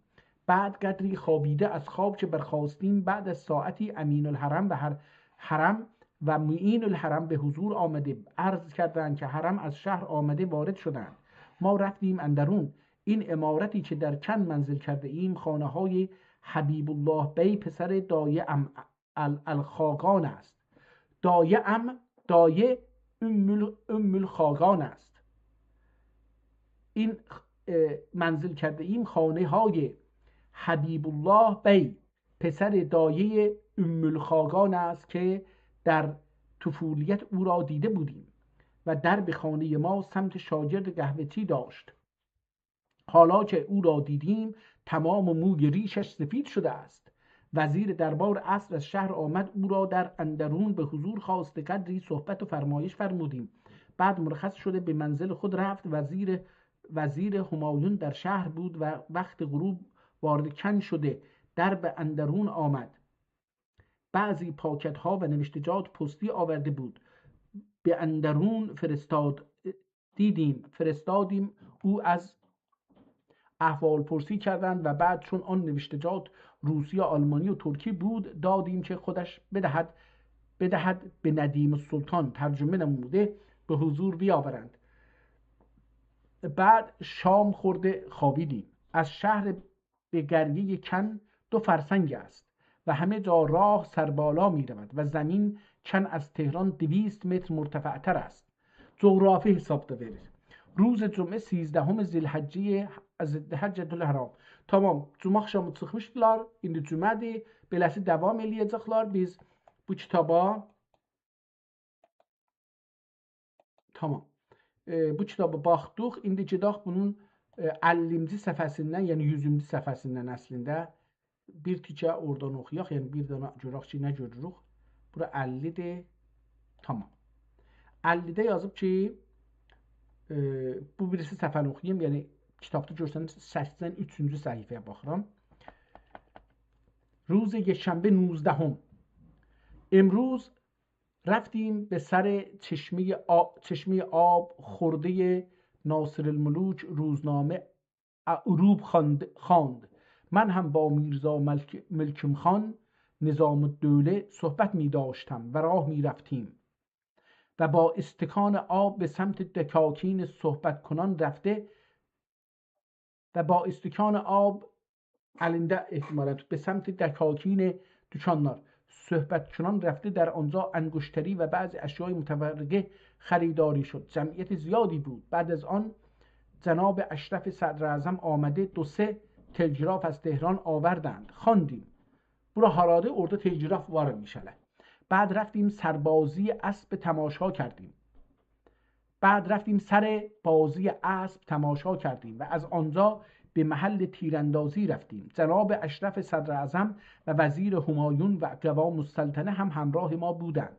بعد قدری خوابیده از خواب که برخاستیم، بعد از ساعتی امین الحرم و هر-، حرم و معین الحرم به حضور آمده عرض کردند که حرم از شهر آمده وارد شدند. ما رفتیم اندرون. این عمارتی که در کن منزل کرده ایم، خانه های حبیب الله بی پسر دایه ام-، ال-، الخاقان است. دایه ام، دایه ام ال-، ام الخاقان است. این، اه، منزل کرده ایم خانه های حبیب الله بی، پسر دایه ام الخاقان است که در طفولیت او را دیده بودیم و در به خانهٔ ما سمت شاگرد قهوه‌چی داشت. حالا که او را دیدیم، تمام موی ریشش سفید شده است. وزیر دربار عصر از شهر آمد، او را در اندرون به حضور خواست، قدری صحبت و فرمایش فرمودیم. بعد مرخص شده به منزل خود رفت. وزیر، وزیر همایون در شهر بود و وقت غروب وارد کن شده، در به اندرون آمد. بعضی پاکت‌ها و نوشته‌جات پستی آورده بود. به اندرون فرستاد، دیدیم، فرستادیم. او از احوال‌پرسی کردند و بعد چون آن نوشته‌جات روسی، آلمانی و ترکی بود، دادیم که خودش بدهد، بدهد به ندیم السلطان، ترجمه نموده، به حضور بیاورند. بعد شام خورده خوابیدیم. از شهر به قریهٔ کن دو فرسنگ است و همه جا راه سربالا می‌رود و زمین کن از تهران دویست متر مرتفع‌تر است. جغرافی حساب دا وئریر. روز جمعه سیزدهم ذی‌الحجه، ذی‌الحجة الحرام. تامام، جمعه آخشامی چیخمیشدیلار، ایندی جمعه‌دیر. بئله‌سی داوام ائله‌یه‌جکلر. بیز بو کیتابا تامام. ائ، بو کیتابا باخدیق. ایندی گئدک بونون، ائ، اللینجی صفحه‌سیندن، یعنی یوزونجو صفحه‌سیندن اصلینده بیر تیکه اورادان اوخویاق. یعنی بیر دنه گؤرک کی، نه گؤروروک. بورا اللی‌دیر. تامام. اللی‌ده یازیب کی، ائ، بو بیریسی صفحه‌نی اوخویوم، یعنی کیتابدا گؤرسن سکسن اوچونجو صفحه‌یه باخیرام. روز یکشنبه نوزدهم. امروز رفتیم به سر چشمهٔ آ-، چشمهٔ آب خوردهٔ ناصرالملوک روزنامه عروب خواند، خواند. من هم با میرزا ملک-، ملکم خان نظام‌الدوله صحبت می‌داشتم و راه می‌رفتیم و با استکان آب به سمت دکاکین صحبت کنان رفته و با استکان آب الینده احتمالاً به سمت دکاکین دکانلار صحبت کنان رفته، در آنجا انگشتری و بعضی اشیای متفرقه خریداری شد. جمعیت زیادی بود. بعد از آن جناب اشرف صدراعظم آمده، دو سه تلگراف از تهران آوردند. خواندیم. بورا هارادیر؟ اورادا تلگراف وار ایمیش هله. بعد رفتیم سربازی اسب تماشا کردیم. بعد رفتیم سر بازی اسب تماشا کردیم و از آنجا به محل تیراندازی رفتیم. جناب اشرف صدراعظم و وزیر همایون و قوام السلطنه هم همراه ما بودند.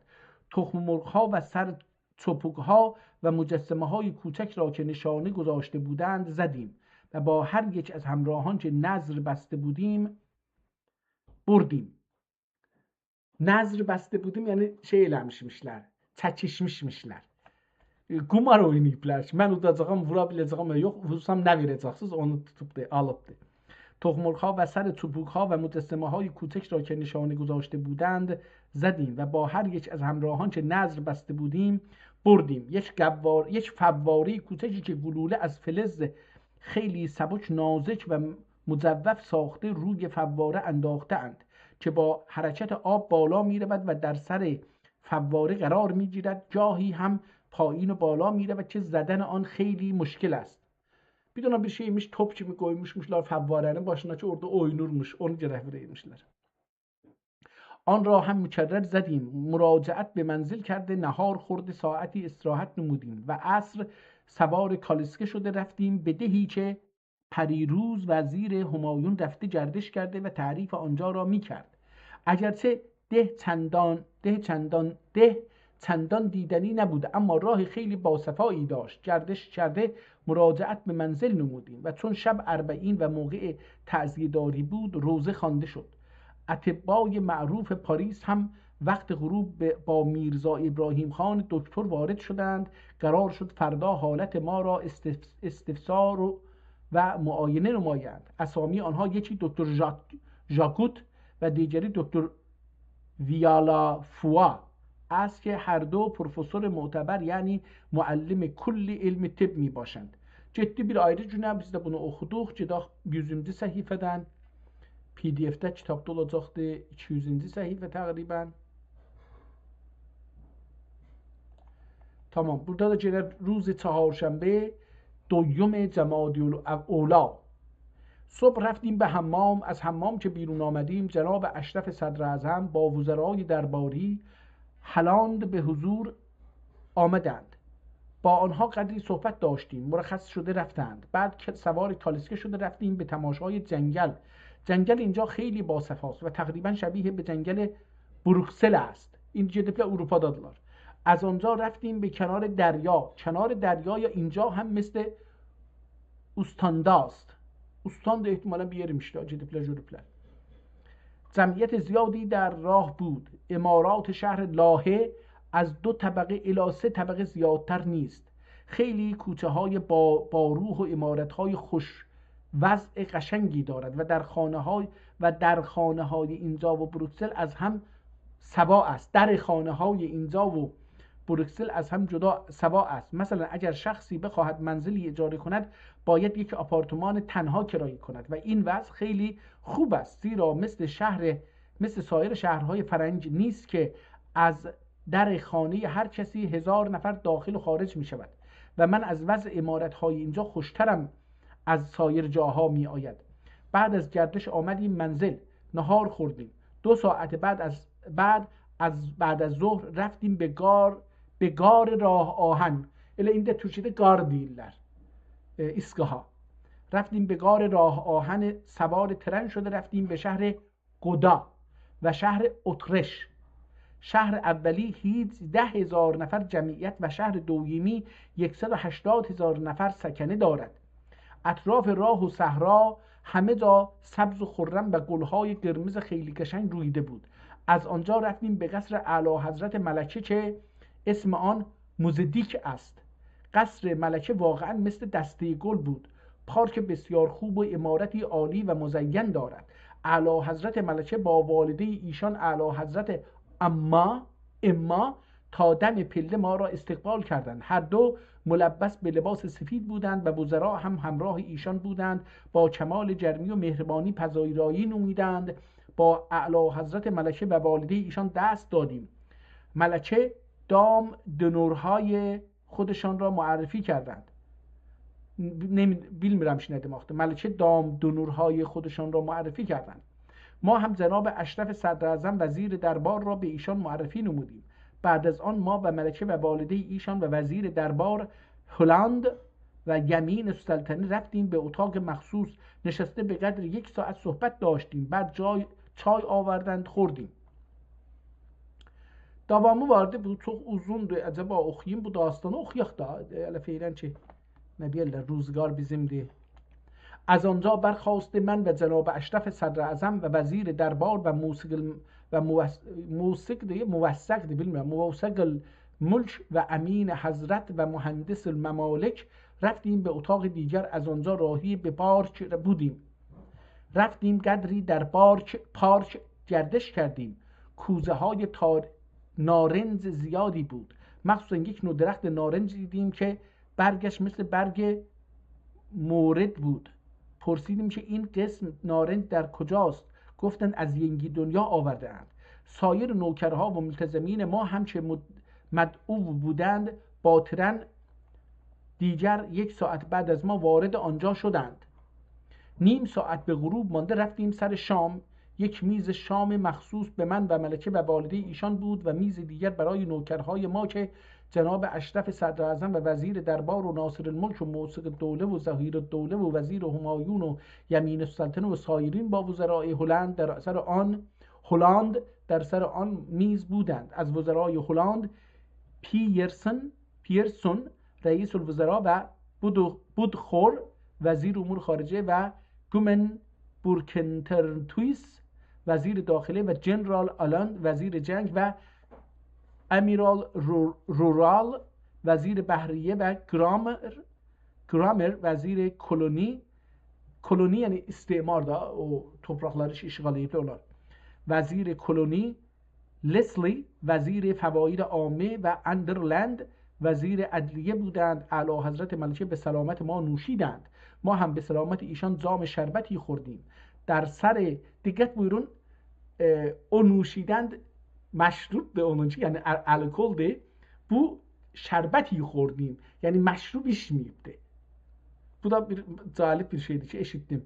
تخم‌مرغ‌ها و سر چپوک‌ها و مجسمه‌های کوچک را که نشانه گذاشته بودند زدیم و با هر یک از همراهان که نذر بسته بودیم بردیم. نذر بسته بودیم، یعنی شئی ائله‌میشمیشلر، چکیشمیشمیشلر. ائ، قمار اویناییبلار کی، من اوداجاغام، وورا بیله‌جه‌یم یا یوخ، وورسام نه وئره‌جکسینیز، اونو توتوب دا، آلیبدی. تخم‌مرغ‌ها و سر چپوک‌ها و مجسمه‌های کوچک را که نشانه گذاشته بودند زدیم و با هر یک از همراهان که نذر بسته بودیم بردیم. یک قوار-، یک فوارهٔ کوچکی که گلوله از فلز خیلی سبک، نازک و مجوف ساخته روی فواره انداخته‌اند که با حرکت آب بالا می‌رود و در سر فواره قرار می‌گیرد، گاهی هم پایین و بالا می‌رود که زدن آن خیلی مشکل است. بیر دنه بیر شئی ایمیش، توپ کیمی قویموشموشلار فواره‌نین باشینا کی، اورادا اوینورموش، اونو گرک وورایمیشلار. آن را هم مکرر زدیم، مراجعت به منزل کرده، نهار خورده، ساعتی استراحت نمودیم و عصر سوار کالسکه شده رفتیم به دهی که پریروز وزیر همایون رفته گردش کرده و تعریف آنجا را می‌کرد. اگرچه ده چندان، ده چندان، ده چندان دیدنی نبود، اما راه خیلی باصفایی داشت. گردش کرده مراجعت به منزل نمودیم و چون شب اربعین و موقع تعزیه‌داری بود، روضه خوانده شد. اطبای معروف پاریس هم وقت غروب به، با میرزا ابراهیم خان دکتر وارد شدند. قرار شد فردا حالت ما را استف-، استفسار و، و معاینه نمایند. اسامی آنها یکی دکتر ژاک-، ژاکوت و دیگری دکتر ویالا فوا است که هر دو پروفسور معتبر، یعنی معلم کل علم طب می‌باشند. گئتدی بیر آیری گونه، بیز ده بونو اوخودوق. گئدک یوزونجو صفحه‌دن. پی دی اف‌ده کیتابدا اولاجاقدی ایکی یوزونجو صفحه تقریباً. تمام، بورادا دا گئنه روز چهارشنبه، دوم جمادی الاولی. صبح رفتیم به حمام. از حمام که بیرون آمدیم، جناب اشرف صدراعظم با وزرای درباری هلند به حضور آمدند. با آنها قدری صحبت داشتیم. مرخص شده رفتند. بعد که سوار کالسکه شده رفتیم به تماشای جنگل. جنگل اینجا خیلی باصفاست و تقریباً شبیه به جنگل بروکسل است. ایندی گئدیبلر آوروپادادیلار. از آنجا رفتیم به کنار دریا. کنار دریا یا اینجا هم مثل اوستانداست. اوستان دا احتمالاً بیر یئر ایمیش ده، گئدیبلر، گؤروبلر. جمعیت زیادی در راه بود. عمارات شهر لاهه از دو طبقه الی سه طبقه زیادتر نیست. خیلی کوچه‌های با، با روح و عمارت‌های خوش وضع قشنگی دارد و در خانه‌های، و در خانه‌های اینجا و بروکسل از هم سوا است. در خانه‌های اینجا و بروکسل از هم جدا، سوا است. مثلاً اگر شخصی بخواهد منزلی اجاره کند، باید یک آپارتمان تنها کرایه کند و این وضع خیلی خوب است، زیرا مثل شهر، مثل سایر شهرهای فرنگ نیست که از در خانهٔ هر کسی هزار نفر داخل و خارج می‌شود و من از وضع عمارت‌های اینجا خوشترم از سایر جاها می‌آید. بعد از گردش آمدیم منزل، نهار خوردیم. دو ساعت بعد از، بعد از، بعد از ظهر رفتیم به گار، به گار راه آهن. ائله ایندی تورکیه‌ده گار دئییرلر. ائ، ایستگاها. رفتیم به گار راه آهن، سوار ترن شده رفتیم به شهر گودا و شهر اترش. شهر اولی هیجده هزار نفر جمعیت و شهر دومی یکصد و هشتاد هزار نفر سکنه دارد. اطراف راه و صحرا همه جا سبز و خرم و گل‌های قرمز خیلی قشنگ رویده بود. از آنجا رفتیم به قصر اعلیحضرت ملکه که اسم آن موزه‌دیک است. قصر ملکه واقعاً مثل دستهٔ گل بود. پارک بسیار خوب و عمارتی عالی و مزین دارد. اعلیحضرت ملکه با والدهٔ ایشان اعلیحضرت اما، اما تا دم پله ما را استقبال کردند. هر دو ملبس به لباس سفید بودند و وزرا هم همراه ایشان بودند. با کمال گرمی و مهربانی پذیرایی نمودند. با اعلیحضرت ملکه و والدهٔ ایشان دست دادیم. ملکه دام دنورهای خودشان را معرفی کردند. نمی-، بیلمیرم کی نه دئمکدیر. ملکه دام دنورهای خودشان را معرفی کردند. ما هم جناب اشرف صدراعظم وزیر دربار را به ایشان معرفی نمودیم. بعد از آن ما و ملکه و والدهٔ ایشان و وزیر دربار هلند و یمین السلطنه رفتیم به اتاق مخصوص. نشسته به قدر یک ساعت صحبت داشتیم. بعد جای، چای آوردند، خوردیم. داوامی واردی، بو چوخ اوزوندور. عجبا اوخویوم بو داستانی، اوخویاق دا، ائله فعلاً کی، نه دئیرلر، روزگار بیزیمدیر. از آنجا برخاست من و جناب اشرف صدراعظم و وزیر دربار و موثق ال-، و موث-، موثق دئییر، موثق دئییر، بیلمیرم، موثق الملک و امین حضرت و مهندس الممالک رفتیم به اتاق دیگر، از آنجا راهی به پارک بودیم. رفتیم قدری در پارک، پارک گردش کردیم. کوزه‌های تار-، نارنج زیادی بود. مخصوصاً یک نوع درخت نارنج دیدیم که برگش مثل برگ مورد بود. پرسیدیم که این قسم نارنج در کجاست؟ گفتند از ینگی دنیا آورده‌اند. سایر نوکرها و ملتزمین ما هم که مد-، مدعو بودند، با ترن دیگر یک ساعت بعد از ما وارد آنجا شدند. نیم ساعت به غروب مانده رفتیم سر شام. یک میز شام مخصوص به من و ملکه و والدهٔ ایشان بود و میز دیگر برای نوکرهای ما که جناب اشرف صدراعظم و وزیر دربار و ناصر الملک و موثق الدوله و ظهیر الدوله و وزیر همایون و یمین السلطنه و سایرین با وزرای هلند در سر آن، هلند در سر آن میز بودند. از وزرای هلند پیرسن، پیرسون رئیس الوزرا و بودو-، بودخور وزیر امور خارجه و گومن بورکنترتویس وزیر داخله و جنرال آلاند وزیر جنگ و امیرال رو-، رورال وزیر بحریه و گرامر، گرامر وزیر کلونی، کلونی یعنی استعمار دا، او تورپاقلاری کی اشغال ائدیبلر اونلار. وزیر کلونی، لسلی وزیر فواید عامه و اندرلند وزیر عدلیه بودند. اعلیحضرت ملکه به سلامت ما نوشیدند. ما هم به سلامت ایشان جام شربتی خوردیم. در سر، دقت بویورون، ائ، او نوشیدند مشروبدور اونونکی، یعنی ال-، الکلدور. بو شربتی خوردیم، یعنی مشروب ایچمه‌ییبدی. بو دا بیر جالب بیر شئیدیر کی، ائشیتدیم.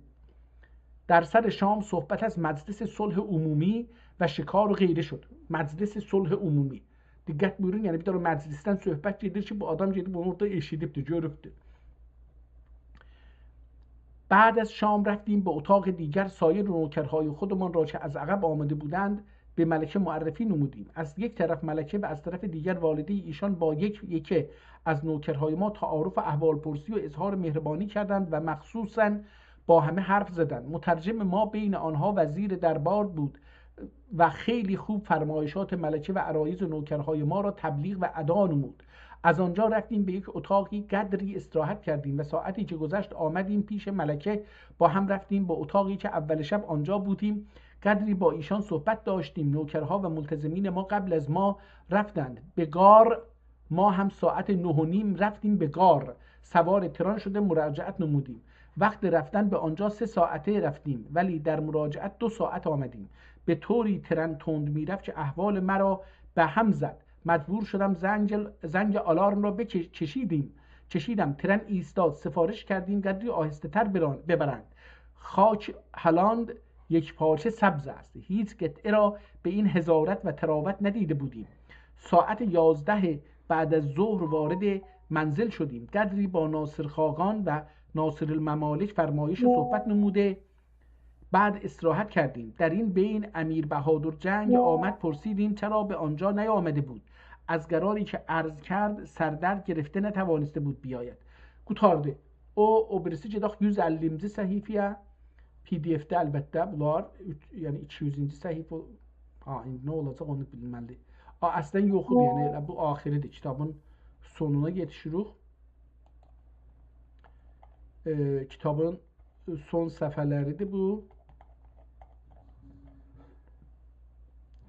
در سر شام صحبت از مجلس صلح عمومی و شکار و غیره شد. مجلس صلح عمومی. دقت بویورون، یعنی بیر دنه مجلسدن صحبت گئدیر کی، بو آدام گئدیب اونو اورادا ائشیدیبدیر، گؤروبدور. بعد از شام رفتیم به اتاق دیگر، سایر نوکرهای خودمان را که از عقب آمده بودند، به ملکه معرفی نمودیم. از یک طرف ملکه و از طرف دیگر والدهٔ ایشان با یک یکی از نوکرهای ما تعارف و احوالپرسی و اظهار مهربانی کردند و مخصوصاً با همه حرف زدند. مترجم ما بین آنها وزیر دربار بود و خیلی خوب فرمایشات ملکه و عرایض نوکرهای ما را تبلیغ و ادا نمود. از آنجا رفتیم به یک اتاقی قدری استراحت کردیم و ساعتی که گذشت آمدیم پیش ملکه. با هم رفتیم به اتاقی که اول شب آنجا بودیم. قدری با ایشان صحبت داشتیم. نوکرها و ملتزمین ما قبل از ما رفتند. به غار ما هم ساعت نه و نیم رفتیم به غار. سوار ترن شده مراجعت نمودیم. وقت رفتن به آنجا سه ساعته رفتیم، ولی در مراجعت دو ساعت آمدیم. به طوری ترن تند می‌رفت که احوال مرا به هم زد. مجبور شدم زنگ، زنگ آلارم را بکش-، کشیدیم. کشیدم، ترن ایستاد، سفارش کردیم قدری آهسته‌تر بران-، ببرند. خاک هلند یکپارچه سبز است. هیچ قطعه را به این حضارت و طراوت ندیده بودیم. ساعت یازده بعد از ظهر وارد منزل شدیم. قدری با ناصر خاقان و ناصر الممالک فرمایش صحبت نموده، بعد استراحت کردیم. در این بین امیر بهادر جنگ آمد، پرسیدیم چرا به آنجا نیامده بود. از قراری که عرض کرد، سردرد گرفته نتوانسته بود بیاید. قوتاردی. او، او بیریسی گئدک یوز اللی صفحه‌یه. پی دی اف‌ده البته بونلار، اوچ، یعنی ایکی یوزونجو صفحه. ها، ایندی نه اولاجاق اونو بیلمه‌لی. آ، اصلا یوخدور، یعنی ائله بو آخری‌دیر. کیتابین سونونا یئتیشیریک. ائ، کیتابین سون صفحه‌لری‌دیر بو.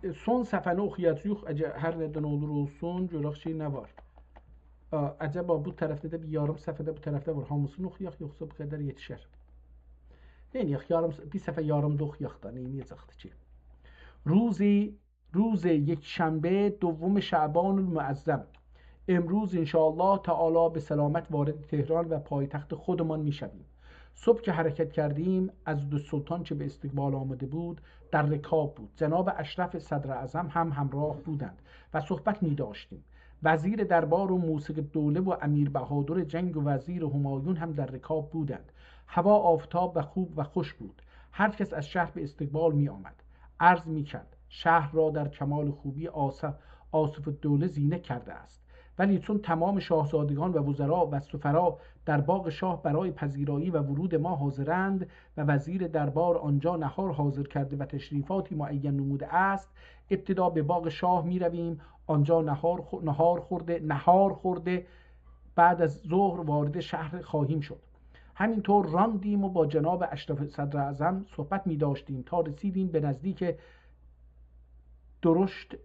ائ، سون صفحه‌نی اوخویاجاغیق، اگر هر نه‌دن اولور اولسون، گؤرک کی، نه وار. آ، عجبا بو طرفده ده بیر یاریم صفحه ده بو طرفده وار. هامیسینی اوخویاق، یوخسا بو قدر یئتیشر. نئینیه‌ک؟ یاریم، بیر صفحه یاریم دا اوخویاق دا، نئینیه‌جکدیر کی؟ روزی، روز یکشنبه، دوم شعبان المعظم. امروز ان‌شاءالله تعالی به سلامت وارد تهران و پایتخت خودمان می‌شویم. صبح که حرکت کردیم، عضدالسلطان که به استقبال آمده بود، در رکاب بود. جناب اشرف صدراعظم هم همراه بودند و صحبت می‌داشتیم. وزیر دربار و موثق‌الدوله و امیر بهادر جنگ و وزیر همایون هم در رکاب بودند. هوا آفتاب و خوب و خوش بود. هر کس از شهر به استقبال می‌آمد. عرض می‌کرد: «شهر را در کمال خوبی آص-، آصف‌الدوله زینه کرده است.» ولی چون تمام شاهزادگان و وزرا و سفرا در باغ شاه برای پذیرایی و ورود ما حاضرند و وزیر دربار آنجا نهار حاضر کرده و تشریفاتی معین نموده است، ابتدا به باغ شاه می‌رویم، آنجا نهار خو-، نهار خورده، نهار خورده، بعد از ظهر وارد شهر خواهیم شد. همینطور راندیم و با جناب اشرف صدراعظم صحبت می‌داشتیم تا رسیدیم به نزدیک درشت،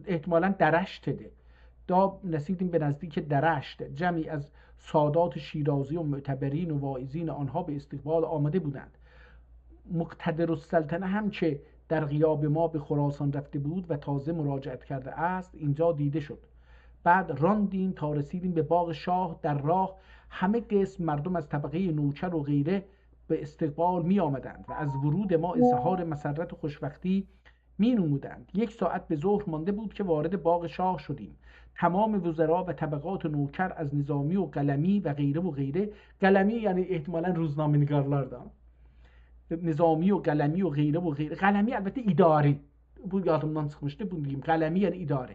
احتمالاً درشت‌دی. تا رسیدیم به نزدیک درشت، جمعی از سادات شیرازی و معتبرین و واعظین آنها به استقبال آمده بودند. مقتدرالسلطنه هم که در غیاب ما به خراسان رفته بود و تازه مراجعت کرده است، اینجا دیده شد. بعد راندیم تا رسیدیم به باغ شاه. در راه همه قسم مردم از طبقهٔ نوکر و غیره به استقبال می‌آمدند و از ورود ما اظهار مسرت و خوشوقتی می‌نمودند. یک ساعت به ظهر مانده بود که وارد باغ شاه شدیم. تمام وزرا و طبقات نوکر، از نظامی و قلمی و غیره و غیره، قلمی یعنی احتمالاً روزنامه‌نگارلار دا، نظامی و قلمی و غیره و غیره، قلمی البته اداری، بو یادیمدان چیخمیشدی، بونو دئییم، قلمی یعنی اداری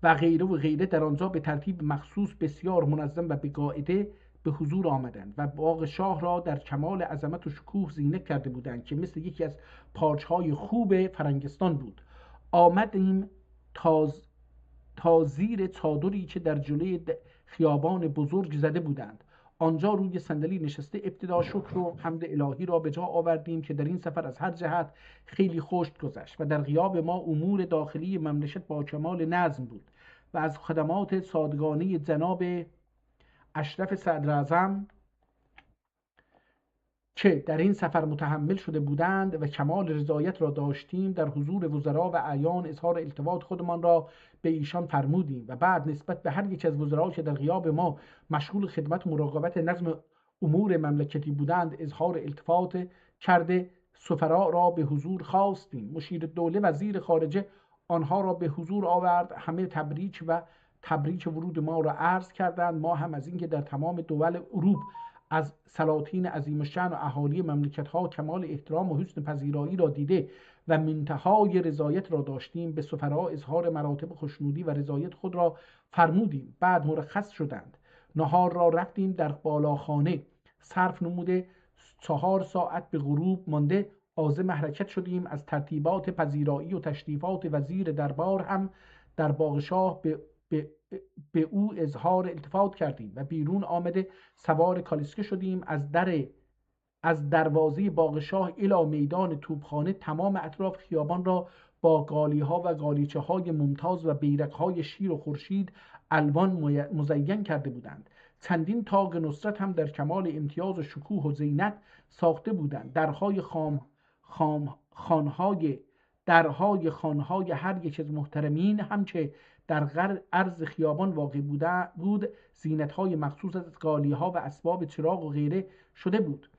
و غیره و غیره در آنجا به ترتیب مخصوص، بسیار منظم و به قاعده به حضور آمدند و باغ شاه را در کمال عظمت و شکوه زینت کرده بودند که مثل یکی از پارک‌های خوب فرنگستان بود. آمدیم تا ز-، تا زیر چادری که در جلوی د-، خیابان بزرگ زده بودند. آنجا روی صندلی نشسته ابتدا شکر و حمد الهی را به جا آوردیم که در این سفر از هر جهت خیلی خشک گذشت و در غیاب ما امور داخلی مملکت با کمال نظم بود و از خدمات صادقانهٔ جناب اشرف صدراعظم که در این سفر متحمل شده بودند و کمال رضایت را داشتیم، در حضور وزرا و اعیان اظهار التفات خودمان را به ایشان فرمودیم و بعد نسبت به هر یک از وزرا که در غیاب ما مشغول خدمت و مراقبت نظم امور مملکتی بودند، اظهار التفات کرده سفرا را به حضور خواستیم. مشیرالدوله وزیر خارجه آنها را به حضور آورد، همه تبریک و تبریک ورود ما را عرض کردند. ما هم از اینکه در تمام دول اروپ از سلاطین عظیم‌الشأن و اهالی مملکت‌ها کمال احترام و حسن پذیرایی را دیده و منتهای رضایت را داشتیم، به سفرا اظهار مراتب خوشنودی و رضایت خود را فرمودیم. بعد مرخص شدند. نهار را رفتیم در بالاخانه صرف نموده، چهار ساعت به غروب مانده عازم حرکت شدیم. از ترتیبات پذیرایی و تشریفات وزیر دربار هم در باغ شاه به، به، به او اظهار التفات کردیم و بیرون آمده سوار کالسکه شدیم. از در، از دروازهٔ باغ شاه الی میدان توپخانه، تمام اطراف خیابان را با قالی‌ها و قالیچه‌های ممتاز و بیرق‌های شیر و خورشید الوان می-، مزین کرده بودند. چندین طاق نصرت هم در کمال امتیاز و شکوه و زینت ساخته بودند. درهای خام، خام، خانهای، درهای خانهای هر یک از محترمین هم که در غر-، عرض خیابان واقع بوده بود، زینت‌های مخصوص از قالی‌ها و اسباب چراغ و غیره شده بود.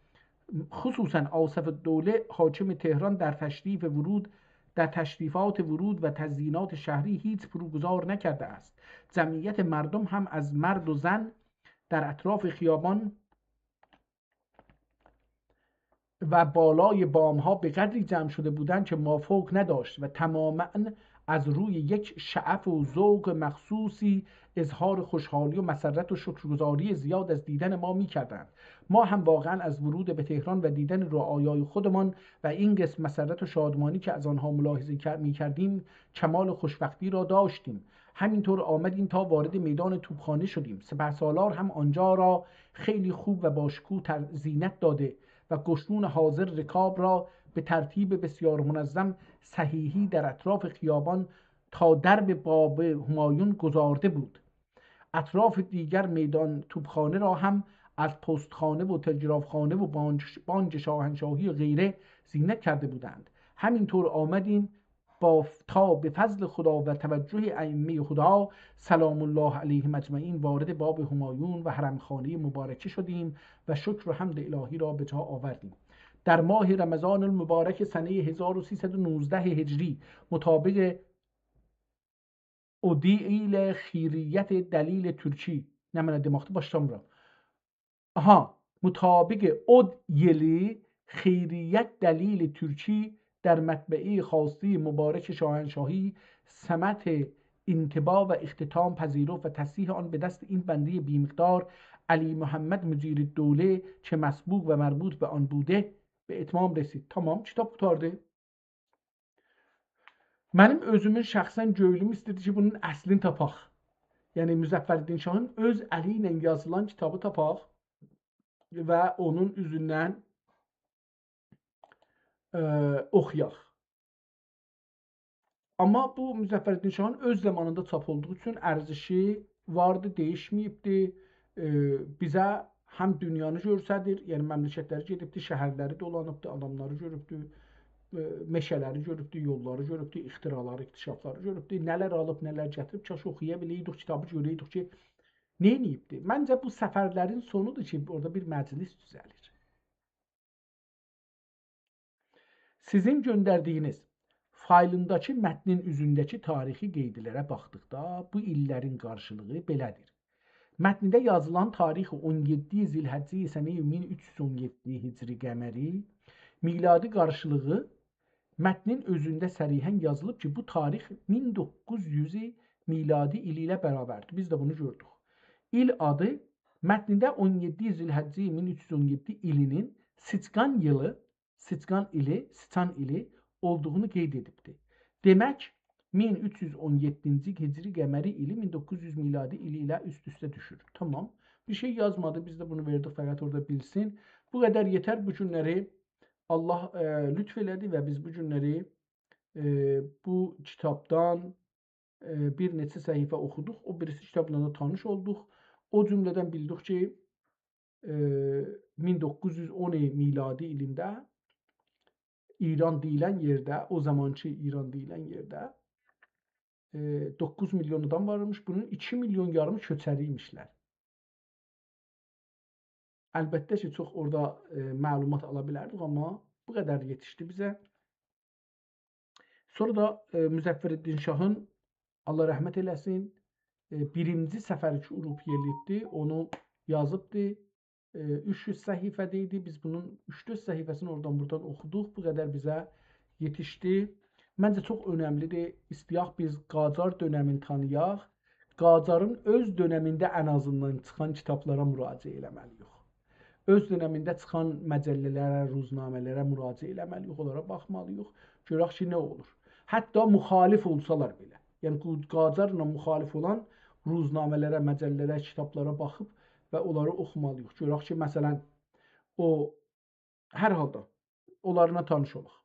خصوصاً آصف‌الدوله حاکم تهران در تشریف ورود، در تشریفات ورود و تزیینات شهری هیچ فروگذار نکرده است. جمعیت مردم هم از مرد و زن در اطراف خیابان و بالای بام‌ها به قدری جمع شده بودند که مافوق نداشت و تماماً از روی یک شعف و ذوق مخصوصی اظهار خوشحالی و مسرت و شکرگزاری زیاد از دیدن ما می‌کردند. ما هم واقعاً از ورود به تهران و دیدن رعایای خودمان و این قسم مسرت و شادمانی که از آنها ملاحظه ک-، می‌کردیم، کمال خوشبختی را داشتیم. همینطور آمدیم تا وارد میدان توپخانه شدیم. سپهسالار هم آنجا را خیلی خوب و با شکوه تر-، زینت داده و قشون حاضر رکاب را به ترتیب بسیار منظم صحیحی در اطراف خیابان تا درب باب همایون گذارده بود. اطراف دیگر میدان توپخانه را هم از پستخانه و تلگرافخانه و بانک، بانک شاهنشاهی و غیره زینت کرده بودند. همینطور آمدیم با، تا به فضل خدا و توجه ائمهٔ هدی سلام الله علیهم اجمعین وارد باب همایون و حرمخانهٔ مبارکه شدیم و شکر و حمد الهی را به جا آوردیم. در ماه رمضان المبارک سنهٔ هزار و سیصد و نوزده هجری، مطابق اودیل خیریت دلیل تورکی، نمنه دئمکدیر، باشلامیرام. آها، مطابق اودیل خیریت دلیل تورکی در مطبعهٔ خاصهٔ مبارک شاهنشاهی سمت انطباع و اختتام پذیرفت و تصحیح آن به دست این بندهٔ بی‌مقدار علی محمد مجیرالدوله که مسبوق و مربوط به آن بوده، به اتمام رسید. تمام، کیتاب قوتاردی. منیم اؤزومون شخصاً گؤیلوم ایسته‌دی کی، بونون اصلینی تاپاق. یعنی، مظفرالدین شاهین اؤز الی ایله یازیلان کیتابی تاپاق و اونون اوزوندن، ائ، اوخویاق. آمما بو مظفرالدین شاهین اؤز زامانیندا چاپ اولدوغو اوچون ارزشی واردی، دییشمه‌ییبدی. ائ، بیزه هم دونیانی گؤرسدیر، یعنی مملکتلری گئدیبدی، شهرلری دولانیبدی، آداملاری گؤروبدو، ائ، مئشه‌لری گؤروبدو، یوللاری گؤروبدو، اختراعلاری، اکتشافلاری گؤروبدو. نه‌لر آلیب، نه‌لر گتیریب، کاش اوخویا بیله‌یدیک، کیتابی گؤره‌یدیک کی، نئینییبدی. منجه، بو سفرلرین سونودور کی، اورادا بیر مجلس دوزه‌لیر. سیزین گؤندردیگینیز فایلینداکی متنین اوزونده‌کی تاریخی قیدلره باخدیقدا، بو ایللرین قارشیلیغی بئله‌دیر. متنده یازیلان تاریخ اون یئددی ذوالحجه سنه‌ی مین اوچ یوز اون یئددی هجری قمری، میلادی قارشیلیغی متنین اؤزونده صریحاً یازیلیب کی، بو تاریخ مین دوققوز یوز میلادی ایلی ایله برابردیر. بیز ده بونو گؤردوک. ایل آدی متنده اون یئددی ذوالحجه مین اوچ یوز اون یئددی ایلینین سیچقان ایلی، سیچقان ایلی، سیچان ایلی اولدوغونو قید ائدیبدی. دئمک، مین اوچ یوز اون یئددینجی هجری قمری ایلی مین دوققوز یوز میلادی ایلی ایله اوست-اوسته دوشور. تامام. بیر شئی یازمادی، بیز ده بونو وئردیک، فقط اورادا بیلسین. بو قدر یئتر بو گونلری. الله، ائ، لطف ائله‌دی و بیز بو گونلری، ائ، بو کیتابدان، ائ، بیر نئچه صفحه اوخودوق. او بیریسی کیتابلا دا تانیش اولدوق. او جمله‌دن بیلدیک کی، ائ، مین دوققوز یوز اون میلادی ایلینده ایران دئییلن یئرده، او زامانکی ایران دئییلن یئرده، ائ، دوققوز میلیون آدام وارمیش، بونون ایکی میلیون یاریمی کؤچری ایمیشلر. البته کی، چوخ اورادا، ائ، معلومات آلا بیلردیک، آمما بو قدر یئتیشدی بیزه. سونرا دا، ائ، مظفرالدین شاهین، الله رحمت ائله‌سین، ائ، بیرینجی سفری کی، اروپایا ائله‌ییبدی، اونو یازیبدی. ائ، اوچ یوز صفحه‌ده ایدی. بیز بونون اوچ-دؤرد صفحه‌سینی اورادان بورادان اوخودوق. بو قدر بیزه یئتیشدی. منجه چوخ اؤنملیدیر. ایسته‌یک بیز قاجار دؤنمینی تانییاق. قاجارین اؤز دؤنمینده ان آزیندان چیخان کیتابلارا مراجعه ائله‌مه‌لی‌ییک. اؤز دؤنمینده چیخان مجله‌لره، روزنامه‌لره مراجعه ائله‌مه‌لی‌ییک، اونلارا باخمالی‌ییق. گؤرک کی، نه اولور. حتی مخالف اولسالار بئله. یعنی، قو-، قاجارلا مخالف اولان روزنامه‌لره، مجله‌لره، کیتابلارا باخیب و اونلاری اوخومالی‌ییق. گؤرک کی، مثلا، او، هر حالدا اونلارلا تانیش اولاق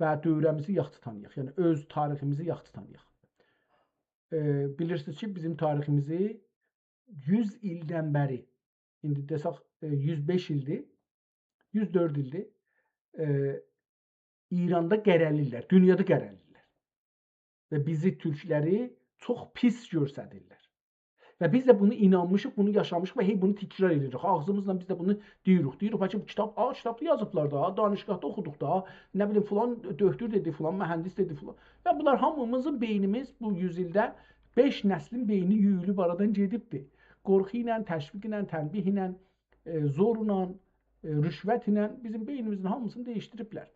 و دؤوره‌میزی یاخشی تانییاق. یعنی، اؤز تاریخیمیزی یاخشی تانییاق. ائ، بیلیرسینیز کی، بیزیم تاریخیمیزی یوز ایلدن بری، ایندی دئسک، ائ، یوز بئش ایلدیر، یوز دؤرد ایلدیر، ائ، ایراندا قره‌لیرلر، دونیادا قره‌لیرلر. و بیزی، تورکلری چوخ پیس گؤرسدیرلر. و بیز ده بونو اینانمیشیق، بونو یاشامیشیق و هئی بونو تکرار ائدیریک. آغزیمیزلا بیز ده بونو دئییریک. دئییریک، «بلکه بو کیتاب، آ، کیتابدا یازیبلار دا، دانشگاهدا اوخودوق دا، نه بیلیم، فلان دؤکتور دئدی، فلان مهندس دئدی، فلان.» و بونلار هامیمیزین بئینیمیز بو یوز ایلده بئش نسلین بئینی یویولوب آرادان گئدیبدی. قورخو ایله، تشویق ایله، تنبیه ایله، ائ، زورلا، ائ، رشوت ایله بیزیم بئینیمیزین هامیسینی دییشدیریبلر.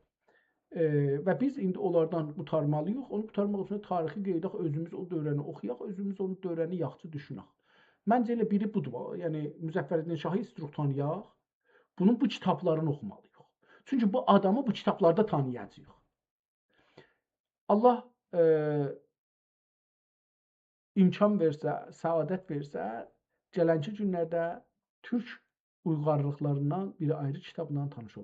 ائ، و بیز ایندی اونلاردان قورتارمالی‌ییق. اونو قورتارماق اوچون تاریخی قئییدک، اؤزوموز او دؤوره‌نی اوخویاق، اؤزوموز او دؤوره‌نی یاخشی دوشونک. منجه ائله بیری بودور. یعنی مظفرالدین شاهی ایستیروخ تانییاق، بونون بو کیتابلارینی اوخومالی‌ییق. چونکی بو آدامی بو کیتابلاردا تانییاجاغیق. الله، ائ، امکان وئرسه، سعادت وئرسه، گلنکی گونلرده تورک اویغارلیقلاریندان بیر آیری کیتابلا تانیش اولون.